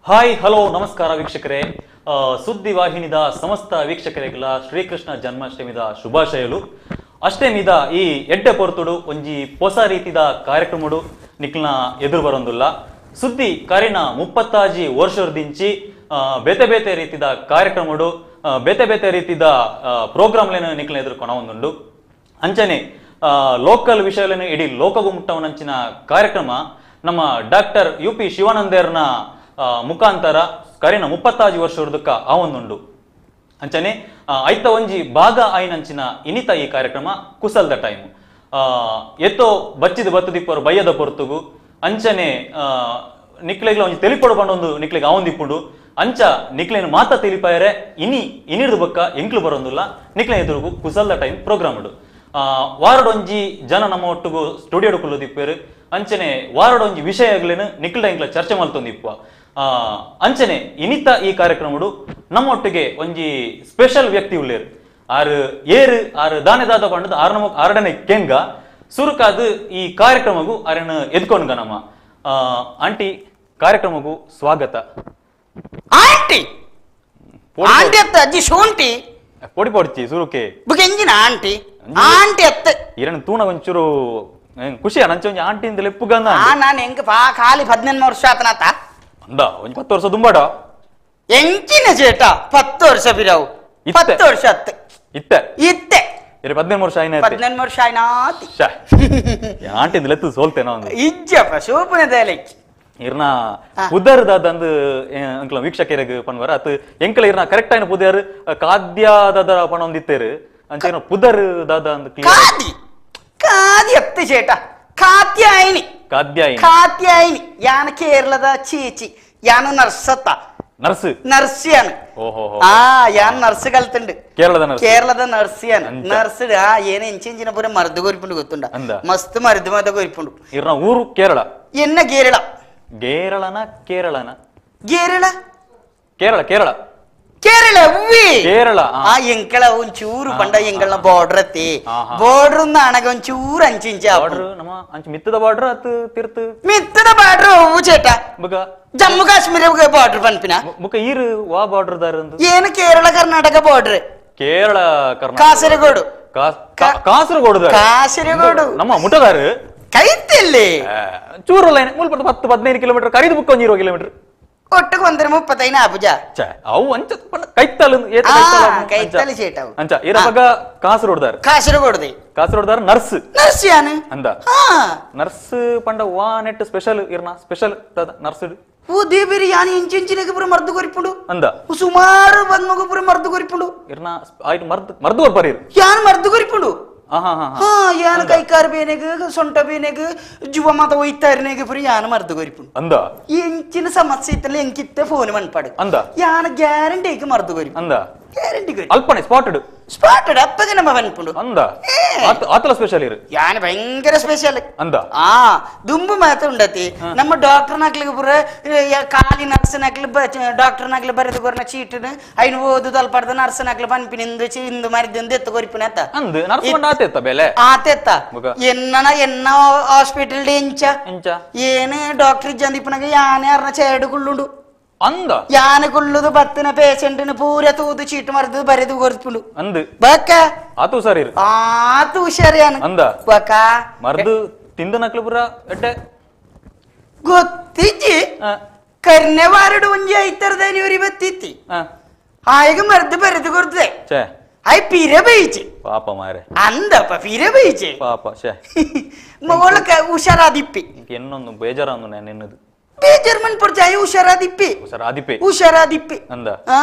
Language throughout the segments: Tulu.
Hi hello ನಮಸ್ಕಾರ ವೀಕ್ಷಕರೇ. ಸುದ್ದಿ ವಾಹಿನಿದ ಸಮಸ್ತ ವೀಕ್ಷಕರಿಗೆಲ್ಲ ಶ್ರೀಕೃಷ್ಣ ಜನ್ಮಾಷ್ಟಮಿದ ಶುಭಾಶಯಲು. ಅಷ್ಟಮಿದ ಈ ಎಡ್ಡೆ ಪೊರ್ತುಡು ಒಂಜಿ ಹೊಸ ರೀತಿದ ಕಾರ್ಯಕ್ರಮಡು ನಿಕ್ಲ್ನ ಎದುರು ಬರೊಂದುಲ್ಲ. ಸುದ್ದಿ ಕರಿನ 35 ವರ್ಷದಿಂಚಿ ಬೇತೆ ಬೇತೆ ರೀತಿದ ಕಾರ್ಯಕ್ರಮಡು ಬೇತೆ ಬೇತೆ ರೀತಿದ ಪ್ರೋಗ್ರಾಮ್ಲೇನ ನಿಕ್ಲ್ನ ಎದುರು ಕೊನವೊಂದುಂಡು. ಅಂಚನೆ ಲೋಕಲ್ ವಿಷಯಗಳನ್ನು ಇಡೀ ಲೋಕಗೂ ಮುಟ್ಟವನಂಚಿನ ಕಾರ್ಯಕ್ರಮ ನಮ್ಮ doctor U P ಶಿವಾನಂದೇರ್ನ ಮುಖಾಂತರ ಕರಿನ 35 ವರ್ಷದಕ್ಕ ಆವೊಂದುಂಡು. ಅಂಚನೆ ಐತ ಒಂಜಿ ಭಾಗ ಆಯಿನಂಚಿನ ಇನಿತ ಈ ಕಾರ್ಯಕ್ರಮ ಕುಸಲ್ದ ಟೈಮ್ ಎತ್ತೋ ಬಚ್ಚಿದ ಬತ್ತದಿಪ್ಪರು ಬಯ್ಯದ ಪೊರ್ತುಗು ಅಂಚನೆ ನಿಕ್ಲೆಗ್ಲ ಒಂಜಿ ತೆಲಿಪೊಡು ಪಂಡೊಂದು ನಿಕ್ಲೆಗ್ ಆವೊಂದಿಪ್ಪುಂಡು. ಅಂಚ ನಿಕ್ಲೇನ್ ಮಾತ ತಿಳಿಪಾಯರೆ ಇನಿ ಇನಿರ್ದು ಬೊಕ್ಕ ಎಂಕ್ಲು ಬರೋಂದುಲ್ಲ ನಿಕ್ಲೆ ಎದುರುಗು ಕುಸಲ್ದ ಟೈಮ್ ಪ್ರೋಗ್ರಾಮ್ ಉಂಡು. ವಾರಡೊಂಜಿ ಜನ ನಮ್ಮ ಒಟ್ಟುಗು ಸ್ಟುಡಿಯೋ ಕುಲ್ಲುದಿಪ್ಪೇರು. ಅಂಚನೆ ವಾರಡೊಂಜಿ ವಿಷಯಗಳೇನು ನಿಕ್ಲ ಎಂಕ್ಲ ಚರ್ಚೆ ಮಲ್ತೊಂದಿಪ್ಪ. ಅಂಚನೆ ಇನಿತ ಈ ಕಾರ್ಯಕ್ರಮಡು ನಮ್ಮೊಟ್ಟಿಗೆ ಒಂಜಿ ಸ್ಪೆಷಲ್ ವ್ಯಕ್ತಿ ಉಳ್ಳೇರು. ಆರು ಏರು ಆರು ದಾನೆದಾದ ಪಂಡದು ಆರು ನಮ್ಮ ಆರಡನೆ ಕೆಂಗ ಸುರುಕಾದು ಈ ಕಾರ್ಯಕ್ರಮಗೂ ಅರಣ ಎದ್ಕೊಂಡ್ಗ ನಮ್ಮ ಆಂಟಿ ಕಾರ್ಯಕ್ರಮಗೂ ಸ್ವಾಗತ. ಆಂಟಿ ಆಂಟಿ ಅತ್ತ ಅಜ್ಜಿ ಶೋಂಟಿ ಪೊಡಿ ಪೊಡ್ಚಿ ಸುರುಕೆ ಬುಕೆಂಜಿನ ಆಂಟಿ ಆಂಟಿ ಅತ್ತ ಇರಣ ತೂಣ ಒಂಚೂರು ಖುಷಿ ನಂಚೆ ಒಂಜಿ ಆಂಟಿ ಇಂದ ಲೆಪ್ಪುಗಂದ. ನಾನು ಹೆಂಗ ಪಾ ಖಾಲಿ 18 ವರ್ಷ ಆತನಾತ ಅಂದ ಒಂಜಿ 10 ವರ್ಷ ದುಂಬಾಡ ಎಂಚಿನ ಚೇಟ 10 ವರ್ಷ ಬಿರವು 10 ವರ್ಷ ಅತ್ತ ಇತ್ತೆ ಇತ್ತೆ ಇರ 18 ವರ್ಷ ಆಯ್ನ 18 ವರ್ಷ ಆಯ್ನಾತಿ ಆಂಟಿ ಇಂದ ಲೆತ್ತು ಸೋಲ್ತೇನೋ ಒಂದು ಇಜ್ಜಪ್ಪ ಸೋಪುನ ದೇಲಕ್ಕೆ ಇರ್ನ ಪುದರ್ ದಾದಂದು ಅಂಕಲ ವೀಕ್ಷಕರಿಗೆ ಪನ್ವರ ಅತ್ ಎಂಕಲ ಇರ್ನ ಕರೆಕ್ಟ್ ಆಯ್ನ ಪುದರ್ ಖಾದ್ಯ ದಾದ ಪಣೊಂದಿತ್ತೇರು ಅಂಚ ಪುದರ್ ದಾದ ಅಂದ್ ಖಾದಿ ಖಾದಿ ಅತ್ತ ಚೇಟ ಕಾತ್ಯಾಯಿನಿ ಕಾತ್ಯಾಯಿನಿ ಕಾತ್ಯಾಯಿನಿ ಯಾನ ಕೇರಳದ ಚೀಚಿ ಯಾನ ನರ್ಸತ್ತ ನರ್ಸ್ ನರ್ಸಿയാണ്. ಆ ಯಾನ್ ನರ್ಸ್ ಕಲ್ತುಂಡು ಕೇರಳದ ನರ್ಸ್ ಕೇರಳದ ನರ್ಸಿയാണ് ನರ್ಸ್. ಆ ಏನ ಎಂಚಿನ ಪೂರ ಮರ್ದು ಕೊರಿಪುಂಡು ಗೊತ್ತುಂಡ ಮಸ್ತ್ ಮരുದು ಮದ ಕೊರಿಪುಂಡು. ಇರ್ನ ಊರು ಕೇರಳ ಎನ್ನ ಕೇರಳ ಕೇರಳನ ಕೇರಳನ ಕೇರಳ ಕೇರಳ ಕೇರಳ ಕೇರಳ ಉವ್ವಿ ಕೇರಳ. ಆ ಎಂಕಳ ಒಂಚೂರು ಪಂಡ ಎಂಗಳನ ಬಾರ್ಡರ್ ಅತ್ತಿ ಬಾರ್ಡರ್ ಅಣಗ ಒಂಚೂರು ಅಂಚಿಂಚ ಬಾರ್ಡರ್ ನಮ್ಮ ಅಂಚ ಮಿತ್ತದ ಬಾರ್ಡರ್ ಅತ್ ತಿರ್ತು ಮಿತ್ತದ ಬಾರ್ಡರ್ ಉವ್ವು ಚೇಟ ಬುಗ ಜಮ್ಮು ಕಾಶ್ಮೀರ ಬಾರ್ಡರ್ ಪನ್ಪಿನ ಬುಕ ಈರು ವಾ ಬಾರ್ಡರ್ ದಾರ ಅಂದು ಏನು ಕೇರಳ ಕರ್ನಾಟಕ ಬಾರ್ಡರ್ ಕೇರಳ ಕರ್ನಾಟಕ ಕಾಸರಗೋಡು ಕಾಸರಗೋಡು ಕಾಸರಗೋಡು ನಮ್ಮ ಮುಟ್ಟದಾರು ಕೈತಿಲ್ಲಿ ಚೂರು ಲೈನ್ ಮುಲ್ಪ 10 15 ಕಿಲೋಮೀಟರ್ ಕರಿದು ಬುಕ್ಕ ಒಂಜಿ 20 ಕಿಲೋಮೀಟರ್ ಒಟ್ಟುಗೆ ಒಂದರ 35 ಆಪುಜ ಅವು ಅಂಚ ಕೈತ್ತಲ್ ಕೈತ್ತಲ್ ಚೇಟವು ಅಂಚ ಇರಬಗ ಕಾಸರಗೋಡ್ದಾರ್ ಕಾಸರಗೋಡ್ದೆ ಕಾಸರಗೋಡ್ದಾರ್ ನರ್ಸ್ ನರ್ಸ್ ಯಾನು ಅಂದ ನರ್ಸ್ ಪಂಡ ವಾ ನೆಟ್ ಸ್ಪೆಷಲ್ ಇರ್ನ ಸ್ಪೆಷಲ್ ನರ್ಸ್ ಓ ದೇವಿರಿ ಯಾನು ಇಂಚಿಂಚಿನಗೆ ಪೂರ ಮರ್ದು ಕೊರಿಪುಂಡು ಅಂದ ಸುಮಾರು ಬಂದ್ಮಗು ಪೂರ ಮರ್ದು ಕೊರಿಪುಂಡು ಇರ್ನ ಆಯ್ತು ಮರ್ದು ಮರ್ದು ಕೊರ್ಪರಿ ಯಾನು ಮರ್ದು ಕೊರಿಪುಂಡು. ಹಾ ಯಾನು ಕೈಕಾರು ಬೇನೆಗ್ ಸೊಂಟ ಬೇನೆಗ್ ಜುವ ಮಾತ ಒಯ್ತಾರನೆಗ್ ಪೂರ ಯಾನು ಮರ್ದು ಕೊರಿಪುಂಡು ಅಂದ ಎಂಚಿನ ಸಮಸ್ಯೆ ಇತ್ತಲ್ಲ ಎಂಕಿತ್ತೆ ಫೋನ್ ಮನ್ಪಾಡು ಅಂದ ಯಾನ ಗ್ಯಾರಂಟಿ ಮರ್ದು ಕೊರಿ ಅಂದ ಗ್ಯಾರಂಟಿ ಅಲ್ಪನೆ ಸ್ಪಾಟೆಡ್ ಸ್ಪಾಟೆಡ್ ಅಪ್ಪಗೆ ನಮ್ಮ ಪನ್ಪುಂಡು ಅಂದ ಆತಲ ಸ್ಪೆಷಲ್ ಇರು ಯಾನ ಭಯಂಕರ ಸ್ಪೆಷಲ್ ಅಂದ. ಆ ದುಂಬು ಮಾತ ಉಂಡತಿ ನಮ್ಮ ಡಾಕ್ಟರ್ ನಾಕ್ಲಿಗೆ ಪೂರ ಖಾಲಿ ನರ್ಸ್ ನಾಕ್ಲಿ ಡಾಕ್ಟರ್ ನಾಕ್ಲಿ ಬರೆದು ಕೊರ್ನ ಚೀಟು ಐನು ಓದು ತಲ್ಪಡ್ದ ನರ್ಸ್ ನಾಕ್ಲಿ ಪನ್ಪಿನ ಇಂದು ಇಂದು ಮರಿದಿಂದ ಎತ್ತು ಕೊರಿಪಿನ ಅತ್ತ ಅಂದ್ ನರ್ಸ್ ಪಂಡ ಆತೆತ್ತ ಬೆಲೆ ಆತೆತ್ತ ಎನ್ನನ ಎನ್ನ ಹಾಸ್ಪಿಟಲ್ ಎಂಚ ಎಂಚ ಏನು ಡಾಕ್ಟರ್ ಇಜ್ಜಂದಿಪ್ಪನಾಗ ಯಾನೆ ಅರ್ನ ಚೇಡು ಕುಳ್ಳುಂಡು ಅಂದ ಯಾನ ಕುಳ್ಳುದು ಬತ್ತಿನ ಪೇಷಂಟ್ ಪೂರ ತೂದು ಚೀಟು ಮರೆದು ಬರೆದು ಕೊರ್ಪುಂಡು ಅಂದ್ ಬಕ್ಕ ಆತು ಹುಷಾರಿ ಆತು ಹುಷಾರಿ ಯಾನು ಅಂದ ಬಕ್ಕ ಮರ್ದು ತಿಂದ ನಕ್ಲು ಪೂರ ಎಡ್ಡೆ ಗೊತ್ತಿಜ್ಜಿ ಕರ್ನೆ ವಾರಡು ಒಂಜಿ ಐತರದ ನೀವ್ರಿ ಬತ್ತಿತ್ತಿ ಆಯಗ ಮರ್ದು ಬರೆದು ಕೊರ್ತದೆ I ಪಿರ ಬೇಯಿಚಿ ಪಾಪ ಮಾರೆ ಅಂದಪ್ಪ ಪಿರ ಬೇಯಿಚಿ ಪಾಪ ಶೇ ಮೊಳಕ ಹುಷಾರಾದಿಪ್ಪಿ ಎನ್ನೊಂದು ಬೇಜಾರಂದು ನಾನು ಎನ್ನದು ಬೇಜಾರ್ ಮನ್ ಪೊರ್ಜಾಯಿ ಹುಷಾರಾದಿಪ್ಪಿ ಹುಷಾರಾದಿಪ್ಪಿ ಹುಷಾರಾದಿಪ್ಪಿ ಅಂದ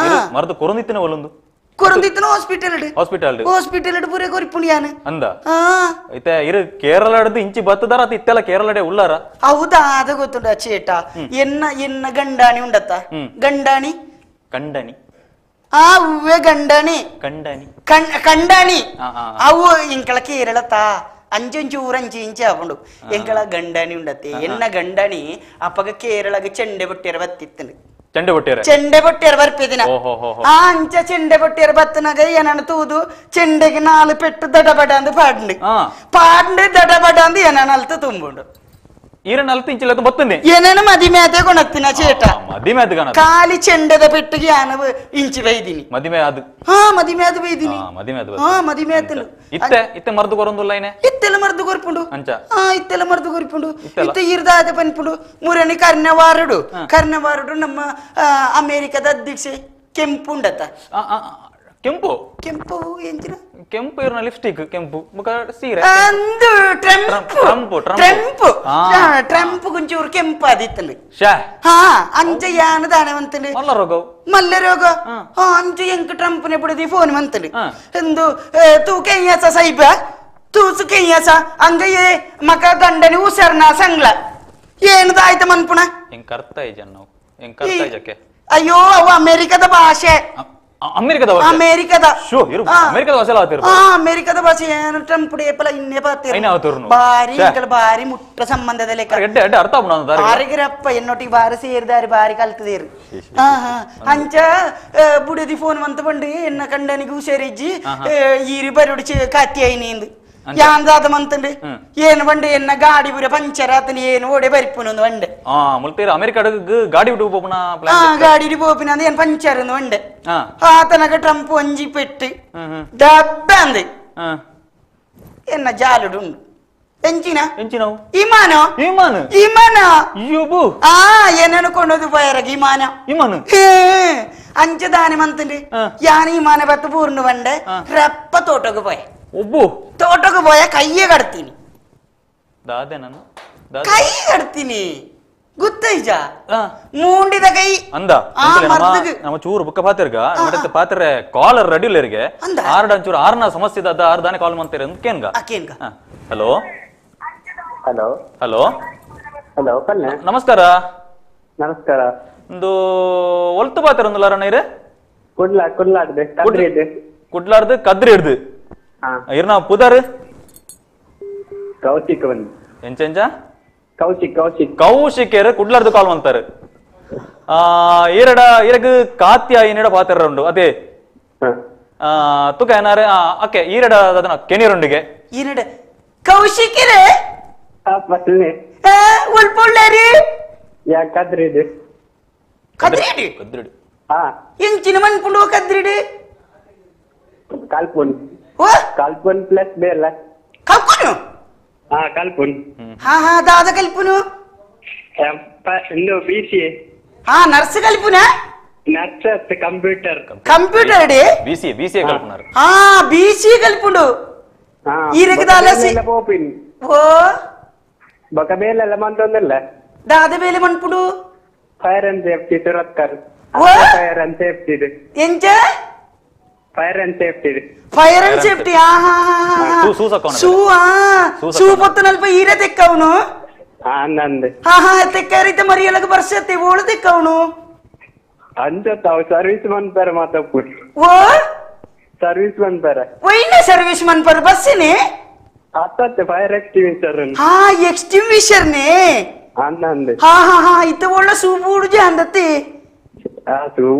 ಮರ್ದು ಕೊರಂದಿತ್ತಿನ ಒಲೊಂದು ಕೊರಂದಿತ್ತನ hospital hospital hospital ಪೂರ ಕೊರಿಪುಣಿ ಯಾನು ಅಂದ ಐತೆ ಇರು ಕೇರಳಡ್ದು ಇಂಚಿ ಬತ್ತದಾರ ಅತ ಇತ್ತೆಲ್ಲ ಕೇರಳಡೆ ಉಳ್ಳಾರ ಹೌದಾ ಅದ ಗೊತ್ತುಂಡ ಚೇಟ ಎನ್ನ ಎನ್ನ ಗಂಡಾಣಿ ಉಂಡತ್ತ ಗಂಡಾಣಿ ಕಂಡಣಿ ಆ ಹೂವೆ ಗಂಡಾಣಿ ಕಂಡಣಿ ಕಂಡಾಣಿ ಅವು ಇಂಕಳ ಕೇರಳತಾ ಅಂಚೊಂಚೂರು ಅಂಚು ಇಂಚೆ ಆಪುಂಡು ಎಂಕಳ ಗಂಡಾಣಿ ಉಂಡತ್ತೆ ಎನ್ನ ಗಂಡಾಣಿ ಅಪ್ಪಗ ಕೇರಳಗ ಚೆಂಡೆ ಬೊಟ್ಟಿಯರ ಬತ್ತಿತ್ತನು ಚೆಂಡೆ ಬೊಟ್ಟಿಯರ ಚೆಂಡೆ ಬೊಟ್ಟಿಯರ ಬರ್ಪಿದಿನ ಆ ಅಂಚ ಚೆಂಡೆ ಬೊಟ್ಟಿಯರ ಬತ್ತನಾಗ ಏನನ್ನ ತೂದು ಚೆಂಡೆಗೆ 4 ಪೆಟ್ಟು ದಡಬಡ ಅಂದು ಪಾಡ್ಂಡು ಪಾಡ್ಂಡು ದಡಬಡ ಅಂದು ಏನನ್ನ ಅಲ್ತ ತುಂಬುಂಡು. ಈರಣ್ಣ ಅಲ್ತ ಇಂಚಿಲ್ಲ ಬತ್ತಂದೆ ಏನೇನು ಮದಿಮೆ ಅದೇ ಕೊಣತ್ತಿನ ಚೇಟ. ಮದಿಮೆ ಅದು ಕಾಣದು. ಖಾಲಿ ಚೆಂಡದ ಪೆಟ್ಟಿಗೆ ಯಾನ ಇಂಚಿ ಬೈದಿನಿ. ಮದಿಮೆ ಅದು. ಹಾ, ಮದಿಮೆ ಅದು ಬೈದಿನಿ. ಮದಿಮೆ ಅದು. ಹಾ, ಮದಿಮೆ ಆತನು. ಇತ್ತೆ ಇತ್ತೆ ಮರ್ದು ಕೊರೊಂದುಲ್ಲ ಐನೆ. ಇತ್ತೆಲ್ಲ ಮರ್ದು ಕೊರ್ಪುಂಡು. ಅಂಚ. ಹಾ, ಇತ್ತೆಲ್ಲ ಮರ್ದು ಕೊರ್ಪುಂಡು. ಇತ್ತೆಲ್ಲ? ಇತ್ತೆ ಇರ್ದಾದ ಪನ್ಪುಂಡು ಮುರಣಿ ಕರ್ಣವಾರಡು ಕರ್ಣವಾರಡು ನಮ್ಮ ಅಮೆರಿಕದ ಅಧ್ಯಕ್ಷೆ ಕೆಂಪುಂಡತ. ಕೆಂಪು. ಕೆಂಪು ಎಂಚಿನ? ಕೆಂಪು ಇರ್ನ ಲಿಪ್ಸ್ಟಿಕ್ ಕೆಂಪು ಮುಖ ಸೀರೆ. ಅಂದು Trump. Trump, Trump. Trump. Trump Kunchur ಕೆಂಪು ಆದಿತ್ತಂದು. ಶಾ. ಹಾ, ಅಂಚ ಯಾನ ದಾನೆ ಮಂತಂಡು. ಮಲ್ಲ ರೋಗವು. ಮಲ್ಲ ರೋಗ. ಹಾ, ಅಂಚ ಎಂಕ್ ಟ್ರಂಪ್ನೆ ಬಿಡದಿ ಫೋನ್ ಮಂತಂಡು. ಎಂದು ತೂ ಕೆಯ್ಯಾಸ ಸೈಬ ತೂಸು ಕೆಯ್ಯಾಸ ಅಂಗಯ್ಯೇ ಮಕ ಗಂಡನಿ ಉಸರ್ನ ಸಂಗ್ಲ ಏನು ದಾಯ್ತ ಮನ್ಪುಣ. ಎಂಕ್ ಅರ್ಥ ಇಜ್ಜ ನಾವು ಎಂಕ್ ಅರ್ಥ ಇಜ್ಜಕ್ಕೆ. ಅಯ್ಯೋ, ಅವು ಅಮೆರಿಕದ ಭಾಷೆ. ಅಮೆರಿಕದ ಭಾಷೆ? ಅಮೆರಿಕದ. ಶೋ, ಇರು, ಅಮೆರಿಕದ ಭಾಷೆ ಎಲ್ಲ ಆತಿರು. ಹಾ, ಅಮೆರಿಕದ ಭಾಷೆ ಏನು ಟ್ರಂಪ್ ಏಪಲ ಇನ್ನೇ ಪಾತಿರು. ಐನ ಆತಿರುನು. ಬಾರಿ ಛೇ. ಇಂಕಲ್ ಬಾರಿ ಮುಟ್ಟ ಸಂಬಂಧದ ಲೆಕ್ಕ. ಎಡ್ಡೆ ಎಡ್ಡೆ ಅರ್ಥ ಆಪುಂಡು ಅಂದ ದಾರಿಗೆ. ಬಾರಿಗಿರಪ್ಪ ಎನ್ನೊಟ್ಟಿಗೆ ಬಾರಿ ಸೇರಿದಾರಿ ಬಾರಿ ಕಲ್ತದೇರು. ಹಾ ಹಾ, ಅಂಚ ಬುಡದಿ ಫೋನ್ ಮಂತ ಬಂಡು ಎನ್ನ ಕಂಡನಿಗೆ ಹುಷಾರಿಜ್ಜಿ ಈರಿ ಬರುಡು ಕಾತಿ ಐನಿಂದು. ಅಂಚ. ಯಾಂದಾದ ಮಂತಂಡು ಏನು ಬಂಡು ಎನ್ನ ಗಾಡಿ ಪೂರ ಪಂಚರ್ ಆತನ ಏನು ಓಡೆ ಬರಿಪುನೊಂದು ಬಂಡೆ. ಮುಲ್ತೀರ ಅಮೆರಿಕ ಗಾಡಿ ಬಿಟ್ಟು ಪೋಪುನ ಆ ಪ್ಲಾನ್. ಗಾಡಿ ಪೋಪಿನ ಅಂದ್ ಏನ್ ಪಂಚರ್ ಒಂದು ಬಂಡೆ. ಆತನಗ ಟ್ರಂಪ್ ಒಂಜಿ ಪೆಟ್ಟು ಹ್ಮ್ ಹ್ಮ್ ಡಬ್ಬ ಅಂದೆ. ಎನ್ನ ಜಾಲುಡು ಉಂಡು ಎಂಚಿನ. ಎಂಚಿನವು? ಇಮಾನ. ವಿಮಾನ. ಇಮಾನ. ಅಯ್ಯೋಬು. ಆ ಏನೇನು ಕೊಂಡೋದು ಪೋಯರಗ ಇಮಾನ. ವಿಮಾನ. ಹೇ, ಅಂಚ ದಾನೆ ಮಂತಂಡು. ಯಾನ್ ಇಮಾನ ಬತ್ತು ಪೂರ್ಣ ಬಂಡೆ. ರಪ್ಪ ತೋಟಕ್ಕೆ ಪೋಯೆ. ಒಬ್ಬು. ತೋಟಕ್ಕೆ ಪೋಯ ಕೈಯೇ ಕಡ್ತೀನಿ. ದಾದೆ ನಾನು ದಾದೆ. ಕೈ ಕಡ್ತೀನಿ ಗೊತ್ತೈಜ ಮೂಂಡಿದ ಕೈ. ಅಂದ ಆ, ಎಂತಲೇ ನಮ್ಮ ಮರ್ದಿಗ್. ನಮ್ಮ ಚೂರು ಬುಕ್ಕ ಪಾತಿರ್ಗ ಮತ್ತೆ ಪಾತ್ರೆ ಕಾಲರ್ ರೆಡಿ ಇಲ್ಲರಿಗೆ. ಅಂದ? ಆರ್ಡ ಒಂಚೂರು ಆರ್ನ ಸಮಸ್ಯೆ ಇದ್ದ ಆರ್ ದಾನೆ ಕಾಲ್ ಮಾಡ್ತೀರಿ ಅಂತ ಕೇನ್ಗ. ಕೇನ್ಗ. Hello. Hello. Hello. Hello ಪಲ್ಲೆ. ನಮಸ್ಕಾರ. ನಮಸ್ಕಾರ. ಒಂದು ಒಲ್ತು ಪಾತ್ರ ಒಂದುಲ್ಲ ಅಣ್ಣ ಇರು? ಕುಡ್ಲಾ ಕುಡ್ಲಾಡ್ದೆ ಕದ್ರಿ ಇದೆ. ಕುಡ್ಲಾರ್ದು ಕದ್ರಿ ಹಿಡ್ದು. ಇರ್ನ ಪುದರ್? ಕೌಶಿಕ್ ಬಂದು. ಎಂಚ ಎಂಚ? ಕೌಶಿಕ್ ಕೌಶಿಕ್. ಕೌಶಿಕೇರು ಕುಡ್ಲಾರ್ದು ಕಾಲ್ ಮಂತಾರೆ. ಈರಡ ಈರಗ್ ಕಾತ್ಯ ಏನಿಡ ಪಾತ್ರ ಉಂಡು ಅದೇ. ತುಕ ಏನಾರೆ ಅಕ್ಕೆ ಈರಡ ಅದನ್ನ ಕೆಣಿರುಂಡಿಗೆ. ಈರಡ ಕೌಶಿಕರೇ. ಪಲ್ಲೆ. ಉಳ್ಪುಳ್ಳೇರಿ. ಯಾ ಕದ್ರಿ ಇದೆ. ಕದ್ರಿಡಿ. ಕದ್ರಿಡಿ. ಎಂಚಿನ ಮನ್ಪುಂಡು ಕದ್ರಿಡಿ? ಕಾಲ್ಪುನ್. ಓ? ಕಾಲ್ಪುನ್ ಪ್ಲಸ್ ಬೇಲ. ಕಲ್ಪುನು? ಹಾ, ಕಲ್ಪುನ್. ಹಾ ಹಾ, ದಾದ ಕಲ್ಪುನು? ಇಂದು ಬಿ ಸಿ. ಹಾ, ನರ್ಸ್ ಕಲ್ಪುನ? Nurse computer. Computer D? B C B C ಕಲ್ಪುನಾರು. ಹಾ, ಬಿ ಸಿ ಕಲ್ಪುಂಡು. ಈರಗ್ ದಾಲ ಪೋಪಿನ್. ಓ. ಬೊಕ ಬೇಲೆಲ್ಲ ಮಂತೊಂದಿಲ್ಲ. ದಾದ ಬೇಲೆ ಮನ್ಪುಂಡು? Fire and safety Surathkal. O? Fire and safety ಇದು. ಎಂಚ? Fire and safety ಇದು. Fire and safety. ಹಾ ಹಾ ಹಾ ಹಾ. ಸೂ ಸಕ್ಕವನು. ಸೂ ಆ ಸೂ ಸೂ ಸಕ್ಕವನು. ಪೊತ್ತನಲ್ಪ ಈರ ತೆಕ್ಕವನು. ನಂದು. ಹಾ ಹಾ, ತೆಕ್ಕರಿತ ಮರಿಯಲಗ ಬರ್ಸತ್ತೆ ಓಳು ತೆಕ್ಕವನು. ಅಂಚ ತಾವು ಸರ್ವಿಸ್ ಮನ್ಪರ ಮಾತಪ್ಪು. ಓ? ಸರ್ವಿಸ್ ಮನ್ಪರ. ಒಯ್ನ ಸರ್ವಿಸ್ ಮನ್ಪರ ಬಸ್ಸಿನಿ? ಅತ್ತತ್ತೆ ಫೈರ್ ಎಕ್ಸ್ಟಿಂಗ್ವಿಷರ್. ಹಾ, ಎಕ್ಸ್ಟಿಂಗ್ವಿಷರ್ ನೇ. ನಂದು. ಹಾ ಹಾ ಹಾ, ಇತ್ತ ಒಳ್ಳೆ ಸೂಬೂಡು ಅಂದತ್ತಿ.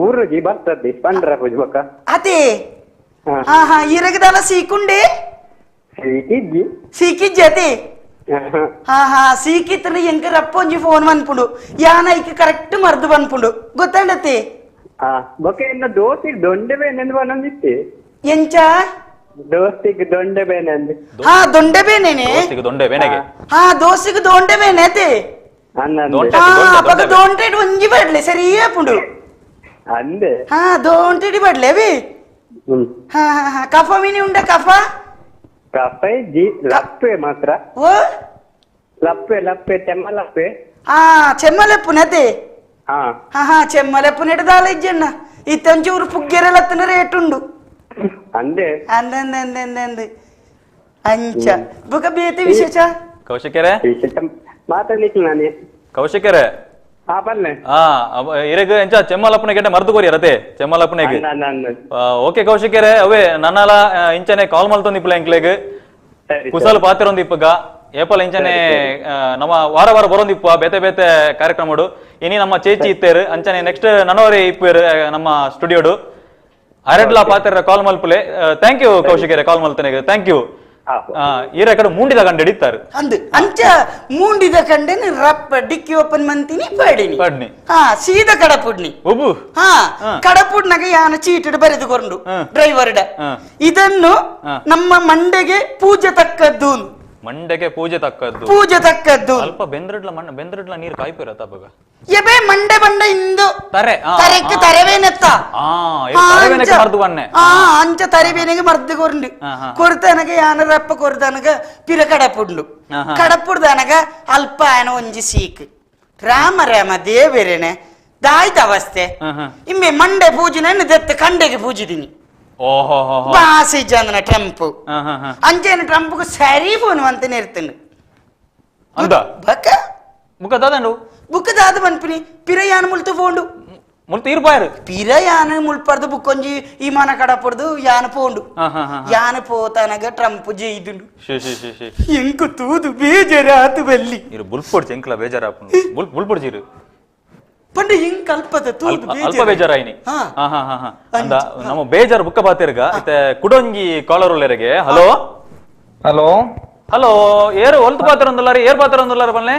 ಊರಿಗೆ ಬರ್ತದೆ ಪಂಡ್ರ ಪೂಜೆ ಬೊಕ್ಕ. ಅದೇ. ಹಾ ಹಾ, ಈರಗದಲ್ಲ ಸೀಕುಂಡೆ? ಸೀಕಿಜ್ಜಿ. ಸೀಕಿಜ್ಜಿ ಅತಿ. ಹಾ ಹಾ, ಸೀಕಿತ್ತನ ಎಂಕ ರಪ್ಪ ಒಂಜಿ ಫೋನ್ ಮನ್ಪುಂಡು ಯಾನ ಐಕ್ ಕರೆಕ್ಟ್ ಮರ್ದು ಬನ್ಪುಂಡು ಗೊತ್ತಂಡತಿ. ಹಾ, ಬೊಕ್ಕ ಇನ್ನ ದೋಸ್ತಿಗ್ ದೊಂಡೆ ಬೇನೆ ಬನ್ನೊಂದಿತ್ತಿ. ಎಂಚ? ದೋಸ್ತಿಗ್ ದೊಂಡೆ ಬೇನೆ ಅಂದ್. ಹಾ, ದೊಂಡೆ ಬೇನೇನೆ. ದೋಸ್ತಿಗೆ ದೊಂಡೆ ಬೇನೆಗೆ. ಹಾ, ದೋಸ್ತಿಗ್ ದೊಂಡೆ ಬೇನೆ ಅತಿ. ಅನ್ನಂದೆ. ಹಾ, ಅಪಗ ದೊಂಡೆ ಒಂಜಿ ಬಡ್ಲೆ ಸರಿಯೇ ಪುಂಡು. ಅಂದೆ. ಹಾ, ದೊಂಟೆಡಿ ಬಡ್ಲೆ ಅವಿ. ಹಾ ಹಾ ಹಾ, ಕಫ ಮೀನಿ ಉಂಡ ಕಫ? ಕಫ ಇಜ್ಜಿ, ಲಪ್ಪೆ ಮಾತ್ರ. ಓ? ಲಪ್ಪೆ ಲಪ್ಪೆ ಚೆಮ್ಮ ಲಪ್ಪೆ. ಹಾ, ಚೆಮ್ಮಲೆಪ್ಪುನತೆ. ಹಾ. ಹಾ ಹಾ, ಚೆಮ್ಮಲೆಪ್ಪುನೆಟ್ ದಾಲ ಇಜ್ಜಣ್ಣ ಇತ್ತೊಂಚೂರು ಪುಗ್ಗೆರೆಲತ್ತನ ರೇಟ್ ಉಂಡು. ಅಂದೆ. ಅಂದೆ ಅಂದೆ ಅಂದೆ ಅಂದೆ ಅಂದೆ ಅಂಚ ಬುಕ ಬೇತೆ ವಿಶೇಷ? ಕೌಶಿಕರೇ. ವಿಶೇಷ ಮಾತಾಡ್ಲಿಕ್ಕೆ ನಾನೇ. ಕೌಶಿಕರೇ. ಹಾ ಪಲ್ಲೆ. ಹಾ, ಇರಗ ಎಂಚ ಚೆಮ್ಮಲಪ್ಪನ ಗೆಡ್ಡೆ ಮರ್ದು ಕೋರಿ ರತೆ ಚೆಮ್ಮಲಪ್ಪನಿಗೆ. ಓಕೆ ಕೌಶಿಕರೇ, ಅವೇ ನನ್ನಲ ಇಂಚನೆ ಕಾಲ್ ಮಲ್ತೊಂದಿಪ್ಪಲ ಎಂಕ್ಲೆಗ್. ಕುಸಲ್ ಪಾತಿರೊಂದಿಪ್ಪಗ ಏಪಲ್ ಇಂಚನೆ ನಮ್ಮ ವಾರ ವಾರ ಬರೋಂದಿಪ್ಪ ಬೇತೆ ಬೇತೆ ಕಾರ್ಯಕ್ರಮಡು. ಇನಿ ನಮ್ಮ ಚೇಚಿ ಇತ್ತೇರು ಅಂಚನೆ ನೆಕ್ಸ್ಟ್ ನನವರೇ ಇಪ್ಪೇರು ನಮ್ಮ ಸ್ಟುಡಿಯೋಡು ಅರೆಡ್ಲಾ ಪಾತಿರ ಕಾಲ್ ಮಲ್ಪುಲೆ. Thank you ಕೌಶಿಕರೇ, call ಮಲ್ತನೆಗೆ thank you. ಈರ ಕಡೆ ಮೂಂಡಿದ ಕಂಡೆ ಹಿಡಿತಾರೆ ಅಂದು ಅಂಚ ಮೂಂಡಿದ ಕಂಡೆನ ರಪ್ಪ ಡಿಕ್ಕಿ ಓಪನ್ ಮಂತಿನಿ ಪಡಿನಿ ಪಡ್ನಿ. ಹಾ ಸೀದ ಕಡಪುಡ್ನಿ. ಒಬ್ಬು ಹಾ ಕಡಪುಡ್ನಾಗ ಯಾನ ಚೀಟಡ್ ಬರೆದುಕೊಂಡು ಡ್ರೈವರ್ಡ ಇದನ್ನು ನಮ್ಮ ಮಂಡೆಗೆ ಪೂಜೆ ತಕ್ಕದ್ದು, ಮಂಡೆಗೆ ಪೂಜೆ ತಕ್ಕದ್ದು, ಪೂಜೆ ತಕ್ಕದ್ದು. ಅಲ್ಪ ಬೆಂದ್ರಡ್ಲ ಮಣ್ಣ ಬೆಂದ್ರಡ್ಲ ನೀರು ಕಾಯ್ಪಿರತ್ತ ಅಪ್ಪಗ ಎಬೆ ಮಂಡೆ ಬಂಡೆ ಇಂದು ತರೆ ತರೆಕ್ ತರೆವೇನೆತ್ತ ಮರ್ದು ಬನ್ನೆ ಅಂಚ ತರೆವೇನೆಗೆ ಮರ್ದು ಕೊರಂಡು ಕೊರ್ತನಗ ಯಾನ ರಪ್ಪ ಕೊರ್ದನಗ ಪಿರ ಕಡಪುಂಡು ಕಡಪುಡ್ದನಗ ಅಲ್ಪ ಆನ ಒಂಜಿ ಸೀಕ್ ರಾಮ ರಾಮ ದೇವೆರೇನೆ ದಾಯ್ತ ಅವಸ್ಥೆ ಇಮ್ಮೆ ಮಂಡೆ ಪೂಜಿನ ದತ್ತ ಕಂಡೆಗೆ ಪೂಜಿದಿನಿ ಬಾಸಿ ಜನ ಟ್ರಂಪ್ ಅಂಚೇನ ಟ್ರಂಪ್ಗೆ ಸರಿ ಫೋನ್ ಅಂತ ನೆರ್ತಂಡು ಅಂದ ಬಕ ಬುಕ್ಕ ದಾದಂಡು ಬುಕ್ಕ ದಾದ ಮನ್ಪಿನಿ ಪಿರಯಾನ ಮುಲ್ತು ಫೋಂಡು ಮುಲ್ತು ಇರ್ಬಾರು ಪಿರಯಾನ ಮುಲ್ಪರ್ದು ಬುಕ್ಕೊಂಜಿ ಈ ಮನ ಕಡಪಡ್ದು ಯಾನ ಪೋಂಡು ಯಾನ ಪೋತನಗ ಟ್ರಂಪ್ ಜೈದುಂಡು ಎಂಕು ತೂದು ಬೇಜಾರಾತು ಬಲ್ಲಿ ಇರು ಬುಲ್ಪೊಡ್ಚಿ ಎಂಕ್ಲ ಬೇಜಾರಾಪುಂಡು ಬುಲ್ ಬುಲ್ಪೊಡ್ಚಿ ಇರು ಪಂಡ ಇಂಕ್ ಅಲ್ಪದ ತೂದು ಅಲ್ಪ ಬೇಜಾರಾಯಿನಿ ಅಂದ ನಮ್ಮ ಬೇಜಾರು ಬುಕ್ಕ ಬಾತಿರ್ಗ ಇತ್ತೆ ಕುಡೊಂಜಿ ಕಾಲರ್ ಉಲ್ಲೆರೆಗೆ. Hello hello hello ಏರು ಒಲ್ತು ಪಾತ್ರ ಒಂದುಲ್ಲಾರ ಏರ್ ಪಾತ್ರ ಒಂದುಲ್ಲಾರ ಬಲ್ಲೆ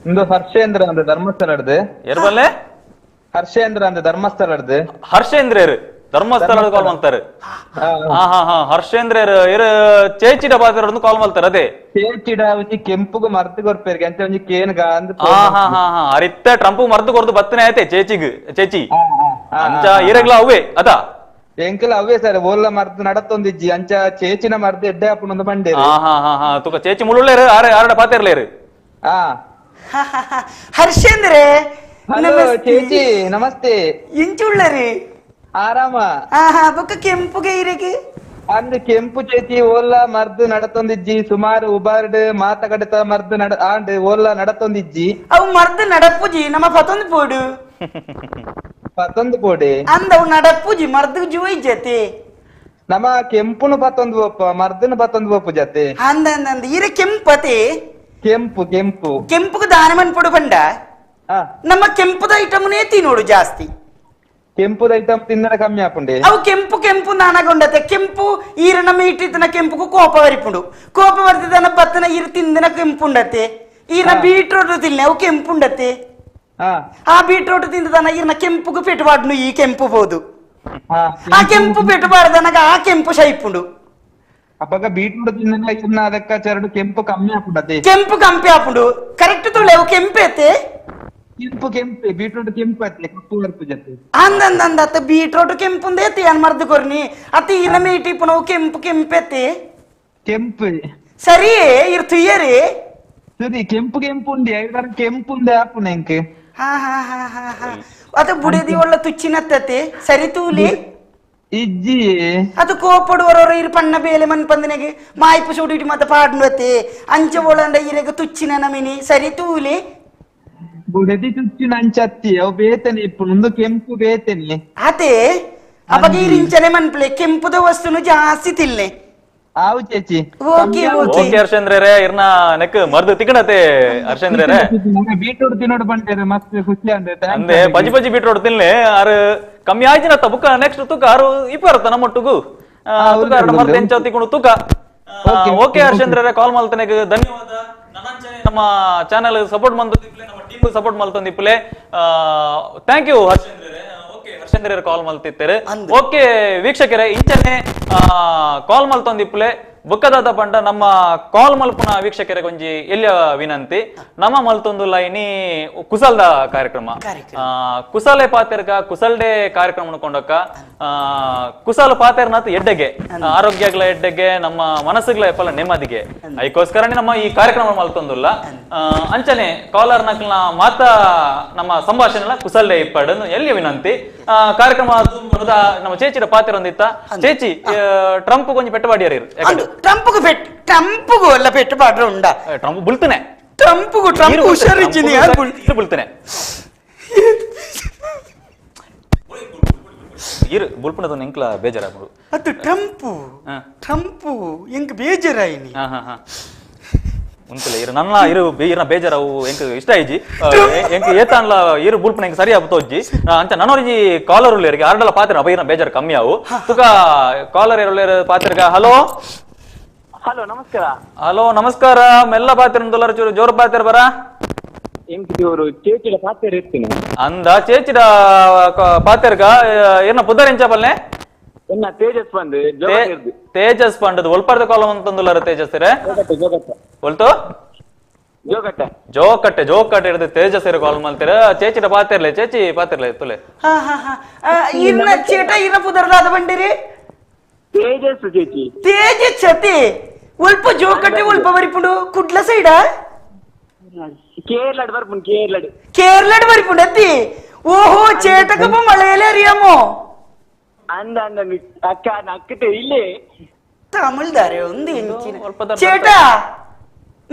ಇಂದು ಹರ್ಷೇಂದ್ರ ಅಂದ ಧರ್ಮಸ್ಥಳ ಹಿಡ್ದು ಏರ್ ಬಲ್ಲೆ ಹರ್ಷೇಂದ್ರ ಅಂದ ಧರ್ಮಸ್ಥಳ ಹಿಡ್ದು ಹರ್ಷೇಂದ್ರ ಧರ್ಮಸ್ಥಳ ಕಾಲ್ ಮಾಡ್ತಾರೆ. ಹಾ ಹಾ ಹಾ ಹರ್ಷೇಂದ್ರ ಏರು ಚೇಚಿಡ ಪಾತ್ರ ಕಾಲ್ ಮಾಡ್ತಾರೆ. ಅದೇ ಚೇಚಿಡ ಒಂಜಿ ಕೆಂಪುಗು ಮರ್ದು ಕೊರ್ಪೇರ್ಗೆ ಅಂತ ಒಂಜಿ ಕೇನ್ಗ ಅಂದ್ ಹಾ ಹಾ ಹಾ ಹಾ ಅರಿತ್ತ ಟ್ರಂಪ್ ಮರ್ದು ಕೊರ್ದು ಬತ್ತನೆ ಆಯ್ತೆ ಚೇಚಿಗ್ ಚೇಚಿ ಅಂಚ ಈರಗ್ಲ ಅವೇ ಅದ ಎಂಕಲ ಅವೇ ಸರ್ ಓಲ್ಲ ಮರ್ದು ನಡತ್ತೊಂದಿಜ್ಜಿ ಅಂಚ ಚೇಚಿನ ಮರ್ದು ಎಡ್ಡೆ ಹಾಪುನೊಂದು ಬಂಡೇರು. ಹಾ ಹಾ ಹಾ ಹಾ ತುಕ ಚೇಚಿ ಮುಳ್ಳುಳ್ಳೇರು ಆರೆ ಆರಡ ಪಾತೇರ್ಲೇರು. ಹಾ ಹರ್ಷೇಂದ್ರೆ ಚೇಚಿ ನಮಸ್ತೆ. ಇಂಚುಳ್ಳರಿ ಆರಾಮ ಆಹಾ ಬೊಕ್ಕ ಕೆಂಪುಗೆ ಇರಗೆ ಅಂದ್ ಕೆಂಪು ಚೇಚಿ ಓಲ್ಲ ಮರ್ದು ನಡತೊಂದಿಜ್ಜಿ ಸುಮಾರು ಉಬಾರ್ಡ್ ಮಾತ ಕಡೆತ ಮರ್ದು ನಡ ಆಂಡ್ ಓಲ್ಲ ನಡತೊಂದಿಜ್ಜಿ ಅವು ಮರ್ದು ನಡಪುಜಿ ನಮ್ಮ ಪತೊಂದು ಪೋಡು ಪತೊಂದು ಪೋಡೆ ಅಂದ ಅವು ನಡಪುಜಿ ಮರ್ದು ಜುವ ಇಜ್ಜತೆ ನಮ್ಮ ಕೆಂಪುನು ಪತೊಂದು ಪೋಪ ಮರ್ದನು ಪತೊಂದು ಪೋಪು ಜತೆ ಅಂದ ಅಂದ ಅಂದ ಇರ ಕೆಂಪತೆ ಕೆಂಪು ಕೆಂಪು ಕೆಂಪುಗೆ ದಾನ ಮನ್ಪೊಡು ಬಂಡ ನಮ್ಮ ಕೆಂಪುದ ಐಟಮ್ನೇ ತಿನ್ನೋಡು ಜಾಸ್ತಿ ಕೆಂಪುದ ಐಟಮ್ ತಿನ್ನಡ ಕಮ್ಮಿ ಆಪುಂಡೆ ಅವು ಕೆಂಪು ಕೆಂಪು ನಾನಗೊಂಡತೆ ಕೆಂಪು ಈರನ ಮೀಟಿತನ ಕೆಂಪುಕು ಕೋಪ ವರಿಪುಂಡು ಕೋಪ ಬರ್ತಿದನ ಬತ್ತನ ಈರು ತಿಂದನ ಕೆಂಪುಂಡತೆ ಈರನ ಬೀಟ್ರೋಟ್ ತಿನ್ನೆ ಅವು ಕೆಂಪುಂಡತೆ ಆ ಬೀಟ್ರೋಟ್ ತಿಂದದನ ಈರನ ಕೆಂಪುಗು ಪೆಟ್ಟುಬಾಡ್ನು ಈ ಕೆಂಪು ಬೋದು ಆ ಕೆಂಪು ಪೆಟ್ಟುಬಾರ್ದನಗ ಆ ಕೆಂಪು ಶೈಪುಂಡು ಅಪ್ಪಗ ಬೀಟ್ರೂಟ್ ತಿಂದನ ಇನ್ನ ಅದಕ್ಕ ಚರಡು ಕೆಂಪು ಕಮ್ಮಿ ಆಪುಂಡತೆ ಕೆಂಪು ಕಂಪಿ ಆಪುಂಡು ಕರೆಕ್ಟ್ ತುಳೆ ಅವು ಕೆಂಪೇತೆ ಕೆಂಪು ಕೆಂಪು ಬೀಟ್ರೂಟ್ ಕೆಂಪು ಅತ್ತೆ ಕಪ್ಪು ಬರ್ಪು ಜೊತೆ ಅಂದಂದಂದ ಅತ್ತ ಬೀಟ್ರೂಟ್ ಕೆಂಪುಂದೇ ಅನ್ ಮರ್ದು ಕೊರ್ನಿ ಅತ್ತ ಇರ ಮೇಟಿ ಪುನವು ಕೆಂಪು ಕೆಂಪೆತ್ತೆ ಕೆಂಪು ಸರಿಯೇ ಇರ್ ತುಯ್ಯರಿ ಸರಿ ಕೆಂಪು ಕೆಂಪು ಉಂಡಿ ಐದಾರು ಕೆಂಪು ಉಂಡೆ ಆಪುನ ಎಂಕ್ ಹಾ ಹಾ ಹಾ ಹಾ ಹಾ ಅದ ಬುಡದಿ ಒಳ್ಳ ತುಚ್ಚಿನತ್ತತೆ ಸರಿ ತೂಲಿ ಇಜ್ಜಿ ಅದು ಕೋಪಡುವರವರು ಇರು ಪಣ್ಣ ಬೇಲೆ ಮನ್ ಪಂದನೆಗೆ ಮಾಯ್ಪು ಸುಡಿಟಿ ಮತ್ತೆ ಪಾಡ್ನುವತ್ತೆ ಅಂಚೆ ಒಳಂಡ ಇರೆಗೆ ತುಚ್ಚಿನ ನಮಿನಿ ಸರಿ ತೂಲಿ ಬುಡದಿ ಚುಚ್ಚಿನ ಅಂಚತ್ತಿ ಅವು ಬೇತನೆ ಇಪ್ಪು ಕೆಂಪು ಬೇತನೆ ಅದೇ ಅವಾಗ ಈ ರಿಂಚನೆ ಮನ್ಪ್ಲೆ ಕೆಂಪುದ ವಸ್ತುನು ಜಾಸ್ತಿ ತಿನ್ಲೆ ಆವು ಚೇಚಿ okay okay okay ಹರ್ಷೇಂದ್ರರೇ ಇರ್ನ ನೆಕ್ ಮರ್ದು ತಿಕ್ಕಣತೆ ಹರ್ಷೇಂದ್ರರೇ ಬೀಟ್ರೂಟ್ ತಿನ್ನೋಡು ಬಂಡೇರು ಮಸ್ತ್ ಖುಷಿ ಅಂದ್ರೆ ಅಂದೆ ಬಜಿ ಬಜಿ ಬೀಟ್ರೂಟ್ ತಿನ್ಲೆ ಆರು ಕಮ್ಮಿ ಆಯ್ತಿನತ್ತ ಬುಕ್ಕ ನೆಕ್ಸ್ಟ್ ತುಕ ಆರು ಇಪ್ಪರ್ತ ನಮ್ಮೊಟ್ಟುಗು ತುಕ ಆರು ಮರ್ದು ಎಂಚ ತಿಕ್ಕೊಂಡು ತುಕ. ಓಕೆ ಹರ್ಷೇಂದ್ರರೇ ಕಾಲ್ ಮಾಡ್ತಾನೆ ಧನ್ಯವಾದ. ನಮ್ಮ ಚಾನೆಲ್ ಸಪೋರ್ಟ್ ಮಾಡ್ತಂದಿಪ್ಪಲೆ ನಮ್ಮ ಟೀಮ್ ಸಪೋರ್ಟ್ ಮಾಡ್ತಂದಿಪ್ಪಲೆ thank you ಹರ್ಷೇಂದ್ರರೇ. Okay ಹರ್ಷೇಂದ್ರರೇ ಕಾಲ್ ಮಾಡ್ತಿರ್ತಾರೆ. ಓಕೆ ವೀಕ್ಷಕರೇ ಇಂಚನೆ ಕಾಲ್ ಮಲ್ತೊಂದಿಪ್ಪಲೆ ಬುಕ್ಕದಾದ ಪಂಡ ನಮ್ಮ ಕಾಲ್ ಮಲ್ಪುನ ವೀಕ್ಷಕರೇ ಕೊಂಜಿ ಎಲ್ಲಿಯ ವಿನಂತಿ ನಮ್ಮ ಮಲ್ತೊಂದು ಲೈನಿ ಕುಸಲ್ದ ಕಾರ್ಯಕ್ರಮ ಕುಸಲೆ ಪಾತೆರ್ಕ ಕುಸಲ್ಡೆ ಕಾರ್ಯಕ್ರಮ ಕೊಂಡಕ್ಕ ಕುಸಲ ಪಾತೆರ್ನಾತ್ ಎಡ್ಡೆಗೆ ಆರೋಗ್ಯಗಳ ಎಡ್ಡೆಗೆ ನಮ್ಮ ಮನಸ್ಸುಗಳ ಎಪ್ಪಲ ನೆಮ್ಮದಿಗೆ ಅದಕ್ಕೋಸ್ಕರನೇ ನಮ್ಮ ಈ ಕಾರ್ಯಕ್ರಮ ಮಲ್ತೊಂದುಲ್ಲ. ಅಂಚನೆ ಕಾಲರ್ ನಕ್ಲ ಮಾತ ನಮ್ಮ ಸಂಭಾಷಣೆ ಕುಸಲ್ಡೆ ಇಪ್ಪಡನ್ನು ಎಲ್ಲಿ ವಿನಂತಿ. ಕಾರ್ಯಕ್ರಮ ನಮ್ಮ ಚೇಚಿರ ಪಾತೆರ ಒಂದಿತ್ತ ಚೇಚಿ ಟ್ರಂಪ್ ಕೊಂಚ ಪೆಟ್ಟುಬಾಡಿಯರು ಟ್ರಂಪ್ಗೂ ಪೆಟ್ಟು ಟ್ರಂಪ್ಗೂ ಅಲ್ಲ ಪೆಟ್ಟು ಉಂಡ ಟ್ರಂಪ್ ಬುಲ್ತನೆ ಟ್ರಂಪ್ಗೂ ಟ್ರಂಪ್ ಹುಷಾರಿದ್ದೀನಿ ಬುಲ್ತನೆ ಇರು ಬುಲ್ಪುನದ ಎಂಕ್ಲ ಬೇಜಾರಾಗ್ಬಿಡು ಅದು ಟ್ರಂಪು ಟ್ರಂಪು ಎಂಕ್ ಬೇಜಾರಾಯಿನಿ. ಉಂತಲೆ ಇರು ನನ್ನ ಇರು ಇರ್ನ ಬೇಜಾರವು ಎಂಕ್ ಇಷ್ಟ ಇಜ್ಜಿ ಎಂಕ್ ಏತಾನ್ಲ ಇರು ಬುಲ್ಪುನ ಎಂಕ್ ಸರಿ ಆಪುತೋಜ್ಜಿ ಅಂಚ ನನೊರ್ಜಿ ಕಾಲರ್ ಉಲ್ಲೇರಿಗೆ ಆರ್ಡಲ ಪಾತ್ರ ಅಪ್ಪ ಇರ್ನ ಬೇಜಾರು ಕಮ್ಮಿ ಆವು ತುಕ ಕಾಲರ್ ಇರುಳ್ಳೇರು ಪಾತ್ರಗ. ಹಲೋ Hello ನಮಸ್ಕಾರ. ಹಲೋ ನಮಸ್ಕಾರ. ಮೆಲ್ಲ ಪಾತಿರ ಚೂರು ಜೋರು ಪಾತಿರ ಬರ. ಎಂಕಿದವರು ಚೇಚಿಡ ಪಾತೆರ್ ಇರ್ತೀನಿ. ಅಂದ ಚೇಚಿಡ ಪಾತೆರ್ಗ ಏನ ಪುದರ್ ಎಂಚ ಪಲ್ನೆ? ಎನ್ನ ತೇಜಸ್ ಬಂದು ತೇಜಸ್ ಪಂಡದು ಒಲ್ಪರ್ದ ಕಾಲಂ ಅಂತಂದುಲ್ಲಾರ ತೇಜಸ್ ರೇ? ಒಲ್ತು ಜೋಗಟ್ಟೆ ಜೋಕಟ್ಟೆ ಜೋಕಟ್ಟೆ ಹಿಡಿದು ತೇಜಸ್ ಇರೋ ಕಾಲ್ ಮಾಡ್ತೀರ. ಚೇಚಿಡ ಪಾತಿರ್ಲೆ ಚೇಚಿ ಪಾತಿರ್ಲೆ ತುಲೆ. ಇನ್ನ ಚೇಟ ಇನ್ನ ಪುದರ್ದಾದ ಬಂಡಿರಿ ತೇಜಸ್ ಚೇಚಿ ತೇಜಸ್ ಚತಿ ಒಲ್ಪ ಜೋಕಟ್ಟೆ ಒಲ್ಪ ಬರಿಪುಂಡು ಕುಡ್ಲ ಸೈಡ ಕೇರಳಡ್ ಬರ್ಪುಂಡು ಕೇರಳಡ್ ಕೇರಳಡ್ ಬರಿಪುಂಡು ಅತ್ತಿ. ಓಹೋ ಚೇಟಕಪ್ಪ ಮಳೆಯಲ್ಲೇ അറിയാമോ? ಅಂದ ಅಂದ ಅಕ್ಕ ನಕ್ಕತೆ ಇಲ್ಲೇ ತಮಿಳ್ದಾರೆ ಒಂದು ಚೇಟ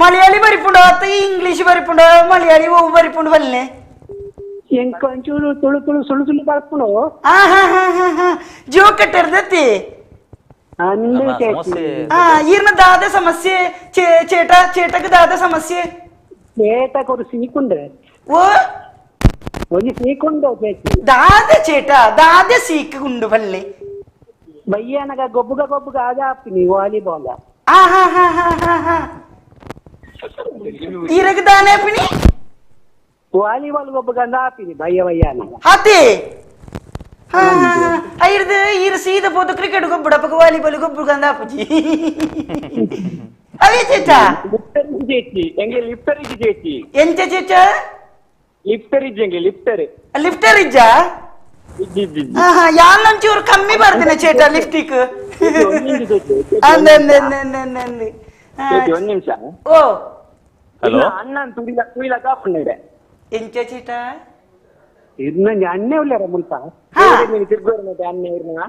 ಮಲಯಾಳಿ ಬರಿಪುಂಡು ಅತ್ತ ಇಂಗ್ಲಿಷ್ ಬರಿಪುಂಡು ಮಲಯಾಳಿ ಓ ಬರಿಪುಂಡು ಬಲ್ಲೆ ಎಂಕೊಂಚೂರು ತುಳು ತುಳು ಸುಳ್ಳು ಸುಳ್ಳು ಬರ್ಪುಂಡು. ಜೋಕಟ್ಟೆರ್ದತ್ತಿ ಈರ್ನ ದಾದ ಸಮಸ್ಯೆ ಚೇಟ ಚೇಟಕ್ಕೆ ದಾದ ಸಮಸ್ಯೆ ಚೇಟಕ್ಕೆ ಒಂದು ಸೀಕುಂಡೆ ಓ ಒಂಜಿ ಸೀಕುಂಡು ಚೇಚಿ ದಾದ ಚೇಟ ದಾದ ಸೀಕುಂಡು ಬಲ್ಲೆ ಬಯ್ಯನಗ ಗೊಬ್ಬುಗ ಗೊಬ್ಬುಗ ಆದ ಆಪ್ತೀನಿ ವಾಲಿಬಾಲ್. ಈರಗ ದಾನೆ ಆಪಿನಿ ವಾಲಿಬಾಲ್ ಗೊಬ್ಬುಗ ಅಂದ ಆಪಿನಿ ಬಯ್ಯ ಬಯ್ಯನಗ ಅತಿ ಐರ್ದು ಈರು ಸೀದ ಪೋದು ಕ್ರಿಕೆಟ್ ಗೊಬ್ಬುಡಪ್ಪಗ ವಾಲಿಬಾಲ್ ಗೊಬ್ಬುಗ ಅಂದ ಆಪುಜಿ ಅವೇ ಚೇಚ ಚೇಚಿ ಎಂಗೆ ಲಿಫ್ಟರ್ ಇಜ್ಜಿ ಚೇಚಿ ಎಂಚ ಚೇಚ ಲಿಫ್ಟರ್ ಇಜ್ಜಿ ಎಂಗೆ ಲಿಫ್ಟರ್ ಲಿಫ್ಟರ್ ಇಜ್ಜ ಯಾನೊಂಚೂರು ಕಮ್ಮಿ ಬರ್ದಿನ ಚೇಟ ಲಿಫ್ಟಿಕ್ ಅಂದ ಒಂದ್ ನಿಮಿಷ. ಓ ಹಲೋ ಅಣ್ಣನ್ ತುಡಿಲ ತುಯಿಲ ಕಾಪುಂಡೆ ಎಂಚ ಚೇಟ ಇರ್ನ ಅಣ್ಣೆ ಉಲ್ಲಾರ ಮುಲ್ಪ ತಿರ್ಗೋರ್ನ ಅಣ್ಣೆ ಇರ್ನ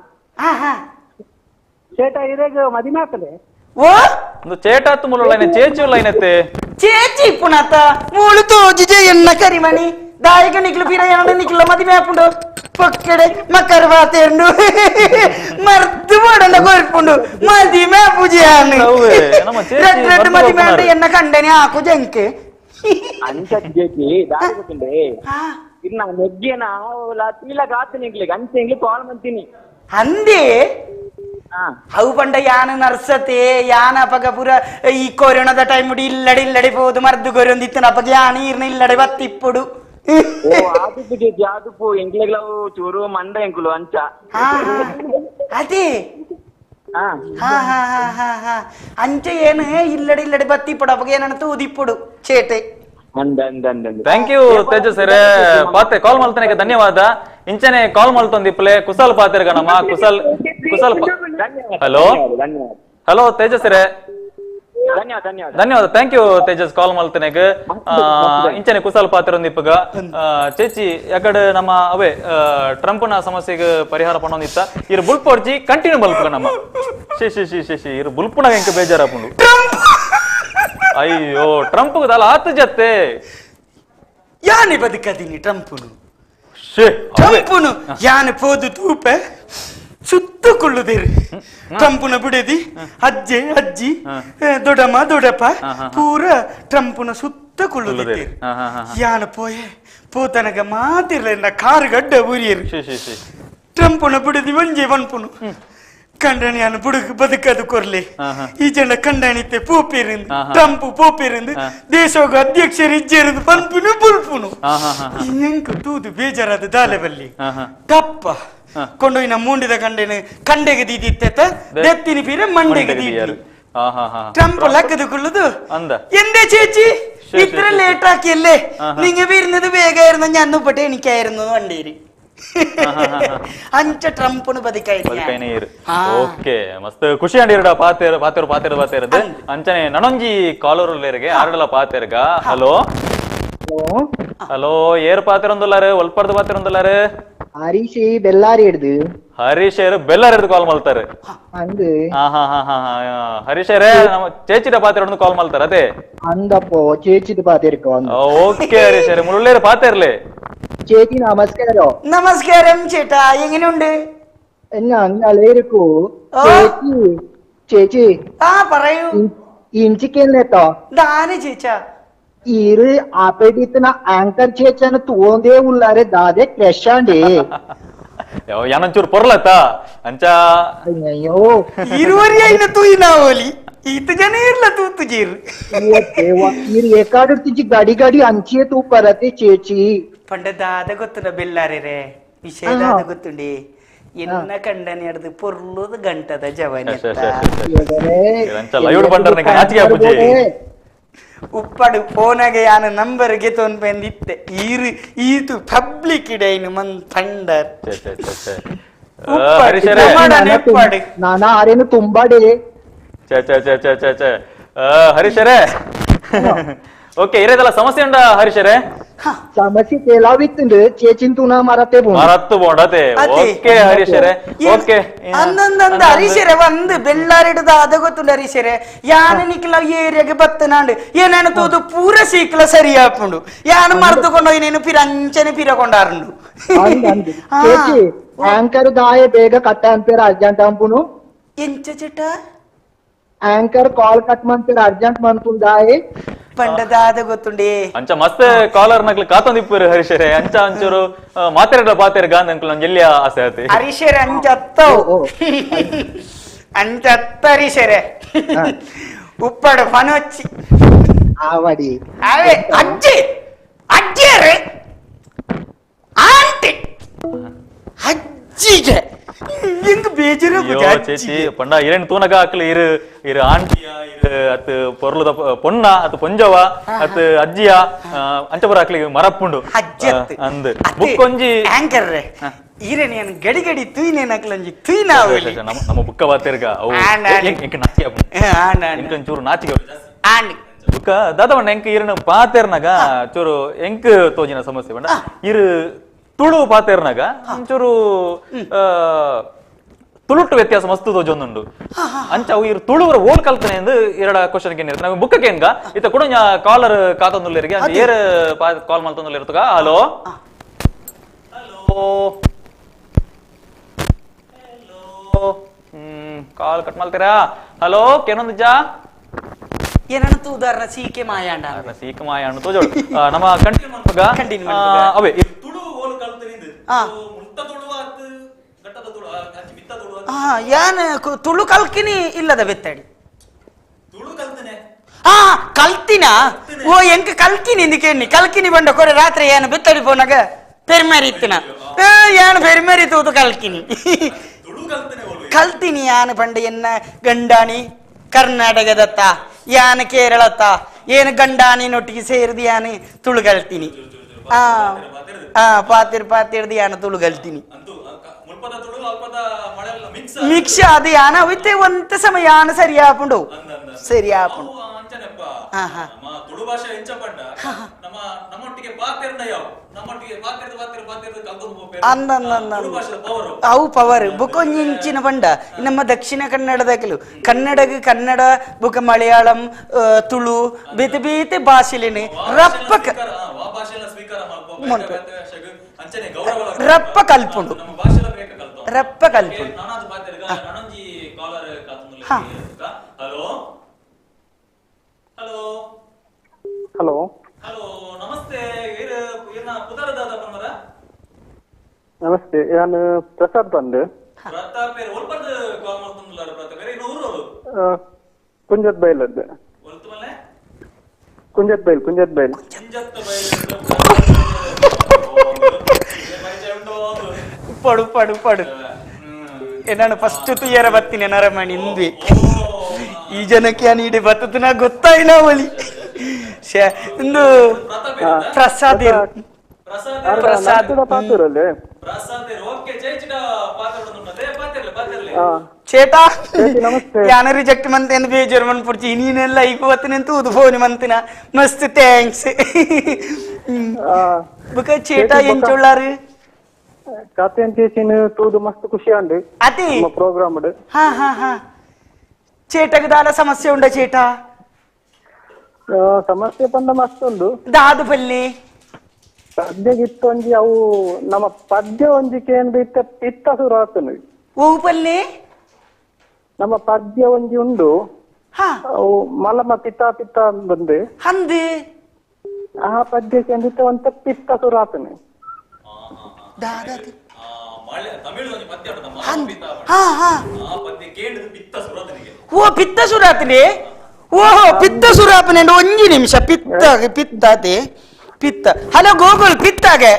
ಚೇಟ ಇರೇಗ ಮದಿಮೆ ಆಗ್ತದೆ. ಓ ಒಂದು ಚೇಟಾತು ಮುಲ್ಲ ಚೇಚು ಲೈನತ್ತೆ ಚೇಚಿ ಪುಣತ ಮೂಳು ತೋಜಿಜೆ ಎನ್ನ ಕರಿಮಣಿ ದಾಯಿಕ ನಿಕ್ಲು ಪಿರ ಎನ್ನ ನಿಕ್ಲ ಮದಿಮೆ ಆಪುಂಡು ಪೊಕ್ಕಡೆ ಮಕ್ಕರ ಬಾತೇಂಡು ಮರ್ದು ಬೋಡಂಡ ಕೊರ್ಪುಂಡು ಮದಿಮೆ ಪೂಜೆ ರೆಡ್ ರೆಡ್ ಮದಿಮೆ ಅಂಡ ಎನ್ನ ಕಂಡನೆ ಆಕು ಜಂಕೆ ಅಂಚ ಚೇಚಿ ದಾರಿ ಗೊತ್ತುಂಡೆ ಇರ್ನ ಮೆಗ್ಗೆನ ತುಯಿಲ ಕಾತು ನಿಕ್ಲಿಗೆ ಅಂಚೆ ಎಂಗ್ಲಿ ಕಾಲ್ ಮಂತೀನಿ ಅಂದೇ ಅವು ಪಂಡ ಯಾನ ನರ್ಸತೆ ಯಾನ ಅಪಗ ಪೂರ ಈ ಕೊರೋನಾದ ಟೈಮ್ ಇಲ್ಲಡೆ ಇಲ್ಲಡೆ ಪೋದು ಮರ್ದು ಕೊರೊಂದಿತ್ತನ ಅಪಗ ಯಾನ ಈರ್ನ ಇಲ್ಲಡೆ ಬತ್ತಿಪ್ಪುಡು. ಆದುಪ್ಪು ಚೇಚಿ ಆದುಪ್ಪು ಎಂಕ್ಲೆಗ್ಲವು ಚೂರು ಮಂಡ ಎಂಕುಲು ಅಂಚ ಅದೇ ಅಂಚ ಏನು ಇಲ್ಲಡೆ ಇಲ್ಲಡೆ ಬತ್ತಿಪ್ಪುಡು ಅಪಗ ಏನನ್ನ ತೂದಿಪ್ಪುಡು ಚೇಟೆ. Thank you Tejas sir ಪಾತೆ ಕಾಲ್ ಮಾಡ್ತಾನೆ ಧನ್ಯವಾದ. ಇಂಚನೆ ಕಾಲ್ ಮಾಡ್ತೊಂದಿಪ್ಪಲೆ ಕುಸಲ್ ಪಾತೆರ್ಗ ನಮ್ಮ ಕುಸಲ್ ಕುಸಲ್. ಹಲೋ ಹಲೋ ತೇಜಸ್ ಸರೇ ಧನ್ಯವಾದ. Thank you Tejas ಕಾಲ್ ಮಾಡ್ತೇನೆ. ಇಂಚನೆ ಕುಸಲ್ ಪಾತೆರೊಂದಿಪ್ಪಗ ಚೇಚಿ ಯಾಕಡೆ ನಮ್ಮ ಅವೇ ಟ್ರಂಪ್ನ ಸಮಸ್ಯೆಗೆ ಪರಿಹಾರ ಪಣೊಂದಿತ್ತ ಇರು ಬುಲ್ಪೊಡ್ಜಿ ಕಂಟಿನ್ಯೂ ಬಲ್ಪುಗ ನಮ್ಮ she she she she she ಇರು ಬುಲ್ಪುನಾಗ ಎಂಕ ಬೇಜಾರಾಪುಂಡು. ಅಯ್ಯೋ ಟ್ರಂಪ್ ದಲ ಆತ ಜತ್ತೆ ಯಾನೆ ಬದುಕದೀನಿ ಟ್ರಂಪುನು ಟ್ರಂಪುನು ಯಾನೆ ಪೋದು ತೂಪೆ ಸುತ್ತಕೊಳ್ಳುದಿರಿ ಟ್ರಂಪುನ ಬಿಡದಿ ಅಜ್ಜೆ ಅಜ್ಜಿ ದೊಡಮ್ಮ ದೊಡಪ್ಪ ಪೂರ ಟ್ರಂಪುನ ಸುತ್ತ ಕೊಳ್ಳುದಿರಿ ಯಾನ ಪೋಯೆ ಪೋತನಗ ಮಾತಿರ್ಲ ಕಾರು ಗಡ್ಡ ಊರಿಯರು ಟ್ರಂಪುನ ಬಿಡದಿ ಒಂಜೆ ವನ್ಪುನು ಕಂಡಣಿಯನ್ನು ಬುಡುಕು ಬದುಕದು ಕೊರ್ಲಿ ಈ ಜನ ಕಂಡಣಿತೆ ಪೋಪಿರಿಂದ ಟ್ರಂಪ್ ಪೋಪಿರಿಂದ ದೇಶೋಗ ಅಧ್ಯಕ್ಷರು ಇಜ್ಜೆರದು ಪನ್ಪುನು ಬುಲ್ಪುನು ಎಂಕು ತೂದು ಬೇಜಾರಾದ ದಾಲೆ ಬಲ್ಲಿ ತಪ್ಪ ಕೊಂಡೊಯ್ನ ಮೂಂಡಿದ ಕಂಡೆನು ಕಂಡೆಗೆ ದೀದಿತ್ತ ದೆತ್ತಿನ ಪೀರೆ ಮಂಡೆಗೆ ದೀದಿ ಟ್ರಂಪ್ ಲಕ್ಕದು ಕೊಳ್ಳುದು ಎಂದೇ ചേച്ചി ഇത്ര ലേറ്റ് ആക്കിയല്ലേ നിങ്ങ വരുന്നത് വേഗമായിരുന്നു ഞാൻ ഉപ്പട്ടെ എനിക്കായിരുന്നു വണ്ടീര് ಅಂಚ ಟ್ರಂಪ್ನು ಬದುಕೈನಿ. ಓಕೆ ಮಸ್ತ್ ಖುಷಿ ಅಂಡಿರಡ ಪಾತೇರು ಪಾತೇರು ಪಾತೇರು ಪಾತೇರದು ಅಂಚನೆ ನನೊಂಜಿ ಕಾಲೋರುಲ್ಲೇರಿಗೆ ಆರಡಲ ಪಾತೇರ್ಗ. ಹಲೋ ಹಲೋ ಏರ್ ಪಾತೇರೊಂದುಲ್ಲಾರು ಒಲ್ಪರ್ದು ಪಾತೇರೊಂದುಲ್ಲಾರು ಹರೀಶ್ ಬೆಲ್ಲಾರಿ ಹಿಡ್ದು ಹರೀಶ್ ಬೆಲ್ಲಾರಿ ಹಿಡ್ದು ಕಾಲ್ ಮಾಡ್ತಾರೆ. ಹರೀಶ್ ನಮ್ಮ ಚೇಚಿದ ಪಾತೇರೊಂದು ಕಾಲ್ ಮಾಡ್ತಾರೆ ಅದೇ ಅಂದಪ್ಪೋ ಚೇಚಿದ ಪಾತೇರ್ಕ. ಓಕೆ ಹರೀಶ್ ಮುಳ್ಳುಳ್ಳೇರು ಪಾತೇರ್ಲೆ. ചേച്ചി നമസ്കാരം. നമസ്കാരം ചേട്ടാ, എങ്ങനെയുണ്ട്? ഞങ്ങളേരിക്കൂ ചേച്ചി. ചേച്ചി ആ പറയൂ. ഇഞ്ചിക്കല്ലേട്ടോ ദാന ചേച്ചാ ഇരു ആപെടിത്തന ആങ്കർ ചേച്ചാನ ತೋಂದೇ ಉಲ್ಲಾರೆ ದಾದೆ ಕ್ರಶ್ ಆಂಡಿ ಯಾನೊಂಚೂರು ಪೊರ್ಲತ್ತ ಅಂಚ ಅಯ್ಯೋ ಇರುವರಿ ಐನ ತೂಯಿನ ಓಲಿ. ಈತ ಜನ ಇರ್ಲ ತೂತು ಜೀರ್ ನೀರು ಏಕಾಡಿರ್ತಿಜಿ ಗಾಡಿ ಗಾಡಿ ಅಂಚಿಯೇ ತೂ ಪರತೆ ಚೇಚಿ ಪಂಡ ದಾದ ಗೊತ್ತುಂಡ ಬೆಲ್ಲಾರೆ ವಿಷಯ ದಾದ ಗೊತ್ತುಂಡಿ ಎನ್ನ ಕಂಡನೆ ಹಿಡ್ದು ಪೊರ್ಲುದು ಗಂಟದ ಜವನಿ ಉಪ್ಪಡು ಫೋನಾಗೆ ಯಾನ ನಂಬರ್ಗೆ ತೊನ್ಪೆಂದಿತ್ತೆ ಈರು ಈತು ಪಬ್ಲಿಕ್ ಇಡೈನು ಮನ್ ಪಂಡರ್ ನಾನಾ ಆರೇನು ತುಂಬಾಡೆ ಹರೀಶರೇ ಓಕೆ ಇರೇದಲ್ಲ ಸಮಸ್ಯೆ ಉಂಡ ಹರೀಶರೇ ಸಮಸ್ಯೆ ಕೆಲವಿತ್ತುಂಡು ಚೇಚಿನ್ ತೂನ ಮರತೆ ಮರತ್ತು ಬೋಂಡತೆ ಓಕೆ ಹರೀಶರೇ ಓಕೆ ಅಂದಂದಂದ ಹರೀಶರೇ ಒಂದು ಬೆಳ್ಳಾರಿಡದ ಅದ ಗೊತ್ತುಂಡು ಹರೀಶರೇ ಯಾನ ನಿಕ್ಲ ಏರಿಯಾಗೆ ಬತ್ತನಾಂಡು ಏನೇನು ತೂದು ಪೂರ ಸೀಕ್ಲ ಸರಿ ಆಪುಂಡು ಯಾನು ಮರೆತುಕೊಂಡು ಏನೇನು ಪಿರ ಅಂಚನೆ ಪಿರಕೊಂಡಾರುಂಡು ಚೇಚಿ ಆಂಕರ್ ದಾಯ ಬೇಗ ಕಟ್ಟ ಅನ್ಪೇರ ಅರ್ಜೆಂಟ್ ಅಂಪುನು ಎಂಚ ಚಿಟ anchor call cut ಮಂತೇರ urgent ಮನ್ಪುಂದಾಯೆ ಪಂಡದಾದ ಗೊತ್ತುಂಡೆ ಅಂಚ ಮಸ್ತ್ ಕಾಲರ್ ನಕ್ಲು ಕಾತೊಂದಿಪ್ಪರು ಹರೀಶರೇ ಅಂಚ ಅಂಚೂರು ಮಾತೆರಡ ಪಾತೆರ ಗಾಂಧ ಅಂಕಲ್ ನಂಗೆ ಎಲ್ಲಿ ಆಸೆ ಆತಿ ಹರೀಶರೇ ಅಂಚ ಅತ್ತವು ಅಂಚ ಅತ್ತ ಹರೀಶರೇ ಉಪ್ಪಡು ಫನೊಚ್ಚಿ ಆವಡಿ ಅವೇ ಅಜ್ಜಿ ಅಜ್ಜಿಯರೇ ಆಂಟಿ ಅಜ್ಜಿಗೆ ಎಂಗ್ ಬೇಜಾರು ಚೇಚಿ ಪಂಡ ಇರೇನ್ ತೂನಗ ಅಕ್ಲು ಇರು ಇರು ಆಂಟಿಯ ಇರು ಅತ್ ಪೊರ್ಲುದ ಪೊನ್ನ ಅತ್ ಪೊಂಜವ ಅತ್ ಅಜ್ಜಿಯ ಅಂಚಪುರ ಅಕ್ಲಿಗೆ ಮರಪ್ಪುಂಡು ಅಂದ್ ಬುಕ್ಕೊಂಜಿ ಆಂಕರ್ ಈರೆ నేను ಗಡಿ ಗಡಿ ತೂಯ್ನೇನ್ ಅಕ್ಲಂಜಿ ತೂಯ್ನಾವಲಿ ನಮ್ಮ ಬುಕ್ಕ ಬಾತೆರ್ಗ ಅವು ಎಂಕ್ ನಾಚಿಕೆ ಎಂಕ್ ಒಂಚೂರು ನಾಚಿಕೆ ಆಂಡ್ ಬುಕ್ಕ ದಾದವಣ್ಣ ಎಂಕ್ ಇರನ ಪಾತೆರ್ನಗ ಚೂರು ಎಂಕ್ ತೋಜಿನ ಸಮಸ್ಯೆ ಪಂಡ ಇರು ತುಳು ಪಾತೆರ್ನಗ ಒಂಚೂರು ತುಳುಟ್ಟು ವ್ಯತ್ಯಾಸ ಮಸ್ತ್ ತೋಜೊಂದುಂಡು ಅಂಚ ಅವು ಇರು ತುಳುವರ ಓಲ್ ಕಲ್ತನೆ ಎಂದು ಎರಡ ಕ್ವಶನ್ ಕೇನ್ ನಾವು ಬುಕ್ಕ ಕೇನ್ಗ ಇತ್ತ ಕೂಡ ಕಾಲರ್ ಕಾತೊಂದುಲ್ಲೆರಿಗೆ ಅಂಚ ಏರ್ ಕಾಲ್ ಮಲ್ತೊಂದುಲ್ಲೆರ್ತಗ hello hello hello call cut ಮಲ್ತೀರಾ hello ಕೇನೊಂದು ಜಾ ಏನಂತ ಉದಾಹರಣೆ ಸೀಕೆ ಮಾಯಾಂಡ ಸೀಕೆ ಮಾಯಾಂಡ ತೋಜೋಡು ನಮ್ಮ ಕಂಟಿನ್ಯೂ ಮನ್ಪುಗ ಅವೇ ತುಳು ಓಲ್ ಕಲ್ತನೆ ಮುಟ್ಟ ತುಳು ಅತ್ ಗಟ್ಟದ ತುಳು ಅಂಚಿ ಮಿತ್ತ ತುಳು ಯಾನ್ ತುಳು ಕಲ್ಕಿನಿ ಇಲ್ಲದ ಬೆತ್ತಡಿ ತುಳು ಕಲ್ತನೆ ಆ ಕಲ್ತಿನ ಓ ಎಂಕ್ ಕಲ್ಕಿನಿ ಇಂದಕ್ಕೆ ಕಲ್ಕಿನಿ ಬಂಡ ಕೊರೆ ರಾತ್ರಿ ಏನು ಬೆತ್ತಡಿ ಪೋನಾಗ ಪೆರ್ಮರಿ ಇತ್ತಿನ ಯಾನ್ ಪೆರ್ಮರಿ ತೂತು ಕಲ್ಕಿನಿ ಕಲ್ತಿನಿ ಯಾನ್ ಪಂಡ ಎನ್ನ ಗಂಡಾಣಿ ಕರ್ನಾಟಕದತ್ತ ಯಾನ್ ಕೇರಳತ್ತ ಏನು ಗಂಡಾಣಿ ನೊಟ್ಟಿಗೆ ಸೇರಿದ ಯಾನ್ ತುಳು ಕಲ್ತೀನಿ ಆ ಆ ಪಾತಿರ್ ಪಾತಿರ್ದು ಯಾನ್ ತುಳು ಕಲ್ತೀನಿ ಮಿಕ್ಸ್ ಅದು ಯಾನ ಅವಿತ್ತೆ ಒಂತ ಸಮಯ ಯಾನ ಸರಿ ಆಪುಂಡು ಸರಿ ಆಪುಂಡು ತುಳು ಭಾಷೆ ಎಂಚ ಪಂಡ ನಮ್ಮ ನಮ್ಮೊಟ್ಟಿಗೆ ಪಾತೆರ್ನ ಯಾವ ನಮ್ಮೊಟ್ಟಿಗೆ ಪಾತೆರ್ದು ಪಾತೆರ್ ಪಾತೆರ್ದು ಕಲ್ತೊಂದು ಪೋಪೆರ್ ಅವು ಪವರ್ ಬುಕೊಂಜಿಂಚಿನ ಪಂಡ ನಮ್ಮ ದಕ್ಷಿಣ ಕನ್ನಡದ ಕೆಲವು ಕನ್ನಡಗ ಕನ್ನಡ ಬುಕ ಮಲಯಾಳಂ ತುಳು ಬೇತೆ ಬೇತೆ ಭಾಷೆಲೇನೆ ರಪ್ಪಕ ರಪ್ಪ ಕಲ್ಪುಂಡು ರಪ್ಪ ಕಲ್ಪುಂಡು hello hello hello hello namaste ಪುದರದಾದ ಪನ್ಮರ namaste ನಾನು ಪ್ರಸಾದ್ ಬಂದು ಪ್ರತಾಪ್ ಒಲ್ಪದ ಕಾಲ್ ಮಾಡ್ತಂದುಲ್ಲಾರ ಪ್ರತಾಪ್ ಇನ್ನು ಊರು ಕುಂಜತ್ ಬೈಲ್ ಅದ್ದು ಒಲ್ತು ಮಲ್ಲೆ ಕುಂಜತ್ ಬೈಲ್ ಕುಂಜತ್ ಬೈಲ್ ಕುಂಜತ್ ಬೈಲ್ ಉಪ್ಪಡು ಉಪ್ಪಡು ಉಪ್ಪಡು ನಾನು ಫಸ್ಟ್ ತುಯ್ಯರ ಬತ್ತೀನಿ ನರಮಣಿ ಇಂದ್ವಿ ಈ ಜನಕ್ಕೆ ನಾನು ಇಡೀ ಬತ್ತದ ಗೊತ್ತಾಯಿನ ಒಲಿ ಇಂದು ಪ್ರಸಾದ್ ಪ್ರಸಾದ್ ಚೇತಾ ಯಾನ ರಿಜೆಕ್ಟ್ ಮಂತೆ ಬೇಜಾರು ಮನ್ಪುಡ್ಚಿ ನೀನೆಲ್ಲ ಈಗ ಬತ್ತಿನ ತೂದು ಫೋನ್ ಮಂತಿನ ಮಸ್ತ್ thanks ಬುಕ ಚೇಟಾ ಎಂಚುಳ್ಳಾರು ಕಾತೆನ್ ಚೇಚಿನ ತೂದು ಮಸ್ತ್ ಖುಷಿ ಅಂಡು ಅತಿ ಪ್ರೋಗ್ರಾಮ್ ಹಾ ಹಾ ಹಾ ಚೇಟಗ ದಾಲ ಸಮಸ್ಯೆ ಉಂಡ ಚೇಟಾ ಸಮಸ್ಯೆ ಪಂಡ ಮಸ್ತ್ ಉಂಡು ದಾದು ಪಲ್ಲಿ ಸದ್ಯಗಿತ್ತು ಒಂಜಿ ಅವು ನಮ್ಮ ಪದ್ಯ ಒಂಜಿ ಕೇಂದ್ರ ಇತ್ತ ಪಿತ್ತ ಸುರು ಆತನು ಓ ಪಲ್ಲಿ ನಮ್ಮ ಪದ್ಯ ಒಂಜಿ ಉಂಡು ಅವು ಮಲಮ ಪಿತ್ತ ಪಿತ್ತ ಬಂದು ಅಂದು ಆ ಪದ್ಯ ಕೇಂದ್ರ ಒಂತ ಪಿತ್ತ ಸುರು ಆತನು ಓ ಪಿತ್ತ ಸುರಾತ್ರಿ. ಓಹೋ ಪಿತ್ತ ಸುರಾಪನೆ ಒಂಜಿ ನಿಮಿಷ. ಪಿತ್ತ ಪಿತ್ತಾತೆ ಪಿತ್ತ. ಹಲೋ ಗೋಕುಲ್ ಪಿತ್ತಾಗೆ.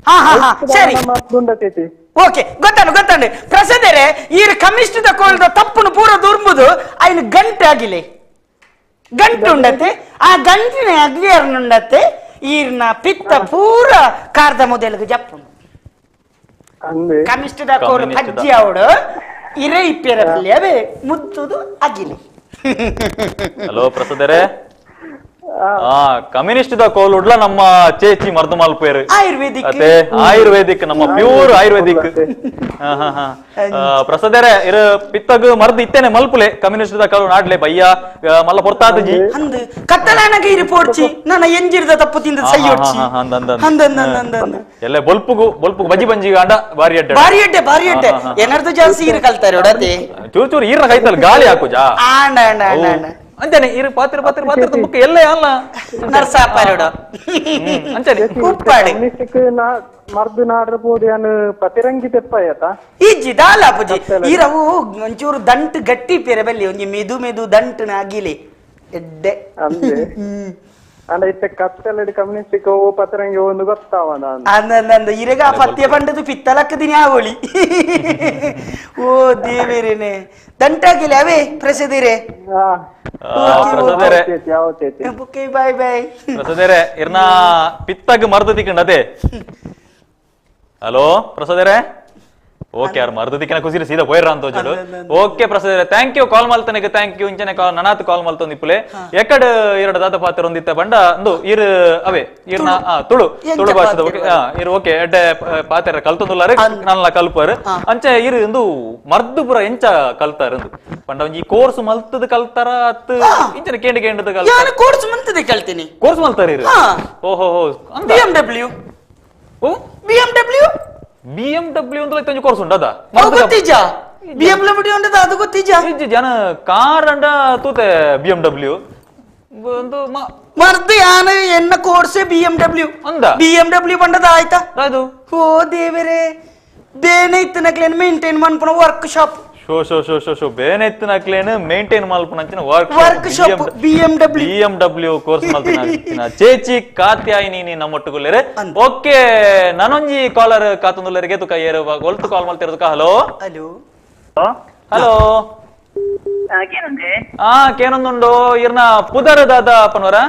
ಹಾ ಹಾ ಹಾ ಸರಿ ಓಕೆ ಗೊತ್ತಾನು ಗೊತ್ತಾಂಡೆ ಪ್ರಸದರೆ ಈ ಕಮಿಷ್ಠದ ಕೋಲ್ದ ತಪ್ಪುನು ಪೂರ ದುರ್ಬುದು ಐನು ಗಂಟೆ ಆಗಿಲೆ ಗಂಟು ಉಂಡತ್ತೆ. ಆ ಗಂಟಿನ ಅಗ್ಲಿಯರ್ನುಂಡತ್ತೆ ಈರ್ನ ಪಿತ್ತ ಪೂರ ಕಾರ್ದ ಮೊದಲಿಗೆ ಜಪ್ಪುಂಡು. ಕಮಿಷ್ಠದ ಕೋಲು ಪಜ್ಜಿ ಅವಡು ಇರೇ ಇಪ್ಪೆರದಲ್ಲಿ ಅವೇ ಮುದ್ದುದು ಅಗಿಲಿ. ಹಲೋ ಪ್ರಸದರೆ, ಕಮ್ಯುನಿಸ್ಟ್ the ಕೋಲ್ ಉಡ್ಲ ನಮ್ಮ ಚೇಚಿ ಮರ್ದು ಮಲ್ಪೇರು ಆಯುರ್ವೇದಿಕ್ ಆಯುರ್ವೇದಿಕ್ ನಮ್ಮ ಪ್ಯೂರ್ ಆಯುರ್ವೇದಿಕ್. ಪ್ರಸದರೆ ಇರು ಪಿತ್ತಗ್ ಮರ್ದು ಇತ್ತೇನೆ ಮಲ್ಪುಲೆ ಕಮ್ಯುನಿಸ್ಟ್ the ಕೋಲು ನಾಡ್ಲೆ ಬಯ್ಯ ಮಲ್ಲ ಪೊರ್ತಾದಜಿ ಅಂದು ಕತ್ತಲಾನಗ ಇರು ಪೋಡ್ಚಿ ನನ್ನ ಎಂಜಿರ್ದ ತಪ್ಪು ತಿಂದ ಸೈಯೊಡ್ಚಿ ಎಲ್ಲ ಬೊಲ್ಪುಗು ಬೊಲ್ಪುಗು ಬಜ್ಜಿ ಬಂಜಿ ಅಂಡ ಬಾರಿ ಅಡ್ಡೆ ಬಾರಿ ಅಡ್ಡೆ ಬಾರಿ ಅಡ್ಡೆ ಏನಾರ್ದು ಜಾಸ್ತಿ ಈರು ಕಲ್ತಾರೆ ಒಡತೆ ಚೂರು ಚೂರು ಈರ್ನ ಕೈತಲ್ ಗಾಳಿ ಹಾಕುಜಾ ಆಂಡ ಆಂಡ ಆಂಡ ಅಂಚನೆ ಇರು ಪಾತ್ರ ಪಾತ್ರ ಪಾತ್ರ ಬುಕ್ ಎಲ್ಲ ಅಲ್ಲ ನರ್ಸಾಪಾರೋಡು ಅಂಚನೆ ಉಪ್ಪಾಡಿ ಮರ್ದು ನಾಡ್ರಬಹುದು ಯಾನು ಪತಿರಂಗಿ ತೆಪ್ಪಾಯತ ಇಜ್ಜಿ ದಾಲ ಪುಜಿ ಈರವು ಒಂಚೂರು ದಂಟು ಗಟ್ಟಿ ಪೇರೆ ಬಲ್ಲಿ ಒಂಜಿ ಮೆದು ಮೆದು ದಂಟು ನಾಗಿಲೆ ಎಡ್ಡೆ ಅಂದೆ ಅಂಡ ಇತ್ತೆ ಕತ್ತಲೆಡ್ ಕಮ್ಯುನಿಸ್ಟಿಕ್ ಓ ಪತಿರಂಗಿ ಒಂದು ಗೊತ್ತಾವನ ಅಂದ ಇರೆಗ ಆ ಪತ್ಯ ಪಂಡದು ಪಿತ್ತಲಕ್ಕದಿನಿ ಆವಳಿ. ಓ ದೇವೇರೇನೆ ದಂಟಾಗಿಲ್ಲ ಅವೇ ಪ್ರಸದಿರೆ. ಬಾಯ್ ಬಾಯ್ ಪ್ರಸದೇರೆ ಇರ್ನ ಪಿತ್ತಗ್ ಮರ್ದು ತಿಕ್ಕಂಡದೆ. ಹಲೋ ಪ್ರಸದೇರೆ, ಓಕೆ ಯಾರು ಮರ್ದು ತಿಕ್ಕನ ಕುಸಿರಿ ಸೀದಾ ಪೋಯ್ರ ಅಂತ ಹೋಜಡು. ಓಕೆ ಪ್ರಸದೇರೆ thank you call ಮಲ್ತನಿಗೆ thank you. ಇಂಚನೆ ಕಾಲ್ ನನಾತ್ ಕಾಲ್ ಮಲ್ತೊಂದು ಇಪ್ಪುಲೆ ಎಕಡ್ ಎರಡು ದಾತ ಪಾತ್ರ ಒಂದಿತ್ತ ಬಂಡ ಅಂದು ಇರ್ ಅವೇ ಇರ್ನ ತುಳು ತುಳು ಭಾಷೆದ ಇರು ಓಕೆ ಎಡ್ಡೆ ಪಾತ್ರ ಕಲ್ತೊಂದುಲ್ಲಾರೆ ನಲ್ಲ ಕಲ್ಪರ್ ಅಂಚೆ ಇರು ಇಂದು ಮರ್ದು ಪುರ ಎಂಚ ಕಲ್ತಾರ ಅಂದು ಪಂಡ ಒಂಜಿ ಕೋರ್ಸ್ ಮಲ್ತದ ಕಲ್ತಾರ ಅತ್ ಇಂಚನೆ ಕೇಂದ್ರ ಕೇಂದ್ರದ ಕಲ್ತಾರ. ಕೋರ್ಸ್ ಮಲ್ತದೆ ಕಲ್ತೀನಿ ಕೋರ್ಸ್ ಮಲ್ತಾರ ಇರು. ಓಹೋ ಹೋ BMW ಓ BMW BMW ಅಂತ ಒಂಜಿ ಕೋರ್ಸ್ ಉಂಟದ ಗೊತ್ತಿಜ BMW ಉಂಟದ ಅದು ಗೊತ್ತಿಜ ಇಜ್ಜಿ ಜನ ಕಾರ್ ಅಂಡ ತೂತೆ BMW ಒಂದು ಮರ್ದು ಯಾನ ಎನ್ನ ಕೋರ್ಸೆ BMW ಅಂದ BMW ಪಂಡದ ಆಯ್ತಾ ಅದು. ಓ ದೇವರೇ ಬೇನೆ ಇತ್ತನಕ್ಲೇನ್ ಮೇಂಟೈನ್ ಮನ್ಪುನ work shop show show show show show ಬೇನೆ ಇತ್ತನಕ್ಲೇನ್ ಮೇಂಟೈನ್ ಮಲ್ಪುನಂಚಿನ work shop BMW BMW course ಮಲ್ತನ ಚೇಚಿ ಕಾತ್ಯಾಯಿನಿ ನೀ ನಮ್ಮೊಟ್ಟುಗುಲ್ಲೇರೆ. ಓಕೆ ನಾನೊಂಜಿ ಕಾಲರ್ ಕಾತೊಂದುಲ್ಲೇರಿಗೆ ತುಕ ಏರು ಒಲ್ತು ಕಾಲ್ ಮಲ್ತಿರೋದಕ್ಕ. Hello hello hello ಆ ಕೇನೊಂದುಂಡು ಇರ್ನ ಪುದರ್ ದಾದ ಪನ್ವರ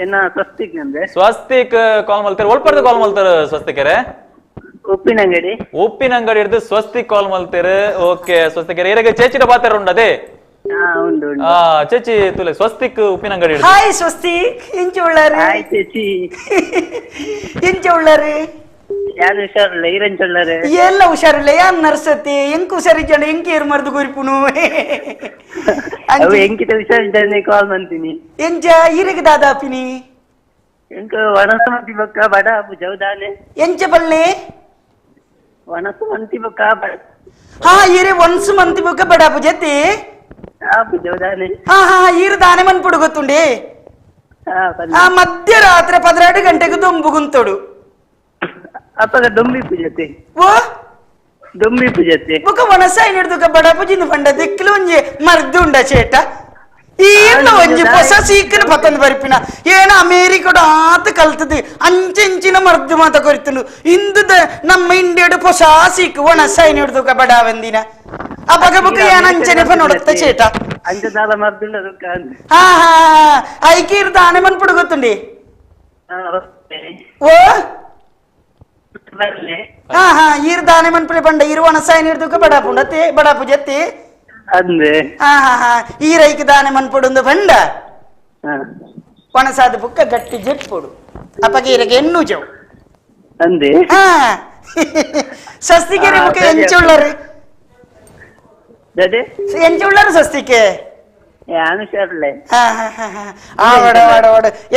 ಎನ್ನ ಸ್ವಸ್ತಿಕ್ ನಂದೆ ಸ್ವಸ್ತಿಕ್ ಕಾಲ್ ಮಲ್ತಾರೆ ಒಲ್ಪರ್ದು ಕಾಲ್ ಮಲ್ತಾರ ಸ್ವಸ್ತಿಕರೆ ಉಪ್ಪಿನಂಗಡಿ ಉಪ್ಪಿನಂಗಡಿ ಹಿಡಿದು ಸ್ವಸ್ತಿಕ್ ಕಾಲ್ ಮಲ್ತೇರು. ಓಕೆ ಸ್ವಸ್ತಿಕರೆ ಇರಗೆ ಚೇಚಿಡ ಪಾತ್ರ ಉಂಡದೆ ಚೇಚಿ ತುಲೆ ಸ್ವಸ್ತಿಕ್ ಉಪ್ಪಿನಂಗಡಿ. ಹಾಯ್ ಸ್ವಸ್ತಿಕ್ ಎಂಚ ಉಳ್ಳಾರಿ? ಹಾಯ್ ಚೇಚಿ ಎಂಚ ಉಳ್ಳಾರಿ? ಯಾರು ಹುಷಾರಿಲ್ಲ ಈರೆಂಚ ಉಳ್ಳಾರೆ? ಎಲ್ಲ ಹುಷಾರಿಲ್ಲ ಯಾನ್ ನರ್ಸತಿ ಎಂಕ್ ಹುಷಾರಿಜ್ಜಂಡ ಎಂಕ್ ಏರ್ ಮರ್ದು ಗುರಿಪುನು ಅವು ಎಂಕಿತ ಹುಷಾರಿದ್ದಾನೆ ಕಾಲ್ ಮಾಡ್ತೀನಿ. ಎಂಚ ಈರೆಗೆ ದಾದಾಪಿನಿ ಎಂಕ ವನಸ ಮಂತಿ ಬಕ್ಕ ಬಡ ಜೌದಾನೆ ಎಂಚ ಪಲ್ಲೆ ವನಸು ಮಂತಿ ಬಕ್ಕ ಬಡ ಹಾ ಈರೆ ಒನ್ಸು ಮಂತಿ ಬಕ್ಕ ಬಡ ಪೂಜತಿ ಹಾ ಹಾ ಈರು ದಾನೆ ಮನ್ಪುಡು ಗೊತ್ತುಂಡಿ ಆ ಮಧ್ಯರಾತ್ರಿ 12 ಗಂಟೆಗೆ ದೊಂಬು ಗುಂತೋಡು ಅಪ್ಪಗ ದೊಂಬಿ ಪೂಜತೆ ಓ ದೊಂಬಿ ಪೂಜತೆ ಬೊಕ ವನಸ ಹಿಡ್ದುಕ ಬಡ ಪೂಜಿನ ಪಂಡ ದಿಕ್ಕಲು ಒಂಜಿ ಮರ್ದು ಉಂಡ ಚೇಟ ಈರ್ನ ಒಂಜಿ ಹೊಸ ಸೀಕನ ಪತ್ತಂದು ಬರಿಪಿನ ಏನ ಅಮೇರಿಕಡ ಆತ ಕಲ್ತದೆ ಅಂಚೆಂಚಿನ ಮರ್ದು ಮಾತ ಕೊರಿತುಂಡು ಇಂದು ನಮ್ಮ ಇಂಡಿಯಾಡು ಹೊಸ ಸೀಕ್ ಒಣಸ ಹಿಡ್ದುಕ ಬಡಾವಂದಿನ ಅಪಗ ಬುಕ ಏನ ಅಂಚನೆ ನೋಡುತ್ತ ಚೇಟ ಹಾ ಹಾ ಐಕೀರ್ ದಾನೆ ಮನ್ಪುಡು ಗೊತ್ತುಂಡಿ ಓ ಹಾ ಹಾ ಈರ್ ದಾನೆ ಮನ್ಪುಡೆ ಪಂಡ ಇರು ಒಣಸ ಹಿಡ್ದುಕ ಬಡಾಪುಂಡ ಬಡಾಪು ಜತ್ತಿ ಹಾ ಹಾ ಹಾ ಈ ರೈಕ್ ದಾನೆ ಮನ್ಪುಡುಂದು ಬಂಡ ಒಣಸಾದ ಬುಕ್ಕ ಗಟ್ಟಿ ಜೆಪ್ಪುಡು ಅಪ್ಪಗೆ ಇರಗೆ ಎಣ್ಣು ಜವು ಅಂದೆ ಹಾ ಸ್ವಸ್ತಿಗೆ ಮುಖ ಎಂಚುಳ್ಳರು ಎಂಚುಳ್ಳರು ಸ್ವಸ್ತಿಕೆ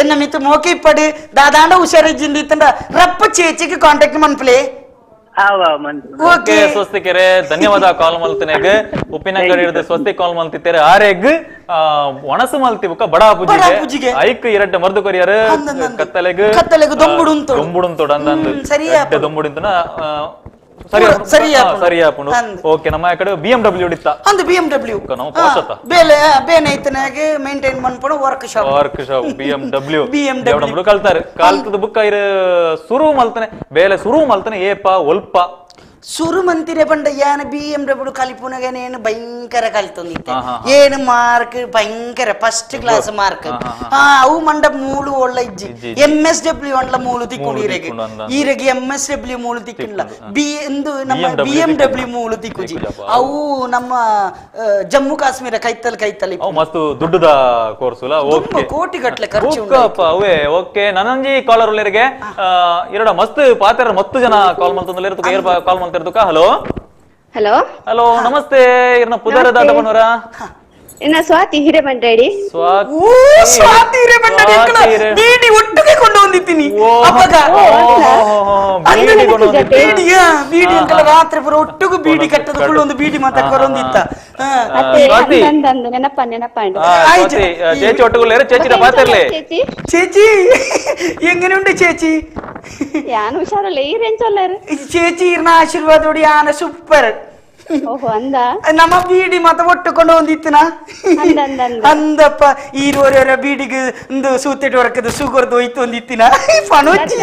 ಎನ್ನ ಮಿತ್ತು ಮೋಕಿ ಇಪ್ಪಡು ದಾದಾಂಡ ಹುಷಾರಿಜ್ಜಿಂದ ಇತ್ತಂಡ ರಪ್ಪ ಚೇಚಿಗೆ ಕಾಂಟ್ಯಾಕ್ಟ್ ಮನ್ಪಲೆ. ಆವ ಮಂತು. ಓಕೆ ಸ್ವಸ್ತಿಕೆರೆ ಧನ್ಯವಾದ ಕಾಲ್ ಮಲ್ತನೆಗ್. ಉಪ್ಪಿನಂಗಡಿ ಹಿಡಿದು ಸ್ವಸ್ತಿ ಕಾಲ್ ಮಲ್ತಿತ್ತೇರೆ ಆರೆಗ್ ಒಣಸು ಮಲ್ತಿ ಬುಕ್ಕ ಬಡ ಪೂಜಿಗೆ ಐಕ್ ಎರಡ್ ಮರ್ದು ಕೊರಿಯರ್ ಕತ್ತಲೆಗ್ ಕತ್ತಲೆಗ್ ದೊಂಬುಡುಂತೋಡು ದೊಂಬುಡುಂತೋಡು ಅಂದಂದು ದೊಂಬುಡುಂತನ ಸರಿ ಆಪುಂಡು. ಓಕೆ ನಮ್ಮ ಕಡೆ BMW ಇತ್ತ ಅಂದು BMW ನಮ್ಮ ಪೋಷತ ಬೇಲೆ ಬೇನೆ ಇತ್ತನಾಗೆ ಮೇಂಟೈನ್ ಮನ್ಪುಣ work shop BMW BMW ಕಲ್ತಾರೆ ಕಲ್ತದ ಬುಕ್ಕ ಇರ ಸುರು ಮಲ್ತನೆ ಬೇಲೆ ಸುರು ಮಲ್ತನೆ ಏಪ ಒಲ್ಪ ಸುರು ಮಂತಿರೆ ಪಂಡ ಯಾನ BMW ಕಲಿಪುನಗನೇನು ಭಯಂಕರ ಕಲಿತೊಂದಿತ್ತೆ ಏನು ಮಾರ್ಕ್ ಭಯಂಕರ first class mark ಅವು ಮಂಡ ಮೂಲು ಒಳ್ಳ ಇಜ್ಜಿ MSW ಒಂಡ್ಲ ಮೂಲು ತಿಕ್ಕೊಂಡು ಈರೆಗೆ ಈರೆಗೆ MSW ಮೂಲು ತಿಕ್ಕಿಲ್ಲ ಬಿ ಎಂದು ನಮ್ಮ BMW ಮೂಲು ತಿಕ್ಕುಜಿ ಅವು ನಮ್ಮ ಜಮ್ಮು ಕಾಶ್ಮೀರ ಕೈತಲ್ ಕೈತಲ್ ಮಸ್ತ್ ದುಡ್ಡುದ ಕೋರ್ಸ್ ಕೋಟಿ ಗಟ್ಟಲೆ ಖರ್ಚು ಅವೇ. ಓಕೆ ನನಂಜಿ ಕಾಲರ್ ಉಳ್ಳರಿಗೆ ಎರಡ ಮಸ್ತ್ ಪಾತ್ರ ಮಸ್ತ್ ಜನ ಕಾಲ್ ಮಲ್ತೊಂದುಲ್ಲೆರ್ ಕಾಲ್ ಮಲ್ತ. Hello hello hello ನಮಸ್ತೆ ಇರ್ನ ಪುದರ ದಾದ ಬನ್ನೋರ ಇನ್ನ ಸ್ವಾತಿ ಹಿರೇಮಂಡಳಿ. ಸ್ವಾತಿ ಹಿರೇಮಂಡಳಿ ಬೀಡಿ ಒಟ್ಟಿಗೆ ಕೊಂಡು ಬಂದಿದ್ದೀನಿ ಅಪ್ಪಗ ಬೀಡಿ ಬೀಡಿ ಅಂಕಲ ರಾತ್ರಿ ಪೂರ ಒಟ್ಟಿಗೂ ಬೀಡಿ ಕಟ್ಟದ ಕುಳ್ಳು ಒಂದು ಬೀಡಿ ಮಾತಾ ಕೊರೊಂದಿತ್ತ. ನೆನಪ ನೆನಪ ചേച്ചി ഒട്ടുകൊള്ളേരെ ചേച്ചിയുടെ പാത്തല്ലേ ചേച്ചി എങ്ങനെയുണ്ട് ചേച്ചി? ഞാൻ ಹುಷಾರಲ್ಲ ಈ ರೇಂಜ್ ಅಲ್ಲಾರು ചേച്ചി ಇರ್ನ ಆಶೀರ್ವಾದೋಡಿ ಆನ ಸೂಪರ್. ಓಹೋ ಅಂದ ನಮ್ಮ ಬೀಡಿ ಮತ ಒಟ್ಟುಕೊಂಡು ಒಂದಿತ್ತನ ಅಂದಪ್ಪ ಈರೋರ ಬೀಡಿಗೆ ಒಂದು ಸೂತೆಟ್ ಹೊರಕದ ಸುಗರ್ದು ಹೋಯ್ತು ಒಂದಿತ್ತಿನ ಪಣೋಚಿ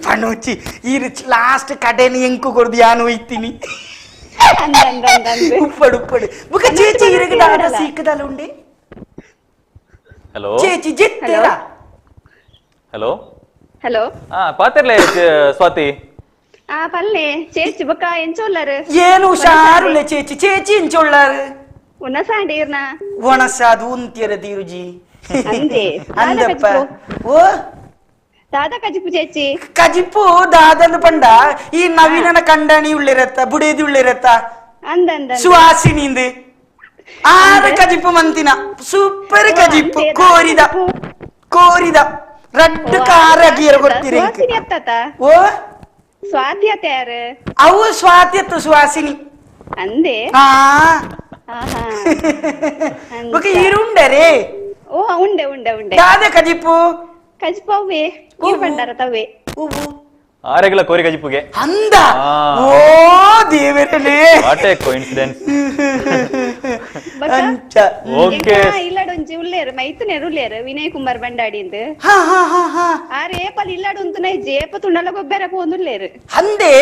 ಪಣೋಚಿ ಈ ಲಾಸ್ಟ್ ಕಡೆನ ಎಂಕು ಕೊಡ್ದು ಯಾನು ಹೋಯ್ತೀನಿ ಉಪ್ಪಡು ಉಪ್ಪಡು ಬುಕ್ಕ ಚೇಚಿ ಇರಗ ದಾದ ಸೀಕದಲ್ಲ ಉಂಡೆ. ಹಲೋ ಚೇಚಿ ಜಿತ್ತೇರಾ? ಹಲೋ ಹಲೋ ಹಾ ಪಾತಿರ್ಲೆ ಸ್ವಾತಿ. ಆ ಪಲ್ಲೆ ಚೇಚಿ ಬೊಕ್ಕ ಎಂಚೊಲ್ಲಾರು? ಏನು ಹುಷಾರುಲ್ಲೆ ಚೇಚಿ ಚೇಚಿ ಎಂಚೊಲ್ಲಾರು? ಒಣಸಾಂಡೀರ್ನ ಒಣಸಾದು ಉಂತಿಯರ ದೀರುಜಿ ಅಂದೆ ಅಂದಪ್ಪ. ಓ ದಾದಾ ಕಜಿಪು ಚೇಚಿ ಕಜಿಪು ದಾದನ ಪಂಡ ಈ ನವೀನನ ಕಂಡಣಿ ಉಳ್ಳಿರತ್ತ ಬುಡೇದಿ ಉಳ್ಳಿರತ್ತ ಅಂದ ಅಂದ ಸುಹಾಸಿನಿಂದ ಆರು ಕಜಿಪು ಮಂತಿನ ಸೂಪರ್ ಕಜಿಪು ಕೋರಿದ ಕೋರಿದ ರಡ್ಡು ಕಾರ ಗೀರ ಕೊಡ್ತೀರಿ. ಓ ಸ್ವಾತಿ ಅತ್ತೆ ಯಾರು? ಅವು ಸ್ವಾತಿ ಅತ್ತು ಸುಹಾಸಿನಿ ಅಂದೆ. ಓಕೆ ಈರುಂಡರೇ? ಓ ಉಂಡೆ ಉಂಡೆ ಉಂಡೆ ದಾದ ಕಜಿಪು ಕಜಿಪು ಅವೇ ಬಂಡಾರ ತವೇ ಆರೆಗಳ ಕೋರಿ ಕಜಿಪುಗೆ ಅಂದ. ಓ ದೇವರೇ what A coincidence. Okay ಇಲ್ಲಡೊಂಜಿ ಉಲ್ಲೇರು ಮೈತುನೇರು ಉಲ್ಲೇರು Vinay Kumar ಬಂಡಾಡಿ ಅಂದ್ ಆರ್ ಏಪಲ್ ಇಲ್ಲಡು ಉಂತುನ ಇಜ್ಜಿ ಏಪ ತುಂಡಲ ಗೊಬ್ಬರ ಪೋಂದುಲ್ಲೇರು ಅಂದೆ.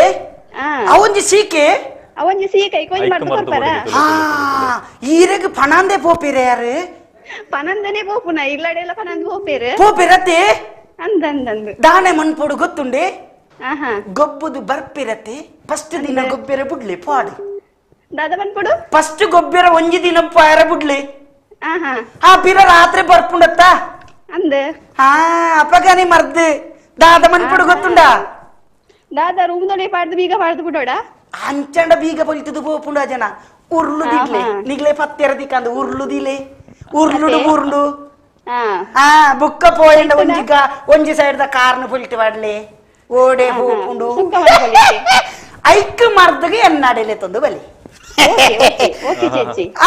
ಅವೊಂಜಿ ಸೀಕೆ ಅವೊಂಜಿ ಸೀಕೆ ಐಕೊಂಜಿ ಮರ್ದು ಕೊರ್ಪರ ಈರೆಗ್ ಪಣಾಂದೆ ಪೋಪಿರೆ ಯಾರು? ಪನಂದನೆ ಪೋಪುನ ಇಲ್ಲಡೆಲ್ಲ ಪನಂದ್ ಪೋಪೇರು ಪೋಪಿರತ್ತೆ ಅಂದ ಅಂದಂದು ದಾನೆ ಮನ್ಪೊಡು ಗೊತ್ತುಂಡೆ ಗೊಬ್ಬುದು ಬರ್ಪಿರತ್ತೆ ಫಸ್ಟ್ ದಿನ ಗೊಬ್ಬರ ಬುಡ್ಲಿ ಪಾಡು ದಾದ ಬಂದ್ಬಿಡು ಫಸ್ಟ್ ಗೊಬ್ಬರ ಒಂಜಿ ದಿನ ಪಾರ ಬುಡ್ಲಿ ಆ ಪಿರ ರಾತ್ರಿ ಬರ್ಪುಂಡತ್ತ ಅಂದ. ಹಾ ಅಪ್ಪಗಾನಿ ಮರ್ದು ದಾದ ಮನ್ಪೊಡು ಗೊತ್ತುಂಡ? ದಾದ ರೂಮ್ ದೊಡೆ ಪಾಡ್ದು ಬೀಗ ಪಾಡ್ದು ಬಿಡೋಡ ಅಂಚಂಡ ಬೀಗ ಪೊಲಿತದು ಪೋಪುಂಡ ಜನ ಉರ್ಲು ದಿಡ್ಲೆ ನಿಗ್ಲೆ ಪತ್ತೆರ ದಿಕ್ಕಂದು ಉರ್ಲು ದಿಲೆ ಉರ್ಲುಡು ಬುರ್ಲು ಆ ಬುಕ್ಕ ಪೋಯಂಡ ಒಂಜಿ ಒಂಜಿ ಸೈಡ್ the ಕಾರ್ನ ಪೊಲಿತು ಪಾಡ್ಲೆ ಓಡೆ ಹೋಪುಂಡು ಐಕ್ ಮರ್ದಗೆ ಎನ್ನಾಡೆಲೆ ತಂದು ಬಲಿ.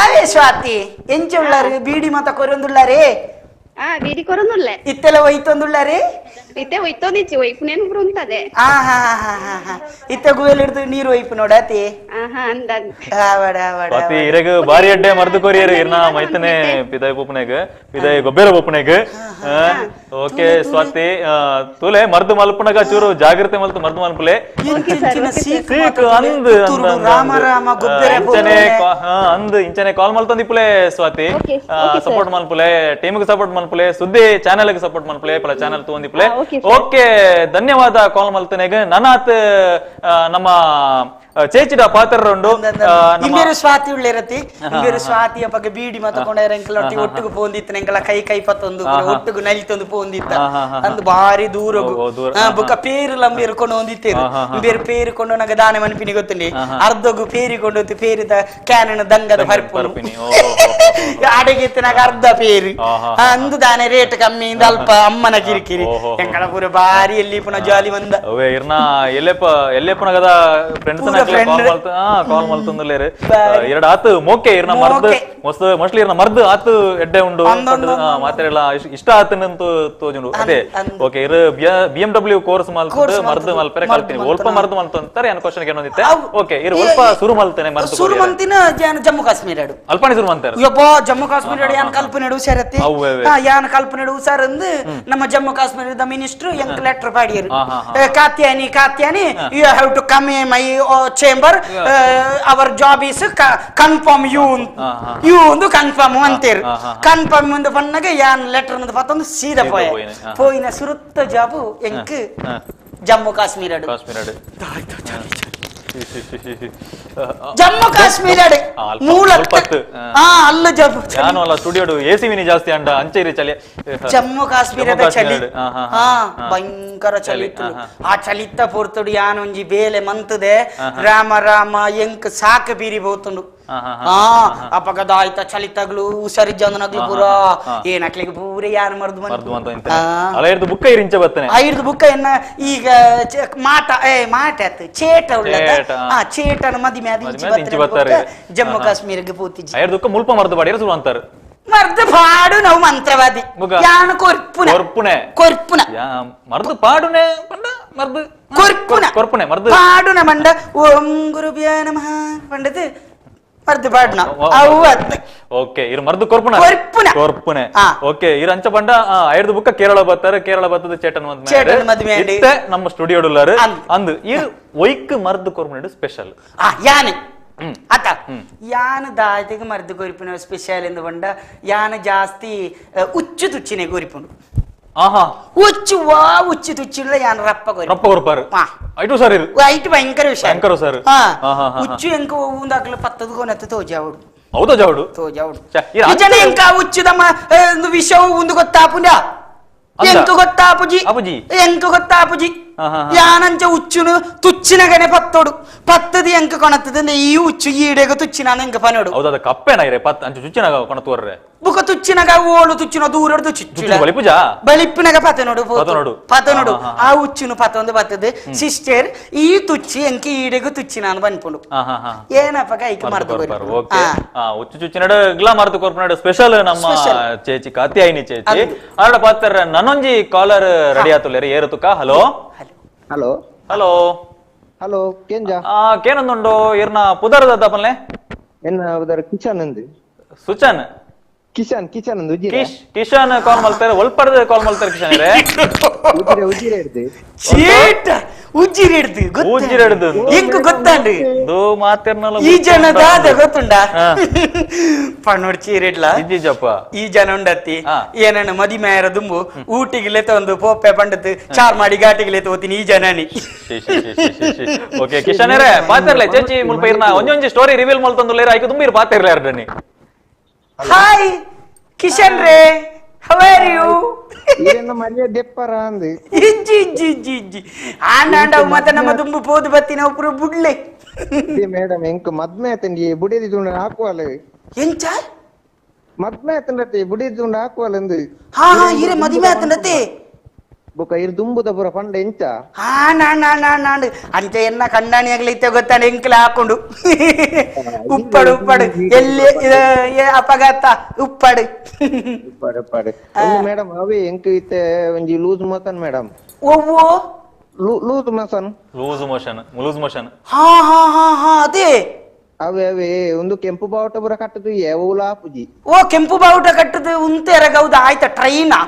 ಅವೇ ಸ್ವಾತಿ ಎಂಚುಳ್ಳಾರು ಬೀಡಿ ಮತ ಕೊರೊಂದುಳ್ಳಾರೇ? ಬೀಡಿ ಕೊರೊಂದುಲ್ಲೆ ಇತ್ತೆಲ್ಲ ಒಯ್ತೊಂದುಳ್ಳಾರೇ? ಇತ್ತೆ ಒಯ್ತೊಂದಿಚ್ಚಿ ಒಯ್ಪುನೇನು ಉಂತದೆ. ಆ ಹಾ ಹಾ ಹಾ ಹಾ ಇತ್ತೆ ಗುವೆಲ್ ಹಿಡಿದು ನೀರು ಒಯ್ಪು ನೋಡತಿ. ಸ್ವಾತಿ ಇರಗ ಬಾರಿ ಅಡ್ಡೆ ಮರ್ದು ಕೊರಿಯರು ಇರ್ನ ಮೈತನೆ ಪಿದಾಯಿ ಪೊಪ್ಪನೆಗ್ ಪಿದಾಯಿ ಗೊಬ್ಬರ ಪೊಪ್ಪನೆಗ್. ಓಕೆ ಸ್ವಾತಿ ತೂಲೆ ಮರ್ದು ಮಲ್ಪನಗ ಚೂರು ಜಾಗ್ರತೆ ಮಲ್ತು ಮರ್ದು ಮಲ್ಪಲೆ ಸೀಕ್ ಅಂದ್ ಇಂಚನೆ ಅಂದ್ ಇಂಚನೆ ಕಾಲ್ ಮಲ್ತೊಂದಿಪ್ಪುಲೆ ಸ್ವಾತಿ. ಸಪೋರ್ಟ್ ಮಲ್ಪುಲೆ ಟೀಮ್ ಸಪೋರ್ಟ್ ಮಲ್ಪುಲೆ ಸುದ್ದಿ ಚಾನೆಲ್ ಗೆ ಸಪೋರ್ಟ್ ಮಲ್ಪುಲೆ ಪಲ ಚಾನೆಲ್ ತೂಂದಿಪ್ಪುಲೆ. ಓಕೆ ಧನ್ಯವಾದ ಕಾಲ್ ಮಲ್ತನೆಗ್. ನನಾತ್ ನಮ್ಮ ಚೇಚಿಡ ಪಾತ್ರರುಂಡು ಇಂಬೇರು ಸ್ವಾತಿ ಉಳ್ಳಿರತಿ ಇಂಬೇರು ಸ್ವಾತಿಯ ಬಗ್ಗೆ ಬೀಡಿ ಮತ ಕೊಂಡಾರ ಎಂಕಲ ಒಟ್ಟಿಗೆ ಪೋಂದಿತ್ತ ಎಂಕಲ ಕೈ ಕೈ ಪತ್ತೊಂದು ಒಟ್ಟಿಗೆ ನಲಿತೊಂದು ಪೋಂದಿತ್ತ ಅಂದ್ ಬಾರಿ ದೂರಗು ಬೊಕ್ಕ ಪೇರು ಲಂಬೇರು ಕೊಂಡು ಹೊಂದಿತ್ತೇರು ಇಂಬೇರು ಪೇರು ಕೊಂಡು ನಂಗೆ ದಾನೆ ಮನ್ಪಿನಿ ಗೊತ್ತುಂಡಿ ಅರ್ಧಗು ಪೇರಿ ಕೊಂಡು ಪೇರಿದ ಕ್ಯಾನನ ದಂಗದ ಪರ್ಪು ಅಡಗಿತ್ತು ನಾಗ ಅರ್ಧ ಪೇರು ಅಂದು ದಾನೆ ರೇಟ್ ಕಮ್ಮಿ ಅಲ್ಪ ಅಮ್ಮನ ಕಿರಿಕಿರಿ ಎಂಕಳ ಪೂರ ಬಾರಿ ಎಲ್ಲಿ ಪುನಃ ಜಾಲಿ ಬಂದ ಅವೇ ಇರ್ನ ಎಲ್ಲೆಪ್ಪ ಎಲ್ಲೆಪ್ಪನಗದ ಫ್ರೆಂಡ್ಸ್ ಕಾಲ್ ಮಲ್ತಂದುಲ್ಲೇರು ಎರಡು ಆತು ಮೋಕೆ ಇರ್ನ ಮರ್ದು ಮಸ್ತ್ ಮೋಸ್ಟ್ಲಿ ಇರ್ನ ಮರ್ದು ಆತು ಎಡ್ಡೆ ಉಂಡು ಮಾತೆಲ್ಲ ಇಷ್ಟ ಆತನಂತೂ ತೋಜುಂಡು ಅದೇ ಓಕೆ ಇರು BMW course ಮಲ್ತು ಮರ್ದು ಮಲ್ಪರೆ ಕಲ್ತೀನಿ ಒಲ್ಪ ಮರ್ದು ಮಲ್ತು ಅಂತಾರೆ ಅನ್ನ ಕ್ವಶನ್ ಏನೊಂದಿತ್ತೆ ಓಕೆ ಇರು ಒಲ್ಪ ಸುರು ಮಲ್ತೇನೆ ಮರ್ದು ಸುರು ಮಂತಿನ ಜಮ್ಮು ಕಾಶ್ಮೀರ ಅಲ್ಪಾಣಿ ಸುರು ಮಂತಾರೆ ಯಪ್ಪ ಜಮ್ಮು ಕಾಶ್ಮೀರ ಯಾನ್ ಕಲ್ಪನೆಡು ಹುಷಾರತ್ತೆ ಯಾನ್ ಕಲ್ಪನೆಡು ಹುಷಾರ್ ಅಂದು ನಮ್ಮ ಜಮ್ಮು ಕಾಶ್ಮೀರದ ಮಿನಿಸ್ಟರ್ ಎಂಕ್ letter ಪಾಡಿಯರು Katyani Katyani you have to come in my chamber our job is confirm you you ಒಂದು ಕನ್ಫರ್ಮ್ ಅಂತೇರು ಕನ್ಫರ್ಮ್ ಒಂದು ಪಣ್ಣಗ ಯಾನ್ ಲೆಟರ್ ಅನ್ನೋದು ಪತ್ತೊಂದು ಸೀದಾ ಪೋಯ ಪೋಯಿನ ಸುರುತ್ತ ಜಾಬು ಎಂಕ್ ಜಮ್ಮು ಕಾಶ್ಮೀರ ಜಮ್ಮು ಕಾಶ್ಮೀರ ಮೂಲ ಅಲ್ಲ ಜಮ್ಮು ಅಲ್ಲ ಸ್ಟುಡಿಯೋಡು ಎಸಿ ವಿನಿ ಜಾಸ್ತಿ ಅಂಡ ಅಂಚೇರಿ ಚಳಿ ಜಮ್ಮು ಕಾಶ್ಮೀರದ ಚಳಿ ಭಯಂಕರ ಚಳಿ ಆ ಚಳಿತ್ತ ಪೊರ್ತುಡು ಯಾನೊಂಜಿ ಬೇಲೆ ಮಂತದೆ ರಾಮ ರಾಮ ಎಂಕ್ ಸಾಕು ಬೀರಿ ಬೋತುಂಡು ಅಪಗದ ಆಯ್ತಾ ಚಳಿ ತಗ್ಲು ಹುಷಾರಿ ಜನಗ್ಲು ಪೂರ ಏನಕ್ಲಿಗೆ ಪೂರ ಯಾರು ಮರ್ದು ಮರ್ದು ಬುಕ್ಕ ಇರಿಂಚ ಬರ್ತೇನೆ ಐರ್ದು ಬುಕ್ಕ ಎನ್ನ ಈಗ ಮಾಟ ಏ ಮಾಟ ಆತು ಚೇಟ ಉಳ್ಳದ ಆ ಚೇಟನ ಮದಿಮೆ ಅದು ಇಂಚಿ ಬರ್ತಾರೆ ಜಮ್ಮು ಕಾಶ್ಮೀರಕ್ಕೆ ಪೂತಿಜಿ ಐರ್ದುಕ್ಕ ಮುಲ್ಪ ಮರ್ದು ಬಾಡಿರ ಸುರು ಅಂತಾರೆ ಮರ್ದು ಪಾಡು ನಾವು ಮಂತ್ರವಾದಿ ಯಾನು ಕೊರ್ಪುನ ಕೊರ್ಪುನೆ ಕೊರ್ಪುನ ಮರ್ದು ಪಾಡುನೆ ಪಂಡ ಮರ್ದು ಕೊರ್ಪುನ ಕೊರ್ಪುನೆ ಮರ್ದು ಪಾಡುನ ಮಂಡ ಓಂ ಗುರುಭ್ಯ ನಮಃ ಪಂಡದು ಮರ್ದು ಪಾಡ್ನ ಅವು ಓಕೆ ಇರು ಮರ್ದು ಕೊರ್ಪುನ ಕೊರ್ಪುನ ಕೊರ್ಪುನೆ ಓಕೆ ಇರು ಅಂಚ ಪಂಡ ಐರ್ದು ಬುಕ್ಕ ಕೇರಳ ಬರ್ತಾರೆ ಕೇರಳ ಬರ್ತದೆ ಚೇಟನ್ ಚೇಟನ್ ಮದುವೆ ಇತ್ತೆ ನಮ್ಮ ಸ್ಟುಡಿಯೋಡುಲ್ಲಾರು ಅಂದು ಇರು ಒಯ್ಕ್ ಮರ್ದು ಕೊರ್ಪುನೆ ಸ್ಪೆಷಲ್ ಯಾನೆ ಅತ್ತ ಯಾನ ದಾತಿಗೆ ಮರ್ದು ಕೊರಿಪಿನ ಸ್ಪೆಷಲ್ ಎಂದು ಪಂಡ ಯಾನ ಜಾಸ್ತಿ ಉಚ್ಚು ತುಚ್ಚಿನೆ ಕೊರಿಪುಂಡು ಉಚ್ಚು ವಾ ಉಚ್ಚು ತುಚ್ಚಿಲ್ಲ ಯಾನ ರಪ್ಪ ಕೊರಿ ರಪ್ಪ ಕೊರ್ಪಾರು ಐಟು ಸರ್ ಐಟು ಭಯಂಕರ ವಿಷಯ ಭಯಂಕರ ಸರ್ ಉಚ್ಚು ಎಂಕ ಒಂದಾಕ್ಲ ಪತ್ತದ ಕೊನತ್ತು ತೋಜಾವುಡು ಹೌದಾ ಜಾವುಡು ತೋಜಾವುಡು ನಿಜನೇ ಎಂಕ ಉಚ್ಚುದಮ್ಮ ವಿಷ ಒಂದು ಗೊತ್ತಾಪುಂಡ ಎಂಕ ಗೊತ್ತಾಪುಜಿ ಎಂಕ ಗೊತ್ತಾಪುಜಿ ಯಾನಂಚ ಉಚ್ಚುನು ತುಚ್ಚಿನಗನೆ ಪತ್ತೋಡು ಪತ್ತದ ಎಂಕ ಕೊಣತ್ತದ ಈ ಉಚ್ಚು ಈಡೆಗ ತುಚ್ಚಿನ ಎಂಕ ಪನೋಡು ಹೌದಾ ಕಪ್ಪೇನ ಇರೆ ಪತ್ ಅಂಚು ಚುಚ್ಚಿನಾಗ ಕೊಣತುವರ್ರೆ ಬುಕ ತುಚ್ಚಿನಗ ಓಳು ತುಚ್ಚಿನ ದೂರ ತುಚ್ಚು ಬಲಿಪುಜ ಬಲಿಪಿನಗ ಪತನೋಡು ಪತನೋಡು ಆ ಉಚ್ಚುನು ಪತೊಂದು ಬತ್ತದ ಸಿಸ್ಟರ್ ಈ ತುಚ್ಚಿ ಎಂಕ ಈಡೆಗ ತುಚ್ಚಿನ ಬನ್ಪುಂಡು ಏನಪ್ಪ ಕೈಕ್ ಮರ್ದು ಓಕೆ ಉಚ್ಚು ಚುಚ್ಚಿನಡು ಗ್ಲಾ ಮರ್ದು ಕೊರ್ಪುನಡು ಸ್ಪೆಷಲ್ ನಮ್ಮ ಚೇಚಿ ಕಾತ್ಯಾಯಿನಿ ಚೇಚಿ ಆಡ ಪಾತ್ರ ನನ್ನೊಂಜಿ ಕಾಲರ್ ರೆಡಿ ಆತುಲ್ಲೇರಿ ಏರುತುಕ hello hello hello hello ಕೇಂಜ ಕೇನಂದುಂಡು ಇರ್ನ ಪುದರ್ ದಪ್ಪನ್ಲೆ ಎನ್ನ ಉದರ ಕಿಶನ್ ಅಂದು ಸುಚನ್ ಕಿಶನ್ ಕಿಶನ್ ಅಂದು ಉಜಿರೆ ಕಿಶನ್ ಕಾಲ್ ಮಲ್ತಾರೆ ಒಲ್ಪಡದ ಕಾಲ್ ಮಲ್ತಾರೆ ಕಿಶನ್ ರೇ ಉಜಿರೆ ಉಜಿರೆ ಹಿಡ್ದು ಚೀಟ ಉಜ್ಜಿರೆ ಹಿಡ್ದು ಉಜ್ಜಿರೆ ಹಿಡ್ದು ಎಂಕ್ ಗೊತ್ತಾಂಡು ದೋ ಮಾತಿರ್ನಲ್ಲ ಈ ಜನ ದಾದ ಗೊತ್ತುಂಡ ಪಣ್ಣೋಡ್ ಚೀರಿಡ್ಲ ಇಜ್ಜಿಜಪ್ಪ ಈ ಜನ ಉಂಡತ್ತಿ ಏನನ್ನ ಮದಿಮೆಯರ ದುಂಬು ಊಟಿಗೆ ಒಂದು ಪೋಪೆ ಪಂಡತ್ ಚಾರ್ ಮಾಡಿ ಘಾಟಿಗೆ ತೋತೀನಿ ಈ ಜನನಿ ಓಕೆ ಕಿಶನ್ ರೇ ಪಾತಿರ್ಲೆ ಚೇಚಿ ಮುಲ್ಪ ಇರ್ನ ಒಂಜೊಂಜಿ ಸ್ಟೋರಿ ರಿವೀಲ್ ಮಲ್ತಂದುಲ್ಲೇರ ಐಕು ತುಂಬಿ ಪಾತಿರ್ಲೆ ಅರ್ಡನಿ ಹಾಯ್ ಕಿಶನ್ ರೇ how are you ಏನ ಮರ್ಯಾದೆ ದೆಪ್ಪರ ಅಂದು ಇಜ್ಜಿ ಇಜ್ಜಿ ಇಜ್ಜಿ ಇಜ್ಜಿ ಆಂಡ ಆಂಡ ಮತ್ತೆ ನಮ್ಮ ತುಂಬು ಪೋದು ಬತ್ತಿನ ಒಬ್ರು ಬುಡ್ಲೆ ಮೇಡಮ್ ಎಂಕ್ ಮದ್ಮೆ ಆತಂಡಿ ಬುಡಿದಿ ತುಂಡ ಹಾಕುವಲ್ಲ ಎಂಚ ಮದ್ಮೆ ಆತಂಡತೆ ಬುಡಿದಿ ತುಂಡ ಹಾಕುವಲ್ಲ ಅಂದು ಹಾ ಹಾ ಇರೆ ಮದಿಮೆ ಆತಂಡತೆ ಬೊಕ ಇರ್ ದುಂಬುದ ಪುರ ಪಂಡ ಎಂಚ ಹಾ ನಾನ್ ನಾನ್ ನಾನ್ ನಾನ್ ಅಂಚ ಎನ್ನ ಕಣ್ಣಾಣಿ ಆಗ್ಲೈತೆ ಗೊತ್ತಾನೆ ಎಂಕ್ಲ ಹಾಕೊಂಡು ಉಪ್ಪಡು ಉಪ್ಪಡು ಎಲ್ಲಿ ಅಪಘಾತ ಉಪ್ಪಡು ಉಪ್ಪಡು ಉಪ್ಪಡು ಮೇಡಮ್ ಅವೇ ಎಂಕ್ ಇತ್ತೆ ಒಂಜಿ loose motion madam ಒವ್ವೋ loose motion loose motion loose motion ಹಾ ಹಾ ಹಾ ಹಾ ಅದೇ ಅವೇ ಅವೇ ಒಂದು ಕೆಂಪು ಬಾವುಟ ಪುರ ಕಟ್ಟದು ಏವುಲ ಆಪುಜಿ ಓ ಕೆಂಪು ಬಾವುಟ ಕಟ್ಟದು ಉಂತೆ ಎರಗೌದ ಆಯ್ತಾ ಟ್ರೈನಾ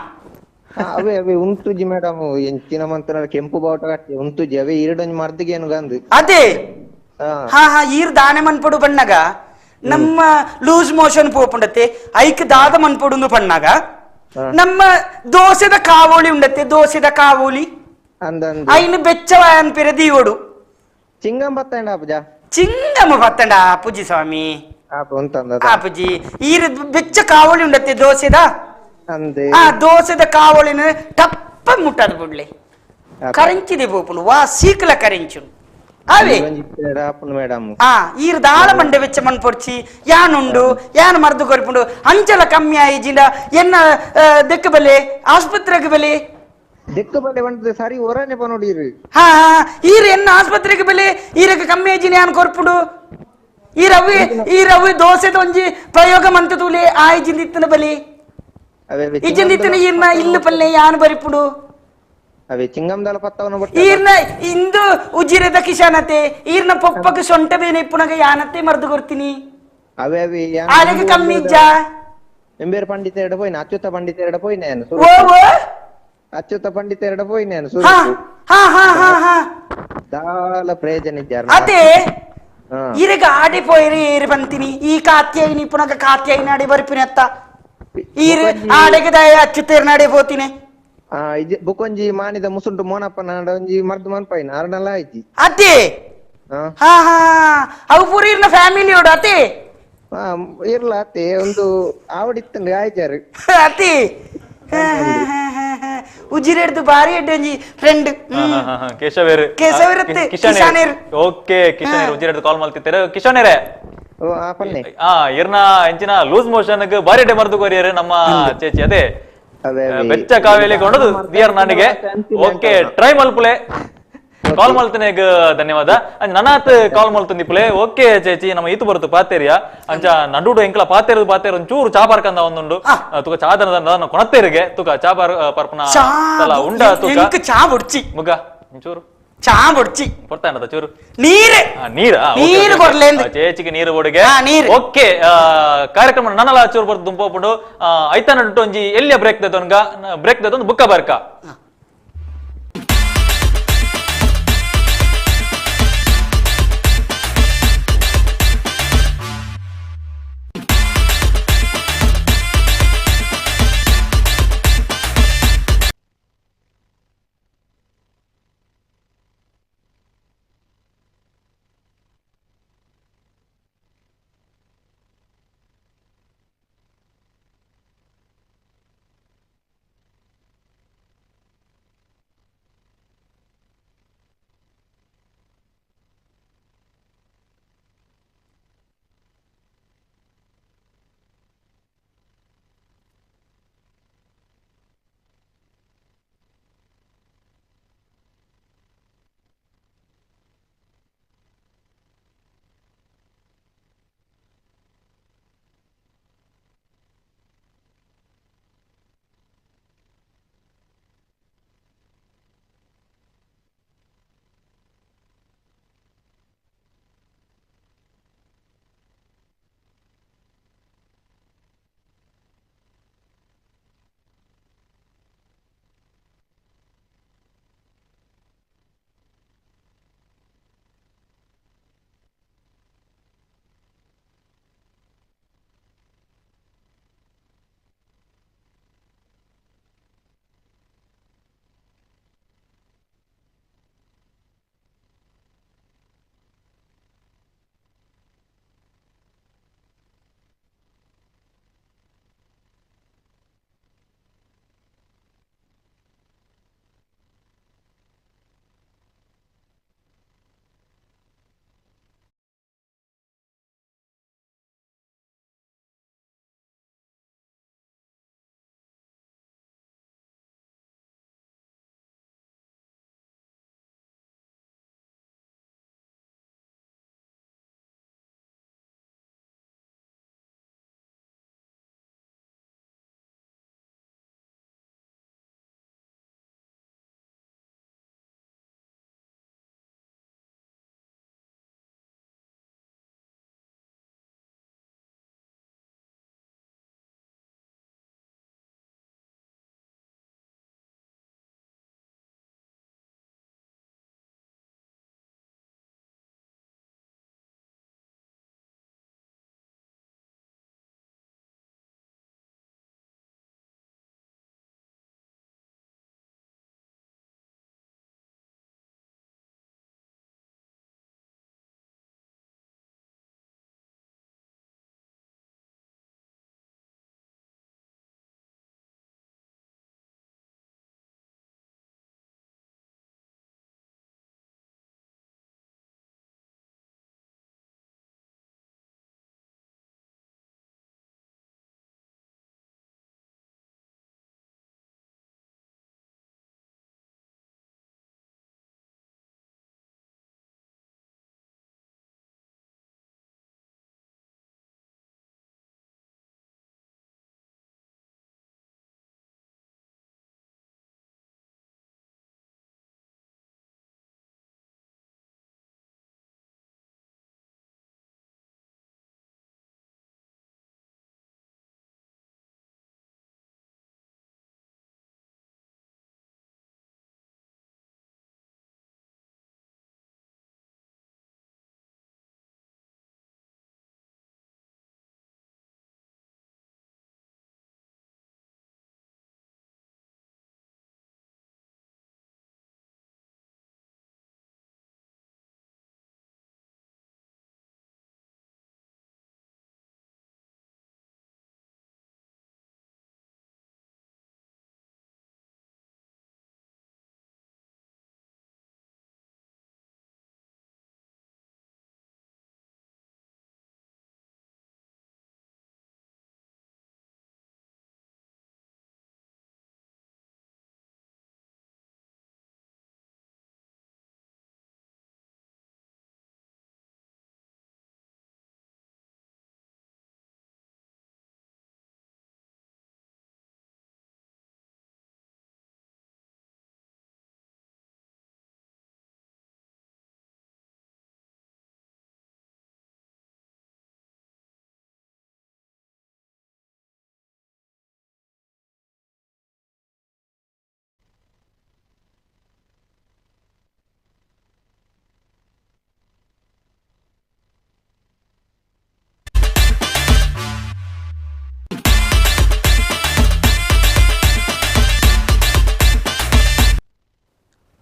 ಅವೇ ಅವೇ ಉಂತುಜಿ ಮೇಡಮ್ ಎಂಚಿನ ಮಂತನ ಕೆಂಪು ಬಾವುಟ ಕಟ್ಟಿ ಉಂತುಜಿ ಅವೇ ಈರಡೊಂಜಿ ಮರ್ದಿಗೆ ಏನು ಗಂದು ಅದೇ ಹಾ ಹಾ ಈರ್ ದಾನೆ ಮನ್ಪಡು ಬಣ್ಣಗ ನಮ್ಮ ಲೂಸ್ ಮೋಷನ್ ಪೋಪುಂಡತ್ತೆ ಐಕ್ ದಾದ ಮನ್ಪಡು ಪಣ್ಣಾಗ ನಮ್ಮ ದೋಸೆದ ಕಾವೋಳಿ ಉಂಡತ್ತೆ ದೋಸೆದ ಕಾವೋಳಿ ಐನು ಬೆಚ್ಚವ ಅನ್ಪಿರ ದೀವೋಡು ಚಿಂಗಂ ಬತ್ತಂಡ ಅಪುಜ ಚಿಂಗಮ್ಮ ಬತ್ತಂಡ ಅಪುಜಿ ಸ್ವಾಮಿ ಆಪುಜಿ ಈರ್ ಬೆಚ್ಚ ಕಾವೋಳಿ ಉಂಡತ್ತೆ ದೋಸೆದ ಆ ದೋಸೆದ ಕಾವಳಿನ ಟಪ್ಪ ಮುಟ್ಟದ ಬುಡ್ಲೆ ಕರೆಂಚಿದೆ ಬೋಪುಂಡು ವಾ ಸೀಕಲ ಕರೆಂಚು ಅವೇ ಮೇಡಮ್. ಆ ಈರ್ ದಾಳ ಮಂಡೆ ವೆಚ್ಚ ಮನ್ಪೊಡ್ಚಿ ಯಾನುಂಡು ಯಾನ್ ಮರ್ದು ಕೊರ್ಪುಂಡು ಅಂಚಲ ಕಮ್ಮಿ ಆಯಿಜಿಂಡ ಎನ್ನ ದೆಕ್ಕ ಬಲೆ ಆಸ್ಪತ್ರೆಗೆ ಬಲೆ ದೆಕ್ಕ ಬಲೆ ಬಂಟದ ಸರಿ ಹೊರನೆ ಪನೋಡಿರು. ಹಾ ಈರ್ ಎನ್ನ ಆಸ್ಪತ್ರೆಗೆ ಬಲೆ ಈರಕ್ಕೆ ಕಮ್ಮಿ ಆಯಿಜಿನ ಯಾನ್ ಕೊರ್ಪುಂಡು ಈ ರವಿ ಈ ರವಿ ದೋಸೆದ ಒಂಜಿ ಪ್ರಯೋಗ ಮಂತ ತೂಲೆ ಆಯಿಜಿಂದ ಇತ್ತನ ಬಲಿ ಇಜ್ಜಿಂದ ಇತ್ತನ ಈರ್ನ ಇಲ್ಲು ಪಲ್ಲೆ ಯಾನ್ ಬರಿಪುಡು ಅವೇ ಚಿಂಗಮ್ದಲ ಪತ್ತವನ ಬಟ್ಟ ಈರ್ನ ಇಂದು ಉಜಿರೆದ ಕಿಶಾನತೆ ಈರ್ನ ಪೊಪ್ಪಕ್ಕೆ ಸೊಂಟ ಬೇನೆ ಇಪ್ಪುನಗ ಯಾನತೆ ಮರ್ದು ಕೊರ್ತೀನಿ ಅವೇ ಅವೇ ಆಲೆಗೆ ಕಮ್ಮಿ ಇಜ್ಜ ಎಂಬೇರ್ ಪಂಡಿತ ಎರಡ ಪೋಯಿನ ಅಚ್ಯುತ ಪಂಡಿತ ಎರಡ ಪೋಯಿನ ಓ ಓ ಅಚ್ಯುತ ಪಂಡಿತ ಎರಡ ಪೋಯಿನ ಹಾ ಹಾ ಹಾ ಹಾ ಹಾ ದಾಲ ಪ್ರಯೋಜನ ಇದ್ದಾರ ಅದೇ ಈರೆಗ ಆಡಿ ಪೋಯಿರಿ ಏರಿ ಬಂತೀನಿ ಈ ಕಾತ್ಯಾಯಿನಿ ಪುನಗ ಕಾತ್ಯಾಯಿನ ಆಡಿ ಬರ್ಪಿನಿ ಅತ್ತ ಈರು ಆಡೆಗೆ ದಯ ಅಚ್ಚುತ್ತೇರ್ನಾಡೆ ಪೋತೀನಿ ಬುಕೊಂಜಿ ಮಾನಿದ ಮುಸುಂಟು ಮೋನಪ್ಪನ ಒಂಜಿ ಮರ್ದು ಮನ್ಪಾಯಿನ ಅರ್ನಲ ಆಯ್ತಿ ಅತ್ತೆ ಹಾ ಹಾ ಅವು ಪೂರ ಇರ್ನ ಫ್ಯಾಮಿಲಿ ಓಡು ಅತ್ತೆ ಇರ್ಲ ಅತ್ತೆ ಒಂದು ಆವಡಿತ್ತಂಗೆ ಆಯ್ಚಾರು ಅತ್ತೆ ಉಜಿರೆಡ್ದು ಬಾರಿ ಎಡ್ಡೆ ಒಂಜಿ ಫ್ರೆಂಡ್ ಕೇಶವೇರು ಕೇಶವೇರತ್ತೆ, ಕಿಶಾನೇರ್. ಓಕೆ ಕಿಶನೇರ್ ಉಜಿರೆಡ್ದು ಕಾಲ್ ಮಲ್ತಿತ್ತಾರೆ ಕಿಶನೇರೆ ಇರ್ನ ಎಂಚಿನ ಲೂಸ್ ಮೋಷನ್ ಬಾರಿ ಎಡ್ಡೆ ಮರ್ದು ಕೊರಿಯರ್ ನಮ್ಮ ಚೇಚಿ ಅದೇ ಬೆಚ್ಚ ಕಾವೇಲಿ ಕೊಂಡದು ದಿಯರ್ ನಾನಿಗೆ ಓಕೆ ಟ್ರೈ ಮಲ್ಪುಲೆ ಕಾಲ್ ಮಲ್ತನೆಗ್ ಧನ್ಯವಾದ. ನನಾತ್ ಕಾಲ್ ಮಲ್ತಂದಿ ಪುಲೆ ಓಕೆ ಚೇಚಿ ನಮ್ಮ ಈತು ಬರುತ್ತು ಪಾತೇರಿಯ ಅಂಚ ನಡುಡು ಎಂಕಲ ಪಾತೇರು ಪಾತೇರು ಒಂಚೂರು ಚಾ ಪಾರ್ಕಂದ ಒಂದುಂಡು ತುಕ ಚಾದನ ಕೊಣತ್ತೇರಿಗೆ ತುಕ ಚಾ ಪಾರ್ ಪರ್ಪನ ಉಂಡ ತುಕ ಚಾ ಬುಡ್ಚಿ ಮುಗ ಒಂಚೂರು ಚಾ ಬುಡ್ಚಿ ಕೊಡ್ತಾ ಚೂರು ನೀರು ನೀರು ನೀರು ಕೊಡ್ಲೇಂದು ಚೇಚಿಗೆ ನೀರು ಬೊಡುಗೆ ಓಕೆ ಕಾರ್ಯಕ್ರಮ ನನ್ನಲ ಚೂರು ಬರ್ದು ದುಂಪೋಪುಂಡು ಐತ ನಡುಟು ಒಂಜಿ ಎಲ್ಲಿಯ ಬ್ರೇಕ್ ದೊನ್ಗ ಬ್ರೇಕ್ ದೊಂದು ಬುಕ್ಕ ಬರ್ಕ.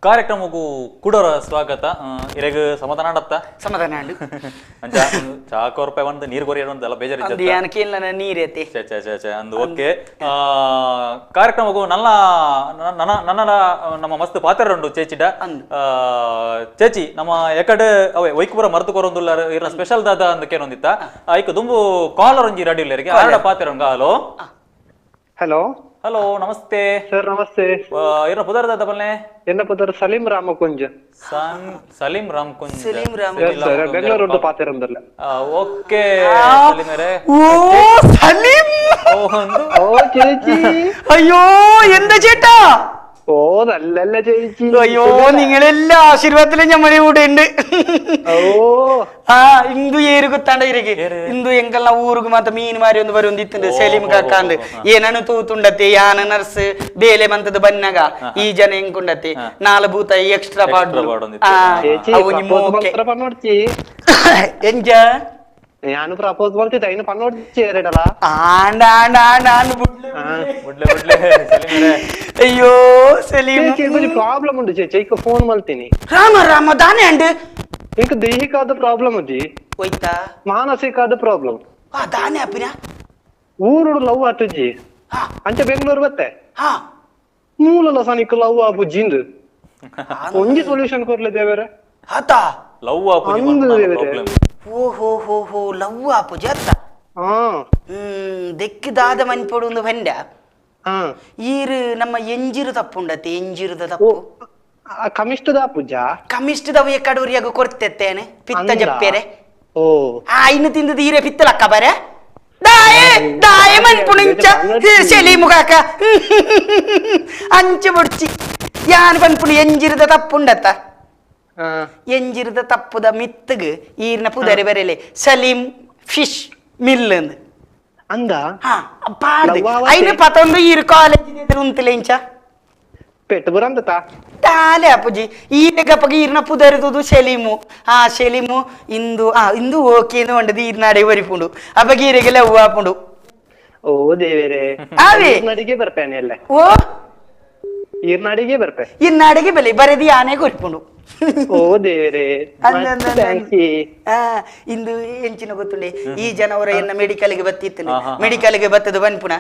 ಕಾರ್ಯಕ್ರಮಕ್ಕೂ ಕುಡೋರ ಸ್ವಾಗತ. ಇರೆಗ್ ಸಮಾಧಾನ ಆಡತ್ತ? ಸಮಾಧಾನ ಆಂಡು. ಅಂಚ ಚಾಕ ರೂಪಾಯಿ ಒಂದು ನೀರು ಕೊರಿ ಅಂತೆಲ್ಲ ಬೇಜಾರು ನೀರೈತಿ. ಛೇ ಛೇ ಛೇ ಛೇ ಅಂದು ಓಕೆ. ಕಾರ್ಯಕ್ರಮಕ್ಕೂ ನನ್ನ ನನ್ನ ನನ್ನ ನಮ್ಮ ಮಸ್ತ್ ಪಾತ್ರ ಉಂಟು ಚೇಚಿಡ. ಚೇಚಿ ನಮ್ಮ ಎಕಡೆ ಅವೇ ವೈಕುಪುರ ಮರ್ತು ಕೊರೊಂದುಲ್ಲ ಇರ್ನ ಸ್ಪೆಷಲ್ ದಾದ ಅಂದಕ್ಕೇನೊಂದಿತ್ತ ಐಕ್ ದುಂಬು ಕಾಲರ್ ಒಂಜಿ ರೆಡಿ ಇಲ್ಲ ಆರಡ ಪಾತ್ರ. Hello hello hello namaste sir. Namaste. ಇರ್ನ ಪುದರ್ ದಾದ ಬಲ್ನೆ? ಎನ್ನ ಪುದರ್ ಸಲೀಂ ರಾಮಕುಂಜ್. ಸಲೀಂ ರಾಮಕುಂಜ್. ಸಲೀಂ ರಾಮ ಬೆಂಗಳೂರು ಪಾತಿರಂದಲ್ಲ. ಓಕೆ ಸಲೀಂ ರೇ. ಓ ಸಲೀಂ ಓ ചേച്ചി. ಅಯ್ಯೋ ಎಂದ ചേട്ടാ? ഓ നല്ലല്ല ചേച്ചി. അയ്യോ നിങ്ങളെല്ലാ ആശീർവാദത്തിലും ഞമ്മളെ കൂടെ ഉണ്ട്. ഓ ആ ഇന്ദു ഏರು ಗೊತ್ತಾಂಡ ಇರಿಗೆ ಇಂದು ಎಂಕಲ್ನ ಊರುಗು ಮಾತ ಮೀನು ಮಾರಿ ಒಂದು ಬರೋಂದು ಇತ್ತಂಡು ಸಲೀಂ ಕಾಕಾಂದು ಏನನು ತೂತುಂಡತೆ ಯಾನ ನರ್ಸ್ ಬೇಲೆ ಮಂತದ ಬನ್ನಗ ಈ ಜನ ಎಂಕುಂಡತೆ ನಾಲ್ ಭೂತ ಎಕ್ಸ್ಟ್ರಾ ಪಾಡು ಎಂಜ ನಾನು ಪ್ರಪೋಸ್ ಮಾಡ್ತಿದ್ದೆ ಐನು ಪನ್ನೋಡ್ಚಿ ಎರಡಲ್ಲ ಆಂಡ ಆಂಡ ಆಂಡ ಆಂಡ ಬುಡ್ಲೆ ಬುಡ್ಲೆ ಬುಡ್ಲೆ ಸಲೀಂ ರೇ. ಅಯ್ಯೋ ಸಲೀಂ ಚೇಚಿ ಪ್ರಾಬ್ಲಮ್ ಉಂಟು ಚೇಚಿ, ಈಗ ಫೋನ್ ಮಾಡ್ತೀನಿ. ರಾಮ ರಾಮ ದಾನೆ ಅಂಡ್ ಇಂಕ ದೈಹಿಕ ಆದ ಪ್ರಾಬ್ಲಮ್ ಉಂಜಿ ಹೋಯ್ತಾ ಮಾನಸಿಕ ಆದ ಪ್ರಾಬ್ಲಮ್. ಆ ದಾನೆ ಅಪ್ಪಿನ ಊರುಡು ಲವ್ ಆತುಜಿ ಅಂಚೆ ಬೆಂಗಳೂರು ಬತ್ತೆ ಮೂಲಲ ಸನಿಕ್ ಲವ್ ಆಪುಜಿಂದು ಒಂಜಿ ಸೊಲ್ಯೂಷನ್ ಕೊರ್ಲೆ ದೇವರೇ. ಆತ ಲವ್ ಆಪುಜಿ ಪ್ರಾಬ್ಲಮ್. ಓ ಹೋ ಹೋ ಹೋ ಲವ್ ಆಪುಜಿ ಅತ್ತ. ದೆಕ್ಕಿದಾದ ಮನ್ಪೊಡು ಒಂದು ಬಂಡ ಈರು ನಮ್ಮ ಎಂಜಿರು ತಪ್ಪುಂಡತ್ತೆ. ಎಂಜಿರುದ ತಪ್ಪು ಕಮಿಷ್ಟದ ಪೂಜ ಕಮಿಷ್ಟದವ ಎಕ್ಕಡೂರಿಯಾಗ ಕೊರ್ತೆತ್ತೇನೆ ಪಿತ್ತ ಜಪ್ಪೆರೆ. ಓ ಆ ಇನ್ನು ತಿಂದದ ಈರೆ ಪಿತ್ತಲಕ್ಕ ಬರೆ ದಾಯೆ ದಾಯೆ ಮನ್ಪುಣಿಂಚ ಸೆಲಿ ಮುಗಾಕ ಅಂಚೆ ಬುಡ್ಚಿ ಯಾನ್ ಪನ್ಪುಣಿ ಎಂಜಿರುದ ತಪ್ಪುಂಡತ್ತ. ಎಂಜಿರುದ ತಪ್ಪುದ ಮಿತ್ತಗ್ ಈರ್ನ ಪುದರಿ ಬರೆಲೆ ಸಲೀಂ ಫಿಶ್ ಮಿಲ್ ಅಂದ ಐನು ಪತೊಂದು ಈರು ಕಾಲೇಜ್ ಉಂತಲೆ ಇಂಚ ಪೆಟ್ಟು ಬರಂತ ತಾಲೆ ಅಪ್ಪುಜಿ ಈನ ಗಪ್ಪಗೆ ಈರ್ನ ಪುದರಿದುದು ಸೆಲೀಮು. ಆ ಸೆಲೀಮು ಇಂದು ಆ ಇಂದು ಓಕೆ ಹೊಂಡದು ಈರ್ನಾಡೆ ಬರಿಪುಂಡು ಅಪ್ಪಗೆ ಈರೆಗೆಲ್ಲ ಹೂವು ಆಪುಂಡು. ಓ ದೇವೇರೆ ನಡಿಗೆ ಬರ್ಪೇನೆ ಎಲ್ಲ. ಓ ಈರ್ನಾಡಿಗೆ ಬರ್ಪೆ ಈರ್ನಾಡಿಗೆ ಬೆಲೆ ಬರೆದಿ ಆನೆ ಕೊರಿಪುಂಡು. ಓ ದೇವರೇ ಇಂದು ಎಂಚಿನ ಗೊತ್ತುಂಡೆ ಈ ಜನವರ ಎನ್ನ ಮೆಡಿಕಲ್ಗೆ ಬತ್ತಿತ್ತು. ಮೆಡಿಕಲ್ಗೆ ಬತ್ತದ ಬನ್ಪುಣ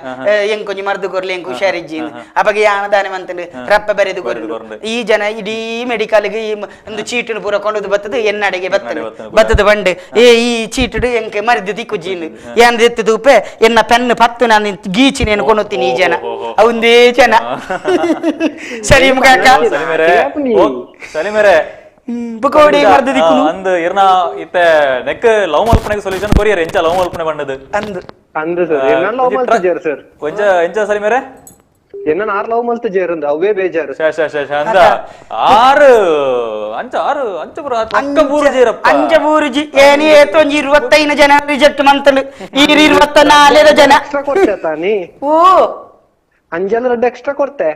ಎಂಕೊಂಜಿ ಮರ್ದು ಕೊರ್ಲಿ ಎಂಕು ಹುಷಾರಿಜ್ಜಿ ಅಪಗ ಯಾನ ದಾನೆ ಮಂತಂಡು ರಪ್ಪ ಬರೆದು ಕೊರ್ಲು. ಈ ಜನ ಇಡೀ ಮೆಡಿಕಲ್ಗೆ ಈ ಒಂದು ಚೀಟನ್ನು ಪೂರ ಕೊಂಡದು ಬತ್ತದ ಎನ್ನಡೆಗೆ ಬತ್ತದ ಬತ್ತದ ಬಂಡೆ ಏ ಈ ಚೀಟು ಎಂಕೆ ಮರಿದು ದಿಕ್ಕುಜೀನು ಏನ್ ಎತ್ತದೂಪೆ ಎನ್ನ ಪೆನ್ ಪತ್ತು ನಾನು ಗೀಚಿನೇನು ಕೊಂಡೋಗ್ತೀನಿ. ಈ ಜನ ಅವಂದೇ ಜನ ಸಲೀಂ ಕಾಕ ಸಲೀಮರೇ ಅಂದ್ ಇರ್ನ ಇತ್ತೆ ನೆಕ್ ಲವ್ ಮಲ್ಪನೆಗೆ ಸೊಲ್ಯೂಷನ್ ಕೊರಿಯರ್ ಎಂಚ ಲವ್ ಮಲ್ಪನೆ ಬಂಡದು ಅಂದ್ ಅಂದ್ ಸರ್ ಎನ್ನ ಲವ್ ಮಲ್ತಿಜೇರ್ ಸರ್ ಕೊಂಚ ಎಂಚ ಸಲೀಮರೇ ಎನ್ನ ಆರ್ ಲವ್ ಮಲ್ತಿಜೇರ್ ಅಂದ ಅವೇ ಬೇಜಾರು. ಶ ಶ ಶ ಅಂದ ಆರು ಅಂಚ ಆರು ಅಂಚ ಪುರ ಅಕ್ಕ ಬೂರುಜೀರಪ್ಪ ಅಂಚ ಬೂರುಜಿ ಏನಿ ಏತೊಂಜಿ 25 ಜನ ರಿಜೆಕ್ಟ್ ಮಂತಲು ಈರ್ 24 ಜನ ಎಕ್ಸ್ಟ್ರಾ ಕೊಡ್ತೆ ತಾನಿ. ಓ ಅಂಜಲ್ ರೆಡ್ ಎಕ್ಸ್ಟ್ರಾ ಕೊಡ್ತೆ.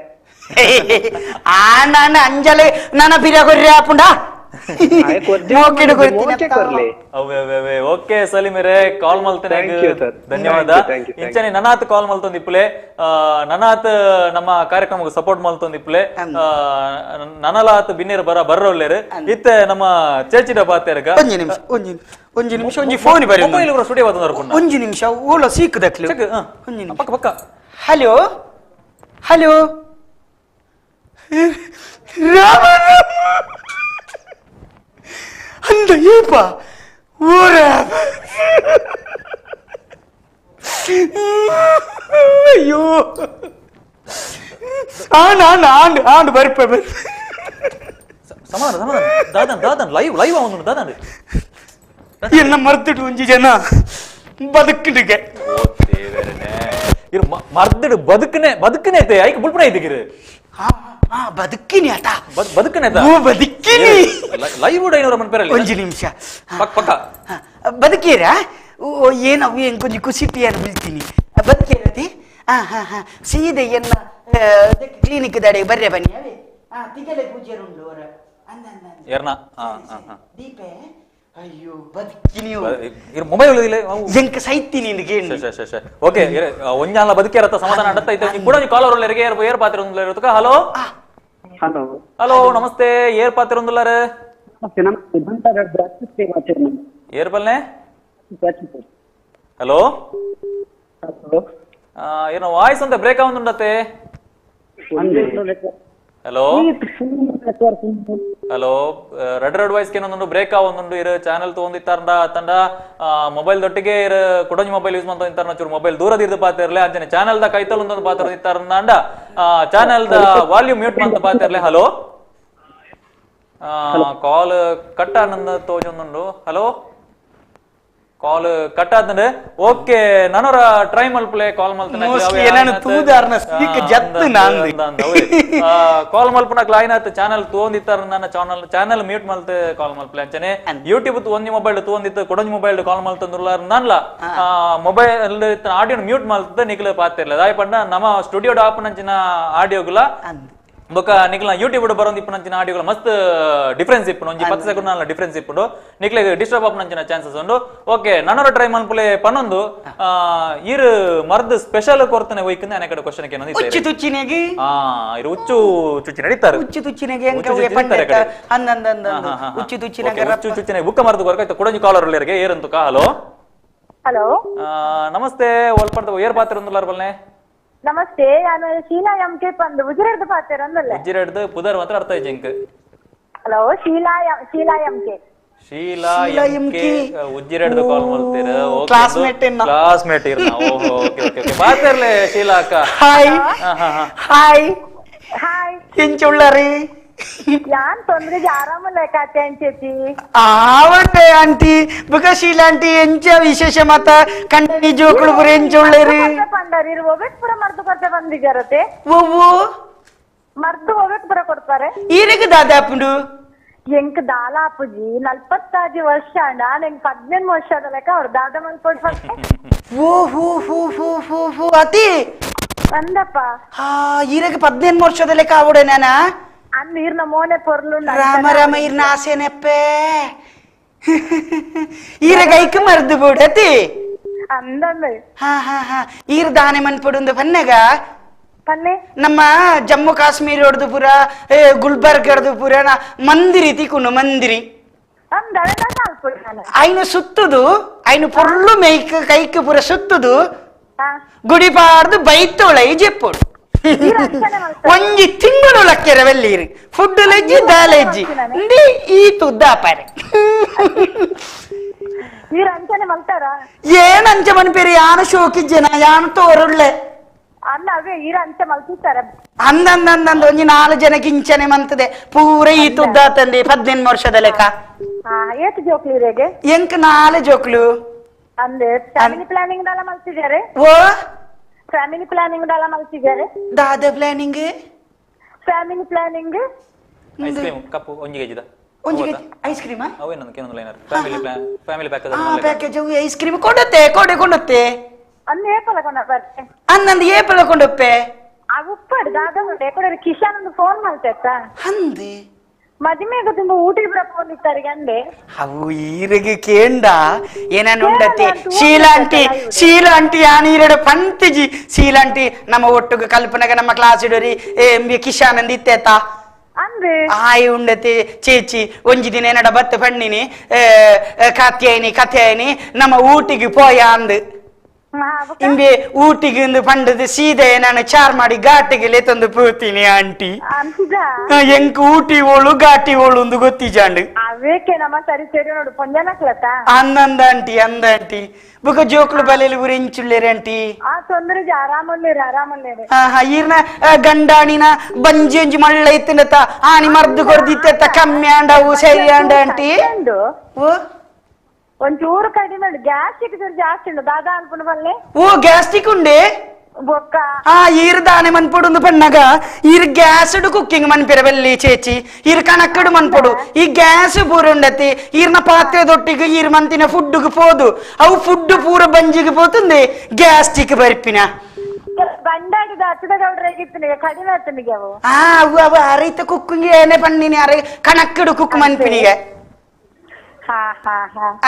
ಆ ನಾನು ಅಂಜಲೆ ನನ್ನ ಬಿರ ಕೊರ್ರಿ ಆಪುಂಡ ಓಕೆ ಸಲೀಮರೇ ಕಾಲ್ ಮಲ್ತನೆ ಧನ್ಯವಾದ. ಇಂಚನೆ ನನಾತ್ ಕಾಲ್ ಮಲ್ತೊಂದು ಇಪ್ಪುಲೆ ನನಾತ್ ನಮ್ಮ ಕಾರ್ಯಕ್ರಮಕ್ಕೆ ಸಪೋರ್ಟ್ ಮಲ್ತೊಂದು ಇಪ್ಪುಲೆ ನನಲಾತ್ ಬಿನ್ನೇರು ಬರ ಬರ್ರೋಲ್ಲೇರು ಇತ್ತೆ ನಮ್ಮ ಚೇಚಿಡ ಬಾತೇರ್ಗ ಒಂಜಿ ನಿಮಿಷ ಒಂಜಿ ಒಂಜಿ ನಿಮಿಷ ಒಂಜಿ ಫೋನ್ ಬರಿ ಮೊಬೈಲ್ ಸ್ಟುಡಿಯೋ ಬತ್ತೊಂದು ಒಂಜಿ ನಿಮಿಷ ಓಲ ಸೀಕದಕ್ಲು ಒಂಜಿ ನಿಮಿಷ ಪಕ್ಕ ಪಕ್ಕ. ಹಲೋ ಹಲೋ ರಾಮ ಅಂದ ಏಪ ಓರ ಅಯ್ಯೋ ಆಂಡ್ ಆಂಡ್ ಆಂಡ್ ಆಂಡ್ ಬರ್ಪೆ ಬರ್ಪೆ ಸಮಾಧಾನ ಸಮಾಧಾನ ದಾದನ್ ದಾದನ್ ಲೈವ್ ಲೈವ್ ಅವನು ದಾದನ್ ಎನ್ನ ಮರ್ತಿಡು ಒಂಜಿ ಜನ ಬದುಕಿಡಿಗೆ ಓ ದೇವರೇ ಇರು ಮರ್ದಿಡು ಬದುಕನೆ ಬದುಕನೆ ಐತೆ ಐಕ್ ಬುಲ್ಪನೆ ಐತಿಗಿರು ಬದುಕಿನಿ ಆತ ಬದುಕನೆ ಓ ಬದುಕಿನಿ ಲೈವ್ ಡೈನೋರ ಮನ್ಪೆರಲಿ ಒಂಜಿ ನಿಮಿಷ ಪಕ್ಕ ಪಕ್ಕ ಬದುಕೀರಾ ಓ ಏನವು ಏನು ಕೊಂಚ ಕುಸಿಪಿಯನ್ನು ಬೀಳ್ತೀನಿ ಬದುಕಿರತಿ ಹಾ ಹಾ ಹಾ ಸೀದೆ ಎನ್ನ ಕ್ಲಿನಿಕ್ ದಡೆ ಬರ್ರೆ ಬನ್ನಿ ಅವೇ ಹಾ ತಿಗಲೆ ಪೂಜೆರುಂಡು ಅವರ ಎರ್ನ ಹಾ ಹಾ ದೀಪೆ ಅಯ್ಯೋ ಬದುಕಿನಿ ಮೊಬೈಲ್ ಇಲ್ಲ ಎಂಕ ಸೈತೀನಿ ಇಂದು ಓಕೆ ಒಂಜಾಲ ಬದುಕಿರತ್ತ ಸಮಾಧಾನ ಅಡತ್ತ ಐತೆ ಕೂಡ ಕಾಲರ್ ಏರ್ ಏರ್ ಪಾತ್ರ. ಹಲೋ Hello hello ನಮಸ್ತೆ ಏರ್ ಪಾತಿರೊಂದುಲ್ಲಾರು ನಮಸ್ತೆ ಏರ್ ಪಲ್ನೆ ಹಲೋ ಏನೋ ವಾಯ್ಸ್ ಅಂತ ಬ್ರೇಕ್ ಆವಂದುಂಡತೆ hello hello red red voice ಏನೊಂದು ಬ್ರೇಕ್ ಆವೊಂದುಂಡು ಇರು ಚಾನಲ್ ತಗೊಂಡಿತ್ತಾರಂಡ ತಂಡ ಮೊಬೈಲ್ ದೊಟ್ಟಿಗೆ ಇರು ಕುಡಂಜಿ ಮೊಬೈಲ್ ಯೂಸ್ ಮಾಡ್ತಾ ಇರ್ತಾರ ಚೂರು ಮೊಬೈಲ್ ದೂರದಿರ್ದು ಪಾತಿರ್ಲೆ ಅಂಚನೆ ಚಾನಲ್ the ಕೈತಲ್ ಒಂದೊಂದು ಪಾತ್ರ ಇತ್ತಾರಂಡ channel the volume mute month ಪಾತಿರ್ಲೆ hello call cut ಆನಂದ ತೋಜೊಂದುಂಡು hello call cut ಆತಂದ್ರೆ ಓಕೆ ನನರ ಟ್ರೈ ಮಲ್ಪಲೆ ಕಾಲ್ ಮಲ್ತನ ಕಾಲ್ ಮಲ್ಪನಕ್ ಲೈನ್ ಆತ ಚಾನಲ್ ತೋಂದಿತ್ತಾರ ನನ್ನ channel channel mute ಮಲ್ತ ಕಾಲ್ ಮಲ್ಪಲೆ ಅಂಚನೆ ಯೂಟ್ಯೂಬ್ ಒಂಜಿ ಮೊಬೈಲ್ ತೋಂದಿತ್ತು ಕೊಡೊಂಜಿ ಮೊಬೈಲ್ ಕಾಲ್ ಮಲ್ತಂದುಲ್ಲ ನನ್ಲ mobile audio mute ಮಲ್ತ ನಿಕ್ಲ ಪಾತಿರ್ಲ ದಾಯ ಪಂಡ ನಮ್ಮ ಸ್ಟುಡಿಯೋ ಆಪ್ ನಂಚಿನ ಆಡಿಯೋಗುಲ ಬೊಕ ನಿಕ್ಲ ಯೂಟ್ಯೂಬ್ ಬರೋದು ಇಪ್ಪು ನಂಚಿನ ಆಡಿಯೋಗಳ ಮಸ್ತ್ ಡಿಫರೆನ್ಸ್ ಇಪ್ಪು ಒಂಜಿ 10 ಸೆಕೆಂಡ್ ನಾಲ್ ಡಿಫರೆನ್ಸ್ ಇಪ್ಪುಂಡು ನಿಕ್ಲೆ ಡಿಸ್ಟರ್ಬ್ ಆಪ್ ನಂಚಿನ ಚಾನ್ಸಸ್ ಉಂಡು ಓಕೆ ನನರ ಟ್ರೈ ಮನ್ಪುಲೆ ಪನ್ನೊಂದು ಈರು ಮರ್ದ್ ಸ್ಪೆಷಲ್ ಕೊರ್ತನೆ ಒಯ್ಕಂದೆ ಅನೇಕ ಕ್ವಶನ್ ಏನಂದು ಉಚ್ಚು ತುಚ್ಚಿನೆಗೆ ಇರು ಉಚ್ಚು ಚುಚ್ಚಿ ನಡೀತಾರೆ ಉಚ್ಚು ತುಚ್ಚಿನೆಗೆ ಉಚ್ಚು ತುಚ್ಚಿನೆಗೆ ಉಚ್ಚು ಚುಚ್ಚಿನೆಗೆ ಬುಕ್ಕ ಮರ್ದು ಕೊರಕ ಕುಡಂಜಿ ಕಾಲರ್ ಉಳ್ಳೇರಿಗೆ ಏರಂತುಕ ಹಲೋ ಹಲೋ ನಮಸ್ತೆ ಒಲ್ಪಡ್ದ ಏರ್ ಪಾತ್ರ ಉಂದುಲ್ಲಾರ ಬಲ್ನೆ ನಮಸ್ತೆ ನಾನು ಶೀಲಾ ಎಂ ಕೆ ಪಂದ್ ಉಜಿರೆಡ್ದು ಪಾತೆರ ಅಂದಲ್ಲ ಉಜಿರೆಡ್ದು ಪುದರ್ ಮಾತ್ರ ಅರ್ಥ ಆಯ್ತು hello Sheela Sheela M K Sheela M K ಉಜ್ಜಿರೆಡ್ದು ಕಾಲ್ ಮಾಡ್ತೀರ ಕ್ಲಾಸ್ಮೇಟ್ ಕ್ಲಾಸ್ಮೇಟ್ ಇರ್ನ ಓಹೋ okay okay okay ಪಾತೆರ್ಲೆ ಶೀಲಾ ಅಕ್ಕ hi hi hi ಎಂಚುಳ್ಳರಿ ಯಾನ್ ತೊಂದ್ರೆಗೆ ಆರಾಮಲ್ಲ ಕಾತೆ ಅಂಚೇತಿ ಆವಂಡೆ ಆಂಟಿ ಬುಕ ಶೀಲಾ ಆಂಟಿ ಎಂಚ ವಿಶೇಷ ಮತ ಕಂಡನಿ ಜೋಕುಳು ಪುರ ಎಂಚುಳ್ಳರಿ ಪಂಡಾರಿ ಇರು ಒಬೆಕ್ ಪುರ ಮರ್ದು ಕೊಡ್ತೆ ಬಂದಿಜರತೆ ಒವ್ವು ಮರ್ದು ಒಬೆಕ್ ಪುರ ಕೊಡ್ತಾರೆ ಈರಿಗೆ ದಾದಾಪುಂಡು ಎಂಕ್ ದಾಲ ಅಪ್ಪುಜಿ 45 ವರ್ಷ ನಾನ್ ಎಂಕ್ 18 ವರ್ಷದ ಲೆಕ್ಕ ಅವ್ರು ದಾದ ಮಲ್ಪೊಡ್ ಓ ಹೋ ಹೋ ಹೋ ಹೋ ಹೋ ಅತಿ ಅಂದಪ್ಪ ಹಾ ಈರಿಗೆ 18 ವರ್ಷದ ಲೆಕ್ಕ ಆವಡೆ ನಾನಾ ನೀರ್ನ ಮೋನೆ ಪೊರ್ಲು ರಾಮ ರಾಮ ಈರ್ನ ಆಸೆನೆಪ್ಪೆ ಈರ ಗೈಕ್ ಮರ್ದು ಬಿಡತಿ ಅಂದಂದೆ ಹಾ ಹಾ ಹಾ ಈರ್ ದಾನೆ ಮನ್ಪುಡುಂದು ಪನ್ನಗ ಪನ್ನೆ ನಮ್ಮ ಜಮ್ಮು ಕಾಶ್ಮೀರ ಹೊಡೆದು ಪುರ ಗುಲ್ಬರ್ಗ ಹೊಡೆದು ಪುರ ಮಂದಿರಿ ತಿಕುನು ಮಂದಿರಿ ಐನು ಸುತ್ತುದು ಐನು ಪೊರ್ಲು ಮೇಯ್ಕ್ ಕೈಕ್ ಪುರ ಸುತ್ತುದು ಗುಡಿಪಾರ್ದು ಬೈತೋಳ ಜೆಪ್ಪುಡು ಒಂಜಿ ತಿಂಗಳು ಲಕ್ಕೆರ ವೆಲ್ಲೀರಿ ಫುಡ್ ಲೆಜ್ಜಿ ದಾಲೆಜ್ಜಿ ಇಂದಿ ಈ ತುದ್ದಾಪಾರೆ ಏನ್ ಅಂಚೆ ಮನ್ಪೇರಿ ಯಾನು ಶೋಕಿಜ್ಜನ ಯಾನು ತೋರುಳ್ಳೆ ಅಂದಂದಂದಂದ ಒಂಜಿ 4 ಜನಕ್ಕೆ ಇಂಚನೆ ಮಂತದೆ ಪೂರ ಈ ತುದ್ದಾತಂದಿ 18 ವರ್ಷದ ಲೆಕ್ಕ ಎಂಕ್ 4 ಜೋಕ್ಲು ಪ್ಲಾನಿಂಗ್ ಓ ಫ್ಯಾಮಿಲಿ ಪ್ಲಾನಿಂಗ್ ದಾಲ ಮಲ್ತಿದ್ದಾರೆ ದಾದ planning family planning ice cream cup ಒಂಜಿ ಕೆಜಿದ ಒಂಜಿ KG ice cream ಅವೇನೊಂದು ಕೇನೊಂದು liner family plan family package ಆ package ice cream ಕೊಡುತ್ತೆ ಕೊಡೆ ಕೊಡುತ್ತೆ ಅಂದ ಏಪಲ ಕೊಂಡ ಬರ್ತೆ ಅಂದಂದು ಏಪಲ ಕೊಂಡೊಪ್ಪೆ ಆ ಉಪ್ಪಡ್ ದಾದ ಉಂಡೆ ಕೊಡರಿ ಕಿಶನ್ ಒಂದು ಫೋನ್ ಮಾಡ್ತೆತ್ತ ಅಂದೆ ಮದಿಮೆಗೆ ತುಂಬ ಊಟಿ ಬರಪ್ಪ ಬಂದಿತ್ತಾರಿಗೆ ಅಂದೆ ಅವು ಈರಿಗೆ ಕೇಂಡ ಏನನ್ನು ಉಂಡತಿ ಶೀಲಾಂಟಿ ಶೀಲಾಂಟಿ ಯಾನ್ ಈರಡು ಪಂತಿಜಿ ಶೀಲಾಂಟಿ ನಮ್ಮ ಒಟ್ಟುಗು ಕಲ್ಪನೆಗೆ ನಮ್ಮ ಕ್ಲಾಸ್ ಇಡೋರಿ ಎಂ ಬಿ ಕಿಶಾನ್ ಅಂದ ಇತ್ತೇತ ಆಯ್ ಉಂಡತಿ ಚೇಚಿ ಒಂಜಿ ದಿನ ಏನಡ ಬತ್ತ ಪಣ್ಣಿನಿ ಕಾತ್ಯಾಯಿನಿ ಕಥೆಯಾಯಿನಿ ನಮ್ಮ ಊಟಿಗೆ ಪೋಯ ಅಂದು ಇಂಬೆ ಊಟಿಗೆ ಒಂದು ಪಂಡದ ಸೀದೆ ನಾನು ಚಾರ್ ಮಾಡಿ ಘಾಟಿಗೆ ಲೇತೊಂದು ಪೂತೀನಿ ಆಂಟಿ ಎಂಕ್ ಊಟಿ ಓಳು ಘಾಟಿ ಓಳು ಒಂದು ಗೊತ್ತಿಜಾಂಡು ಅಂದಂದ ಆಂಟಿ ಅಂದ ಆಂಟಿ ಬುಕ ಜೋಕ್ಲು ಬಲೆಲಿ ಊರು ಎಂಚುಳ್ಳೇರಿ ಆಂಟಿ ಈರ್ನ ಗಂಡಾಣಿನ ಬಂಜಿ ಒಂಜಿ ಮಳ್ಳ ಇತ್ತಿನತ ಆನಿ ಮರ್ದು ಕೊರ್ದಿತ್ತ ಕಮ್ಮಿ ಆಂಡವು ಸರಿ ಆಂಡ ಆಂಟಿ ಓ ಒಂಚೂರು ಕಡಿಮೆ ಗ್ಯಾಸ್ಟ್ರಿಕ್ ಜಾಸ್ತಿ ಉಂಡು ದಾದಾ ಅನ್ಕೊಂಡು ಬಲ್ಲೆ ಓ ಗ್ಯಾಸ್ಟ್ರಿಕ್ ಉಂಡೆ ಬೊಕ್ಕ ಆ ಈರ್ ದಾನೆ ಮನ್ಪೊಡು ಪಣ್ಣಗ ಈರ್ ಗ್ಯಾಸ್ ಕುಕ್ಕಿಂಗ್ ಮನ್ಪಿರ ಬಲ್ಲಿ ಚೇಚಿ ಈರ್ ಕಣಕ್ಕಡು ಮನ್ಪೊಡು ಈ ಗ್ಯಾಸ್ ಪೂರ ಉಂಡತಿ ಈರ್ನ ಪಾತ್ರೆ ದೊಟ್ಟಿಗೆ ಈರ್ ಮಂತಿನ ಫುಡ್ಗೆ ಪೋದು ಅವು ಫುಡ್ ಪೂರ ಬಂಜಿಗೆ ಪೋತುಂದೆ ಗ್ಯಾಸ್ಟ್ರಿಕ್ ಬರ್ಪಿನ ಬಂಡಾಡಿದ ಹತ್ತದ ಗೌಡ್ರಾಗಿತ್ತು ಕಡಿಮೆ ಆತನಿಗೆ ಅವು ಆ ಅವು ಅವು ಅರೈತ ಕುಕ್ಕಿಂಗ್ ಏನೇ ಪಣ್ಣಿನಿ ಅರೆ ಕಣಕ್ಕಡು ಕುಕ್ ಮನ್ಪಿನಿಗೆ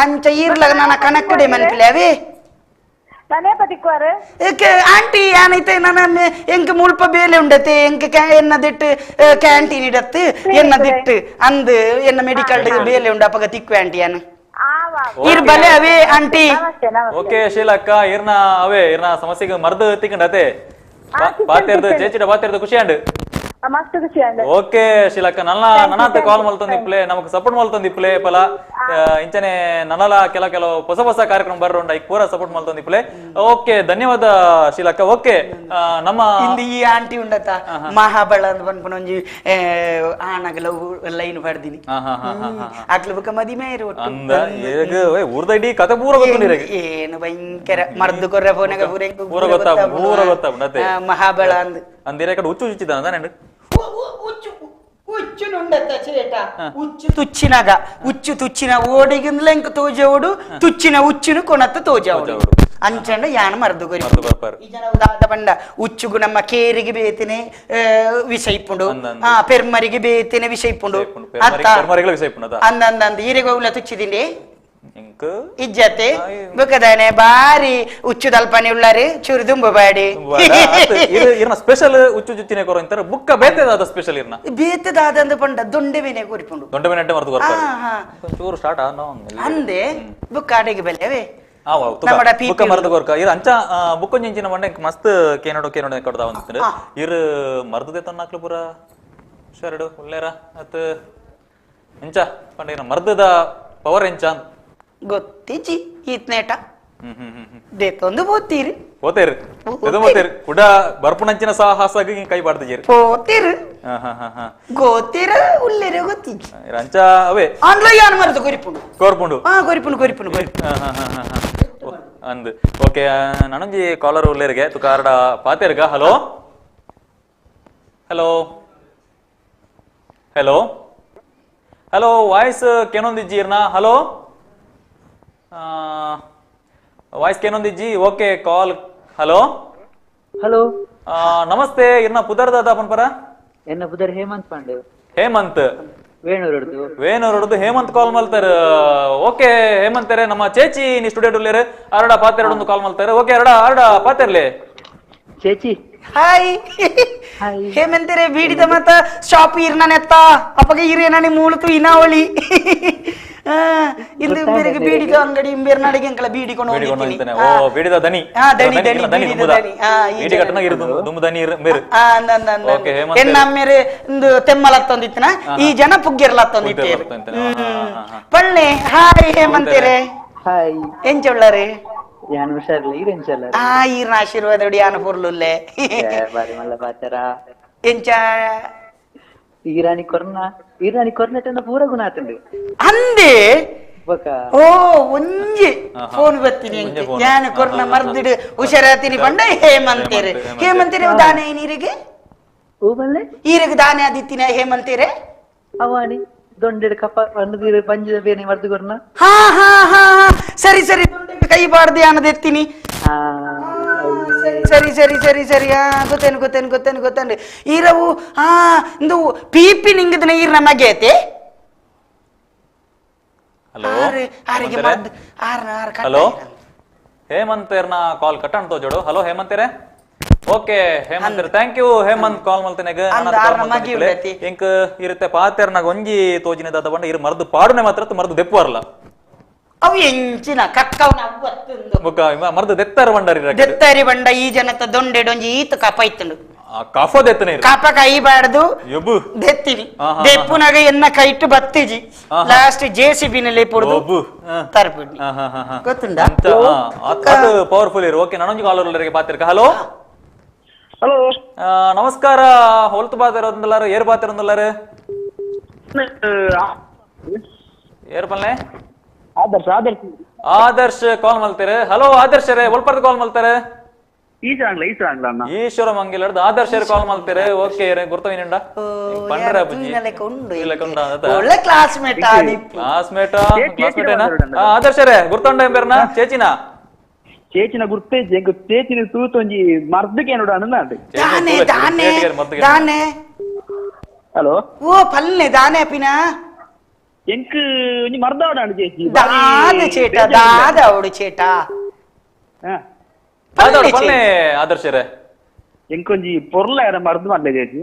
ಅಂಚ ಈರ್ಲಾಗ ನನ್ನ ಕಣಕ್ಕಡೆ ಮನ್ಪಿಲೆ ಅವೇ ನಾನೇ ಪತಿಕ್ವಾರು ಆಂಟಿ ಯಾನೈತೆ ನನ್ನ ಎಂಕ್ ಮುಲ್ಪ ಬೇಲೆ ಉಂಡತೆ ಎಂಕ್ ಎನ್ನದಿಟ್ಟು ಕ್ಯಾಂಟೀನ್ ಇಡತ್ತು ಎನ್ನದಿಟ್ಟು ಅಂದ್ ಎನ್ನ ಮೆಡಿಕಲ್ ಬೇಲೆ ಉಂಡು ಅಪಗ ತಿಕ್ಕು ಆಂಟಿ ಯಾನು ಇರ್ ಬಲೆ ಅವೇ ಆಂಟಿ. ಓಕೆ ಶೀಲಕ್ಕ ಇರ್ನ ಅವೇ ಇರ್ನ ಸಮಸ್ಯೆಗೆ ಮರ್ದು ತಿಕ್ಕಂಡತೆ ಬಾತೆರ್ದು ಚೇಚಿಡ ಬಾತೆರ್ದು ಖುಷಿ ಅಂಡ್ ಮಸ್ತ್ ಖುಷಿ ಅಂಡ್. ಓಕೆ ಶೀಲಕ್ಕ ನನ್ನ ನನ್ನಾತ ಕಾಲ್ ಮಲ್ತೊಂದಿಪ್ಲೆ ನಮಕ್ ಸಪೋರ್ಟ್ ಮಲ್ತೊಂದಿಪ್ಲೆ ಪಲ ಇಂಚನೆ ನನ್ನಲ ಕೆಲ ಕೆಲವು ಹೊಸ ಹೊಸ ಕಾರ್ಯಕ್ರಮ ಬರ್ರೋಂಡ ಈಗ ಪೂರ ಸಪೋರ್ಟ್ ಮಲ್ತೊಂದಿಪ್ಲೆ. ಓಕೆ ಧನ್ಯವಾದ ಶೀಲಕ್ಕ. ಓಕೆ ನಮ್ಮ ಇಂದು ಈ ಆಂಟಿ ಉಂಡತ ಮಹಾಬಳ ಅಂತ ಪನ್ಪುನ ಒಂಜಿ ಆಣಗಲ ಲೈನ್ ಪಡ್ದಿನಿ ಅಕ್ಲು ಬುಕ್ಕ ಮದಿಮೆ ಅಂದ ಊರ್ದ ಇಡೀ ಕತೆ ಪೂರ ಗೊತ್ತುಂಡಿರ ಏನು ಭಯಂಕರ ಮರ್ದು ಕೊರ್ರ ಫೋನಾಗ ಪೂರ ಪೂರ ಗೊತ್ತಾ ಪೂರ ಗೊತ್ತಾ ಮಹಾಬಳ ಅಂದ್ ಅಂದಿರ ಕಡೆ ಹುಚ್ಚು ಹುಚ್ಚಿದ ಅಂದ ಉಚ್ಚುನುಂಡತ್ತ ಚೇಟ ಉಚ್ಚು ತುಚ್ಚಿನಾಗ ಉಚ್ಚು ತುಚ್ಚಿನ ಓಡಿಗಿಂದಲೇ ಇಂಕ ತೋಜೋಡು ತುಚ್ಚಿನ ಉಚ್ಚುನು ಕೊಣತ್ತ ತೋಜೋಡು ಅಂಚಂಡ ಯಾನ ಮರ್ದು ಕೊರಿ ಈ ಜನ ದಾದ ಬಂಡ ಉಚ್ಚುಗು ನಮ್ಮ ಕೇರಿಗೆ ಬೇತಿನೆ ವಿಷ ಇಪ್ಪುಂಡು ಪೆರ್ಮರಿಗೆ ಬೇತಿನೆ ವಿಷ ಇಪ್ಪುಂಡು ಅಂದ ಅಂದ ಅಂದ ಈರೆಗೆ ಉಲ್ಲ ತುಚ್ಚಿದಿಂಡೆ ಇಜ್ಜತೆ ಬುಕ್ಕದಾನೆ ಬಾರಿ ಉಚ್ಚು ದಲ್ಪನೆ ಉಳ್ಳಾರಿ ಚೂರು ದುಂಬು ಬಾಡಿ ಸ್ಪೆಷಲ್ ಉಚ್ಚು ಜುಚ್ಚಿನೆ ಕೊರ ಅಂತಾರೆ ಬುಕ್ಕ ಬೇತೆದಾದ ಸ್ಪೆಷಲ್ ಇರ್ನ ಬೇತೆದಾದ ಅಂದ ಪಂಡ ದೊಂಡೆ ಬೇನೆ ಕೊರಿಪುಂಡು ದೊಂಡೆ ಬೇನೆ ಮರ್ದು ಕೊರ್ತಾರೆ ಚೂರು ಸ್ಟಾರ್ಟ್ ಅಂದೆ ಬುಕ್ಕ ಅಡಿಗೆ ಬೆಲೆವೇ ಬುಕ್ಕ ಮರ್ದು ಕೊರ್ಕ ಇರ್ ಅಂಚ ಬುಕ್ಕೊಂಜಿಂಚಿನ ಮಂಡೆ ಮಸ್ತ್ ಕೇನೋಡು ಕೇನೋಡು ಕೊಡ್ದ ಅಂತಾರೆ ಇರ್ ಮರ್ದದೆ ತನ್ನಾಕ್ಲು ಪೂರ ಹುಷಾರಡು ಉಳ್ಳೇರ ಅತ್ ಎಂಚ ಪಂಡ ಇರ್ನ ಮರ್ದದ ಪವರ್ ಎಂಚ ಗೊತ್ತಿಜಿ ಈತ್ನೇಟ ದೇತೊಂದು ಪೋತೀರಿ ಪೋತೇರು ಪೋತೇರು ಕುಡ ಬರ್ಪುನಂಚಿನ ಸಾಹಸಗೆ ಕೈ ಬಾಡ್ತಿಜೇರು ಪೋತೀರು ಗೊತ್ತಿರ ಉಲ್ಲೇರ ಗೊತ್ತಿಜಿ ಅಂಚ ಅವೇ ಆನ್ಲೈನ್ ಯಾನ್ ಮರದು ಕೊರಿಪುಂಡು ಕೋರ್ಪುಂಡು ಹಾ ಕೊರಿಪುಂಡು ಕೊರಿಪುಂಡು ಕೊರಿಪುಂಡು ಅಂದ್ ಓಕೆ ನಾನೊಂಜಿ ಕಾಲರ್ ಉಲ್ಲೇರಿಗೆ ತುಕಾರಡ ಪಾತೇರ್ಗ. Hello hello hello hello voice ಕೇನೊಂದಿಜ್ಜಿ ಇರ್ನಾ? Hello voice ಕೇನೊಂದಿಜ್ಜಿ. Okay call. Hello hello ನಮಸ್ತೆ ಇರ್ನ ಪುದರ್ ದಾದಾ ಪನ್ಪರ? ಎನ್ನ ಪುದರ್ ಹೇಮಂತ್ ಪಾಂಡೆ. ಹೇಮಂತ್ ವೇಣೂರಡ್ದು. ವೇಣೂರಡ್ದು ಹೇಮಂತ್ ಕಾಲ್ ಮಲ್ತಾರ. ಓಕೆ ಹೇಮಂತರೆ ನಮ್ಮ ಚೇಚಿ ನೀ ಸ್ಟುಡಿಯೋ ಉಲ್ಲೇರು ಅರಡ ಪಾತೆರಡೊಂದು ಕಾಲ್ ಮಲ್ತಾರೆ. ಓಕೆ ಅರಡ ಅರಡ ಪಾತೆರ್ಲೆ ಚೇಚಿ. ಹಾಯ್ ಹೇಮಂತರೆ ಬೀಡಿದ ಮತ್ತ ಶಾಪ್ ಇರ್ನ ನೆತ್ತ ಅಪ್ಪಗ ಇರೇನ ಮೂಲತು ಇನಾವಳಿ ಇಂದು ಬೇರೆಗೆ ಬೀಡಿದ ಅಂಗಡಿ ಬೇರೆ ಅಂಕಲ ಬೀಡಿಕೊಂಡು ಹೋಗಿದ್ದೀನಿ. ಓ ಬೀಡಿದ ದನಿ. ಹಾ ದನಿ ದನಿ ಬೀಡಿದ ದನಿ. ಬೀಡಿ ಕಟ್ಟನ ಇರುದು ದುಂಬು ದನಿ ಮೇರು. ಓಕೆ ಹೇಮಂತ್ ಎನ್ನ ಮೇರೆ ಇಂದು ತೆಮ್ಮಲತ್ತೊಂದಿತ್ತನ ಈ ಜನ ಪುಗ್ಗೆರ್ಲತ್ತೊಂದಿತ್ತೇರು ಪಳ್ಳೆ. ಹಾಯ್ ಹೇಮಂತರೆ. ಹಾಯ್ ಎಂಚೊಳ್ಳರೆ? ಯಾನ್ ಹುಷಾರಿಲ್ಲ ಈರ್ ಎಂಚಲ್ಲ? ಆ ಈರ್ನ ಆಶೀರ್ವಾದ ಯಾನ ಪೊರ್ಲುಲ್ಲೆ ಬಾರಿ ಮಲ್ಲ ಬಾತರ ಎಂಚ ಈರಾಣಿ ಕೊರ್ನ ಈರಾಣಿ ಕೊರ್ನೆಟನ್ನ ಪೂರ ಗುಣ ಆತಂಡು ಅಂದೆ ಓ ಒಂಜಿ ಫೋನ್ ಬರ್ತೀನಿ ಯಾನ ಕೊರ್ನ ಮರ್ದಿಡು ಹುಷಾರಾತೀನಿ ಪಂಡ ಹೇಮಂತೇರೆ. ಹೇಮಂತೇರೆ ದಾನೆ ನೀರಿಗೆ ಈರಿಗೆ ದಾನೆ ಆದಿತ್ತಿನ ಹೇಮಂತೇರೆ ಅವಾನಿ ದೊಂಡೆಡ್ ಕಪ್ಪ ಬಂದಿರ ಪಂಜದ ಬೇನೆ ಮರ್ದು ಕೊರ್ನ. ಹಾ ಹಾ ಹಾ ಸರಿ ಸರಿ ಕೈ ಬಾರ್ದೆ ಅನ್ನದೆತ್ತೀನಿ. ಸರಿ ಸರಿ ಸರಿ ಸರಿ ಹಾ ಗೊತ್ತೇನು ಗೊತ್ತೇನು ಗೊತ್ತೇನು ಗೊತ್ತೇನು ಈರವು. ಹಾ ಇಂದು ಪೀಪಿ ನಿಂಗದನ ಈರ್ನ ಮಗೇತೆ. ಹಲೋ ಹಲೋ ಹೇಮಂತೇರ್ನ ಕಾಲ್ ಕಟ್ ಅಂತ ಜೋಡು. ಹಲೋ ಹೇಮಂತೇರೆ. ಓಕೆ ಹೇಮಂತೇರ್ thank you Hemant ಕಾಲ್ ಮಲ್ತೇನೆಗ. ಇಂಕ್ ಇರುತ್ತೆ ಪಾತೇರ್ನಾಗ ಒಂಜಿ ತೋಜಿನ ದಾದ ಬಂಡ ಇರು ಮರ್ದು ಪಾಡುನೆ ಮಾತ್ರ ಮರ್ದು ದೆಪ್ಪು ಅರ್ಲ ಅವು ಎಂಚಿನ ಕಕ್ಕವನ ಬೊಕ್ಕ ಮರ್ದು ದೆತ್ತರ ಬಂಡಾರಿ ದೆತ್ತರಿ ಬಂಡ ಈ ಜನತ ದೊಂಡೆಡೊಂಜಿ ಈತ ಕಪ ಇತ್ತುಂಡು ಕಫ ದೆತ್ತನೆ ಕಪ ಕೈ ಬಾರ್ದು ದೆತ್ತಿನಿ ದೆಪ್ಪುನಾಗ ಎನ್ನ ಕೈಟ್ಟು ಬತ್ತಿಜಿ last J C ಬಿನಲ್ಲಿ ಪುಡ್ದು ತರ್ಪಿಡ್ನಿ ಗೊತ್ತುಂಡ ಪವರ್ಫುಲ್ ಇರು. ಓಕೆ ನಾನೊಂಜಿ ಕಾಲರ್ ಉಳ್ಳರಿಗೆ ಪಾತಿರ್ಕ. ಹಲೋ ಹಲೋ ನಮಸ್ಕಾರ. ಹೊಲ್ತು ಬಾತಿರೋಂದಲ್ಲಾರು ಏರ್ ಬಾತಿರೋಂದಲ್ಲಾರು ಏರ್ ಪಲ್ಲೆ ಆದರ್ಶ್ ಆದರ್ಶ್ ಆದರ್ಶ್ ಕಾಲ್ ಮಲ್ತಾರೆ. ಹಲೋ ಆದರ್ಶ್ ರೇ ಒಲ್ಪರ್ದು ಕಾಲ್ ಮಲ್ತಾರೆ? ಈಶ್ವರ ಮಂಗಿಲರ್ದು ಆದರ್ಶ್ ಕಾಲ್ ಮಲ್ತಾರೆ. ಓಕೆ ರೇ ಗುರ್ತವಿನಿಂಡ ಪಂಡ್ರ ಬುಜ್ಜಿ ಒಳ್ಳೆ ಕ್ಲಾಸ್ಮೇಟ್ ಕ್ಲಾಸ್ಮೇಟ್ ಕ್ಲಾಸ್ಮೇಟ್ ಏನ ಆದರ್ಶ್ ರೇ ಗುರ್ತಂಡ ಎಂಬೆರ್ನ ಚೇಚಿನ ಚೇಚಿನ ಗುರ್ತೇ ಚೇಚಿನ ತೂತೊಂಜಿ ಮರ್ದಕ್ಕೆ ನೋಡ ಅನ್ನ ದಾನೆ ದಾನೆ ದಾನೆ. ಹಲೋ ಓ ಪಲ್ಲೆ ದಾನೆ ಅಪಿನ ಎಂಕ್ ಒಂಜಿ ಮರ್ದಾವಡ ಚೇಚಿ ದಾದ ಚೇಟ ದಾದ ಅವಡು ಚೇಟ. ಪಲ್ಲೆ ಆದರ್ಶರೇ ಎಂಕೊಂಜಿ ಪೊರ್ಲ ಎರ ಮರ್ದು ಮಲ್ಲೆ ಚೇಚಿ.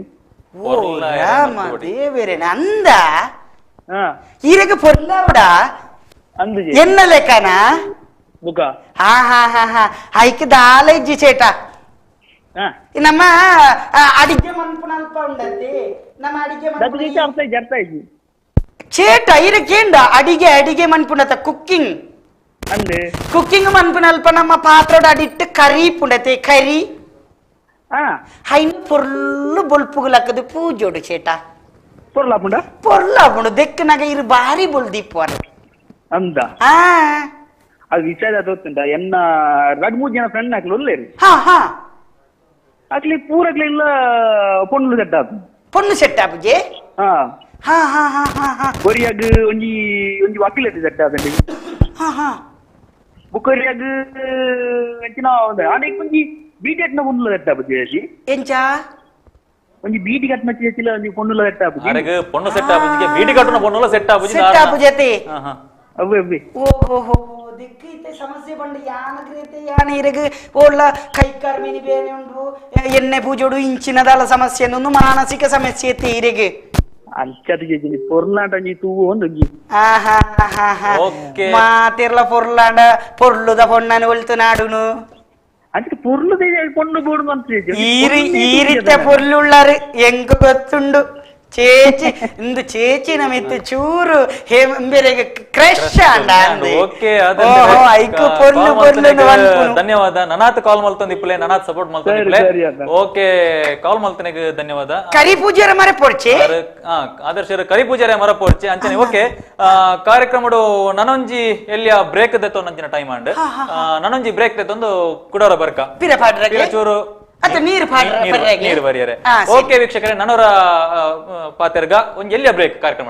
ಓ ರಾಮ ದೇವರೇ ಅಂದ ಈರೆಗೆ ಪೊರ್ಲಾವಡ ಅಂದು ಎನ್ನ ಲೆಕ್ಕನ ಬುಕ ಹಾ ಹಾ ಹಾ ಹಾ ಐಕ್ ದಾಲ ಇಜ್ಜಿ ಚೇಟ. ನಮ್ಮ ಅಡಿಗೆ ಮನ್ಪುನ ಅಲ್ಪ ಉಂಡತಿ ನಮ್ಮ ಅಡಿಗೆ ಚೇಟ ಇರಕೇಂಡ ಅಡಿಗೆ ಅಡಿಗೆ ಮನ್ಪುಣತ ಕುಕ್ಕಿಂಗ್ ಅಂದೆ ಕುಕ್ಕಿಂಗ್ ಮನ್ಪುನ ಅಲ್ಪ ನಮ್ಮ ಪಾತ್ರೋಡ ಅಡಿಟ್ಟು ಕರಿ ಪುಂಡತೆ ಕರಿ ಹೈನ್ ಪೊರ್ಲು ಬೊಲ್ಪುಗುಲಕ್ಕದು ಪೂಜೋಡು ಚೇಟ. ಪೊರ್ಲಾಪುಂಡ ಪೊರ್ಲಾಪುಂಡು ದೆಕ್ಕನಾಗ ಇರು ಬಾರಿ ಬೊಲ್ದೀಪುವರ್ ಅಂದ ಅದು ವಿಚಾರ ಗೊತ್ತುಂಟ ಎನ್ನ ರಡ್ ಮೂರು ಜನ ಫ್ರೆಂಡ್ ಹಾಕ್ಲು ಒಲ್ಲೇರಿ. ಹಾ ಹಾ ಅಕ್ಲಿ ಪೂರಕ್ಲೆ ಇಲ್ಲ ಪೊಣ್ಣು ಸೆಟ್ ಆಪು ಪೊಣ್ಣು ಸೆಟ್ ಆಪುಜೆ. ಹಾ ಹಾ ಹಾ ಹಾ ಹಾ ಹಾ ಒರಿಯಾಗ ಒಂಜಿ ಒಂಜಿ ವಕೀಲತೆ ಸೆಟ್ ಆಪಂడి. ಹಾ ಹಾ ಬುಕ್ಕೊರಿಯಾಗ ಅಂಚಿನ ಆನೆ ಒಂಜಿ ಬೀಟೆಟ್ ನ ಪೊಣ್ಣುಲ ಸೆಟ್ ಆಪುಜಿ. ಎಂಚ ಒಂಜಿ ಬೀಟಿ ಕಟ್ನ ಚೇಚಿಲ ಒಂಜಿ ಪೊಣ್ಣುಲ ಸೆಟ್ ಆಪುಜಿ. ಅರೆಗ್ ಪೊಣ್ಣು ಸೆಟ್ ಆಪುಜಿಗೆ ಬೀಟಿ ಕಟ್ಟುನ ಪೊಣ್ಣುಲ ಸೆಟ್ ಆಪುಜಿ ಸೆಟ್ ಆಪುಜತೆ. ಅವ್ವೆ ಅವ್ವೆ ಓಹೋ ದಿಕ್ಕೈತೆ ಸಮಸ್ಯೆ ಬಂಡು ಯಾನ ಗ್ರೇತೆ ಯಾನ ಇರಗ್ ಓಳ್ಳ ಕೈಕಾರ್ ಮಿನಿ ಬೇನೆ ಉಂಡು ಎಣ್ಣೆ ಪೂಜೋಡು ಇಂಚಿನದಾಲ ಸಮಸ್ಯೆ ಒಂದು ಮಾನಸಿಕ ಸಮಸ್ಯೆ ಐತೆ ಇರಗ್. ಅಂಚದ ಚೇಚಿನಿ ಪೊರ್ಲಾಂಡ ಒಂಜಿ ತೂವು ಒಂದೊಂಜಿ. ಆಹಾ ಹಾ ಹಾ ಮಾತಿರ್ಲ ಪೊರ್ಲಾಂಡ ಪೊರ್ಲುದ ಪೊಣ್ಣನ ಒಲ್ತು ನಾಡುನು ಅಂಚೆ ಪೊರ್ಲು ಪೊಣ್ಣು ಬೋಡು ಅಂತ ಈ ರೀತ ಪೊರ್ಲುಳ್ಳಾರು ಎಂಕ್ ಗೊತ್ತುಂಡು ಚೇಚಿ ಇಂದು ಚೇಚಿ ನಮಿತ್ತು ಚೂರು ಹೇಂಬೆರೆಗೆ ಕ್ರಶ್ ಆಂಡ ಓಕೆ ಓಹೋ ಐಕ್ ಪೊರ್ಲು ಪೊರ್ಲು ಧನ್ಯವಾದ. ನನಾತ್ ಕಾಲ್ ಮಲ್ತೊಂದು ಇಪ್ಪಲೆ ನನಾತ್ ಸಪೋರ್ಟ್ ಮಲ್ತೊಂದು ಇಪ್ಪಲೆ. ಓಕೆ ಕಾಲ್ ಮಲ್ತನೆಗ್ ಧನ್ಯವಾದ. ಕರಿ ಪೂಜೆರ ಮರ ಪೊರ್ಚೆ ಆದರ್ಶರ ಕರಿ ಪೂಜಾರ ಮರ ಪೊರ್ಚೆ ಅಂಚನೆ. ಓಕೆ ಕಾರ್ಯಕ್ರಮಡು ನನೊಂಜಿ ಎಲ್ಲಿಯ ಬ್ರೇಕ್ ದೆತ್ತೊಂದು ಟೈಮ್ ಆಂಡ್ ನನೊಂಜಿ ಬ್ರೇಕ್ ದೆತ್ತೊಂದು ಕುಡೋರ ಬರ್ಕ ಪಿರ ಪಾಡ್ರಗೆ ಚೂರು ನೀರು ನೀರು ಬರಿಯರೆ. ಓಕೆ ವೀಕ್ಷಕರೇ ನನೋರ ಪಾತೆರ್ಗ ಒಂಜಿ ಎಲ್ಲಿಯ ಬ್ರೇಕ್ ಕಾರ್ಯಕ್ರಮ.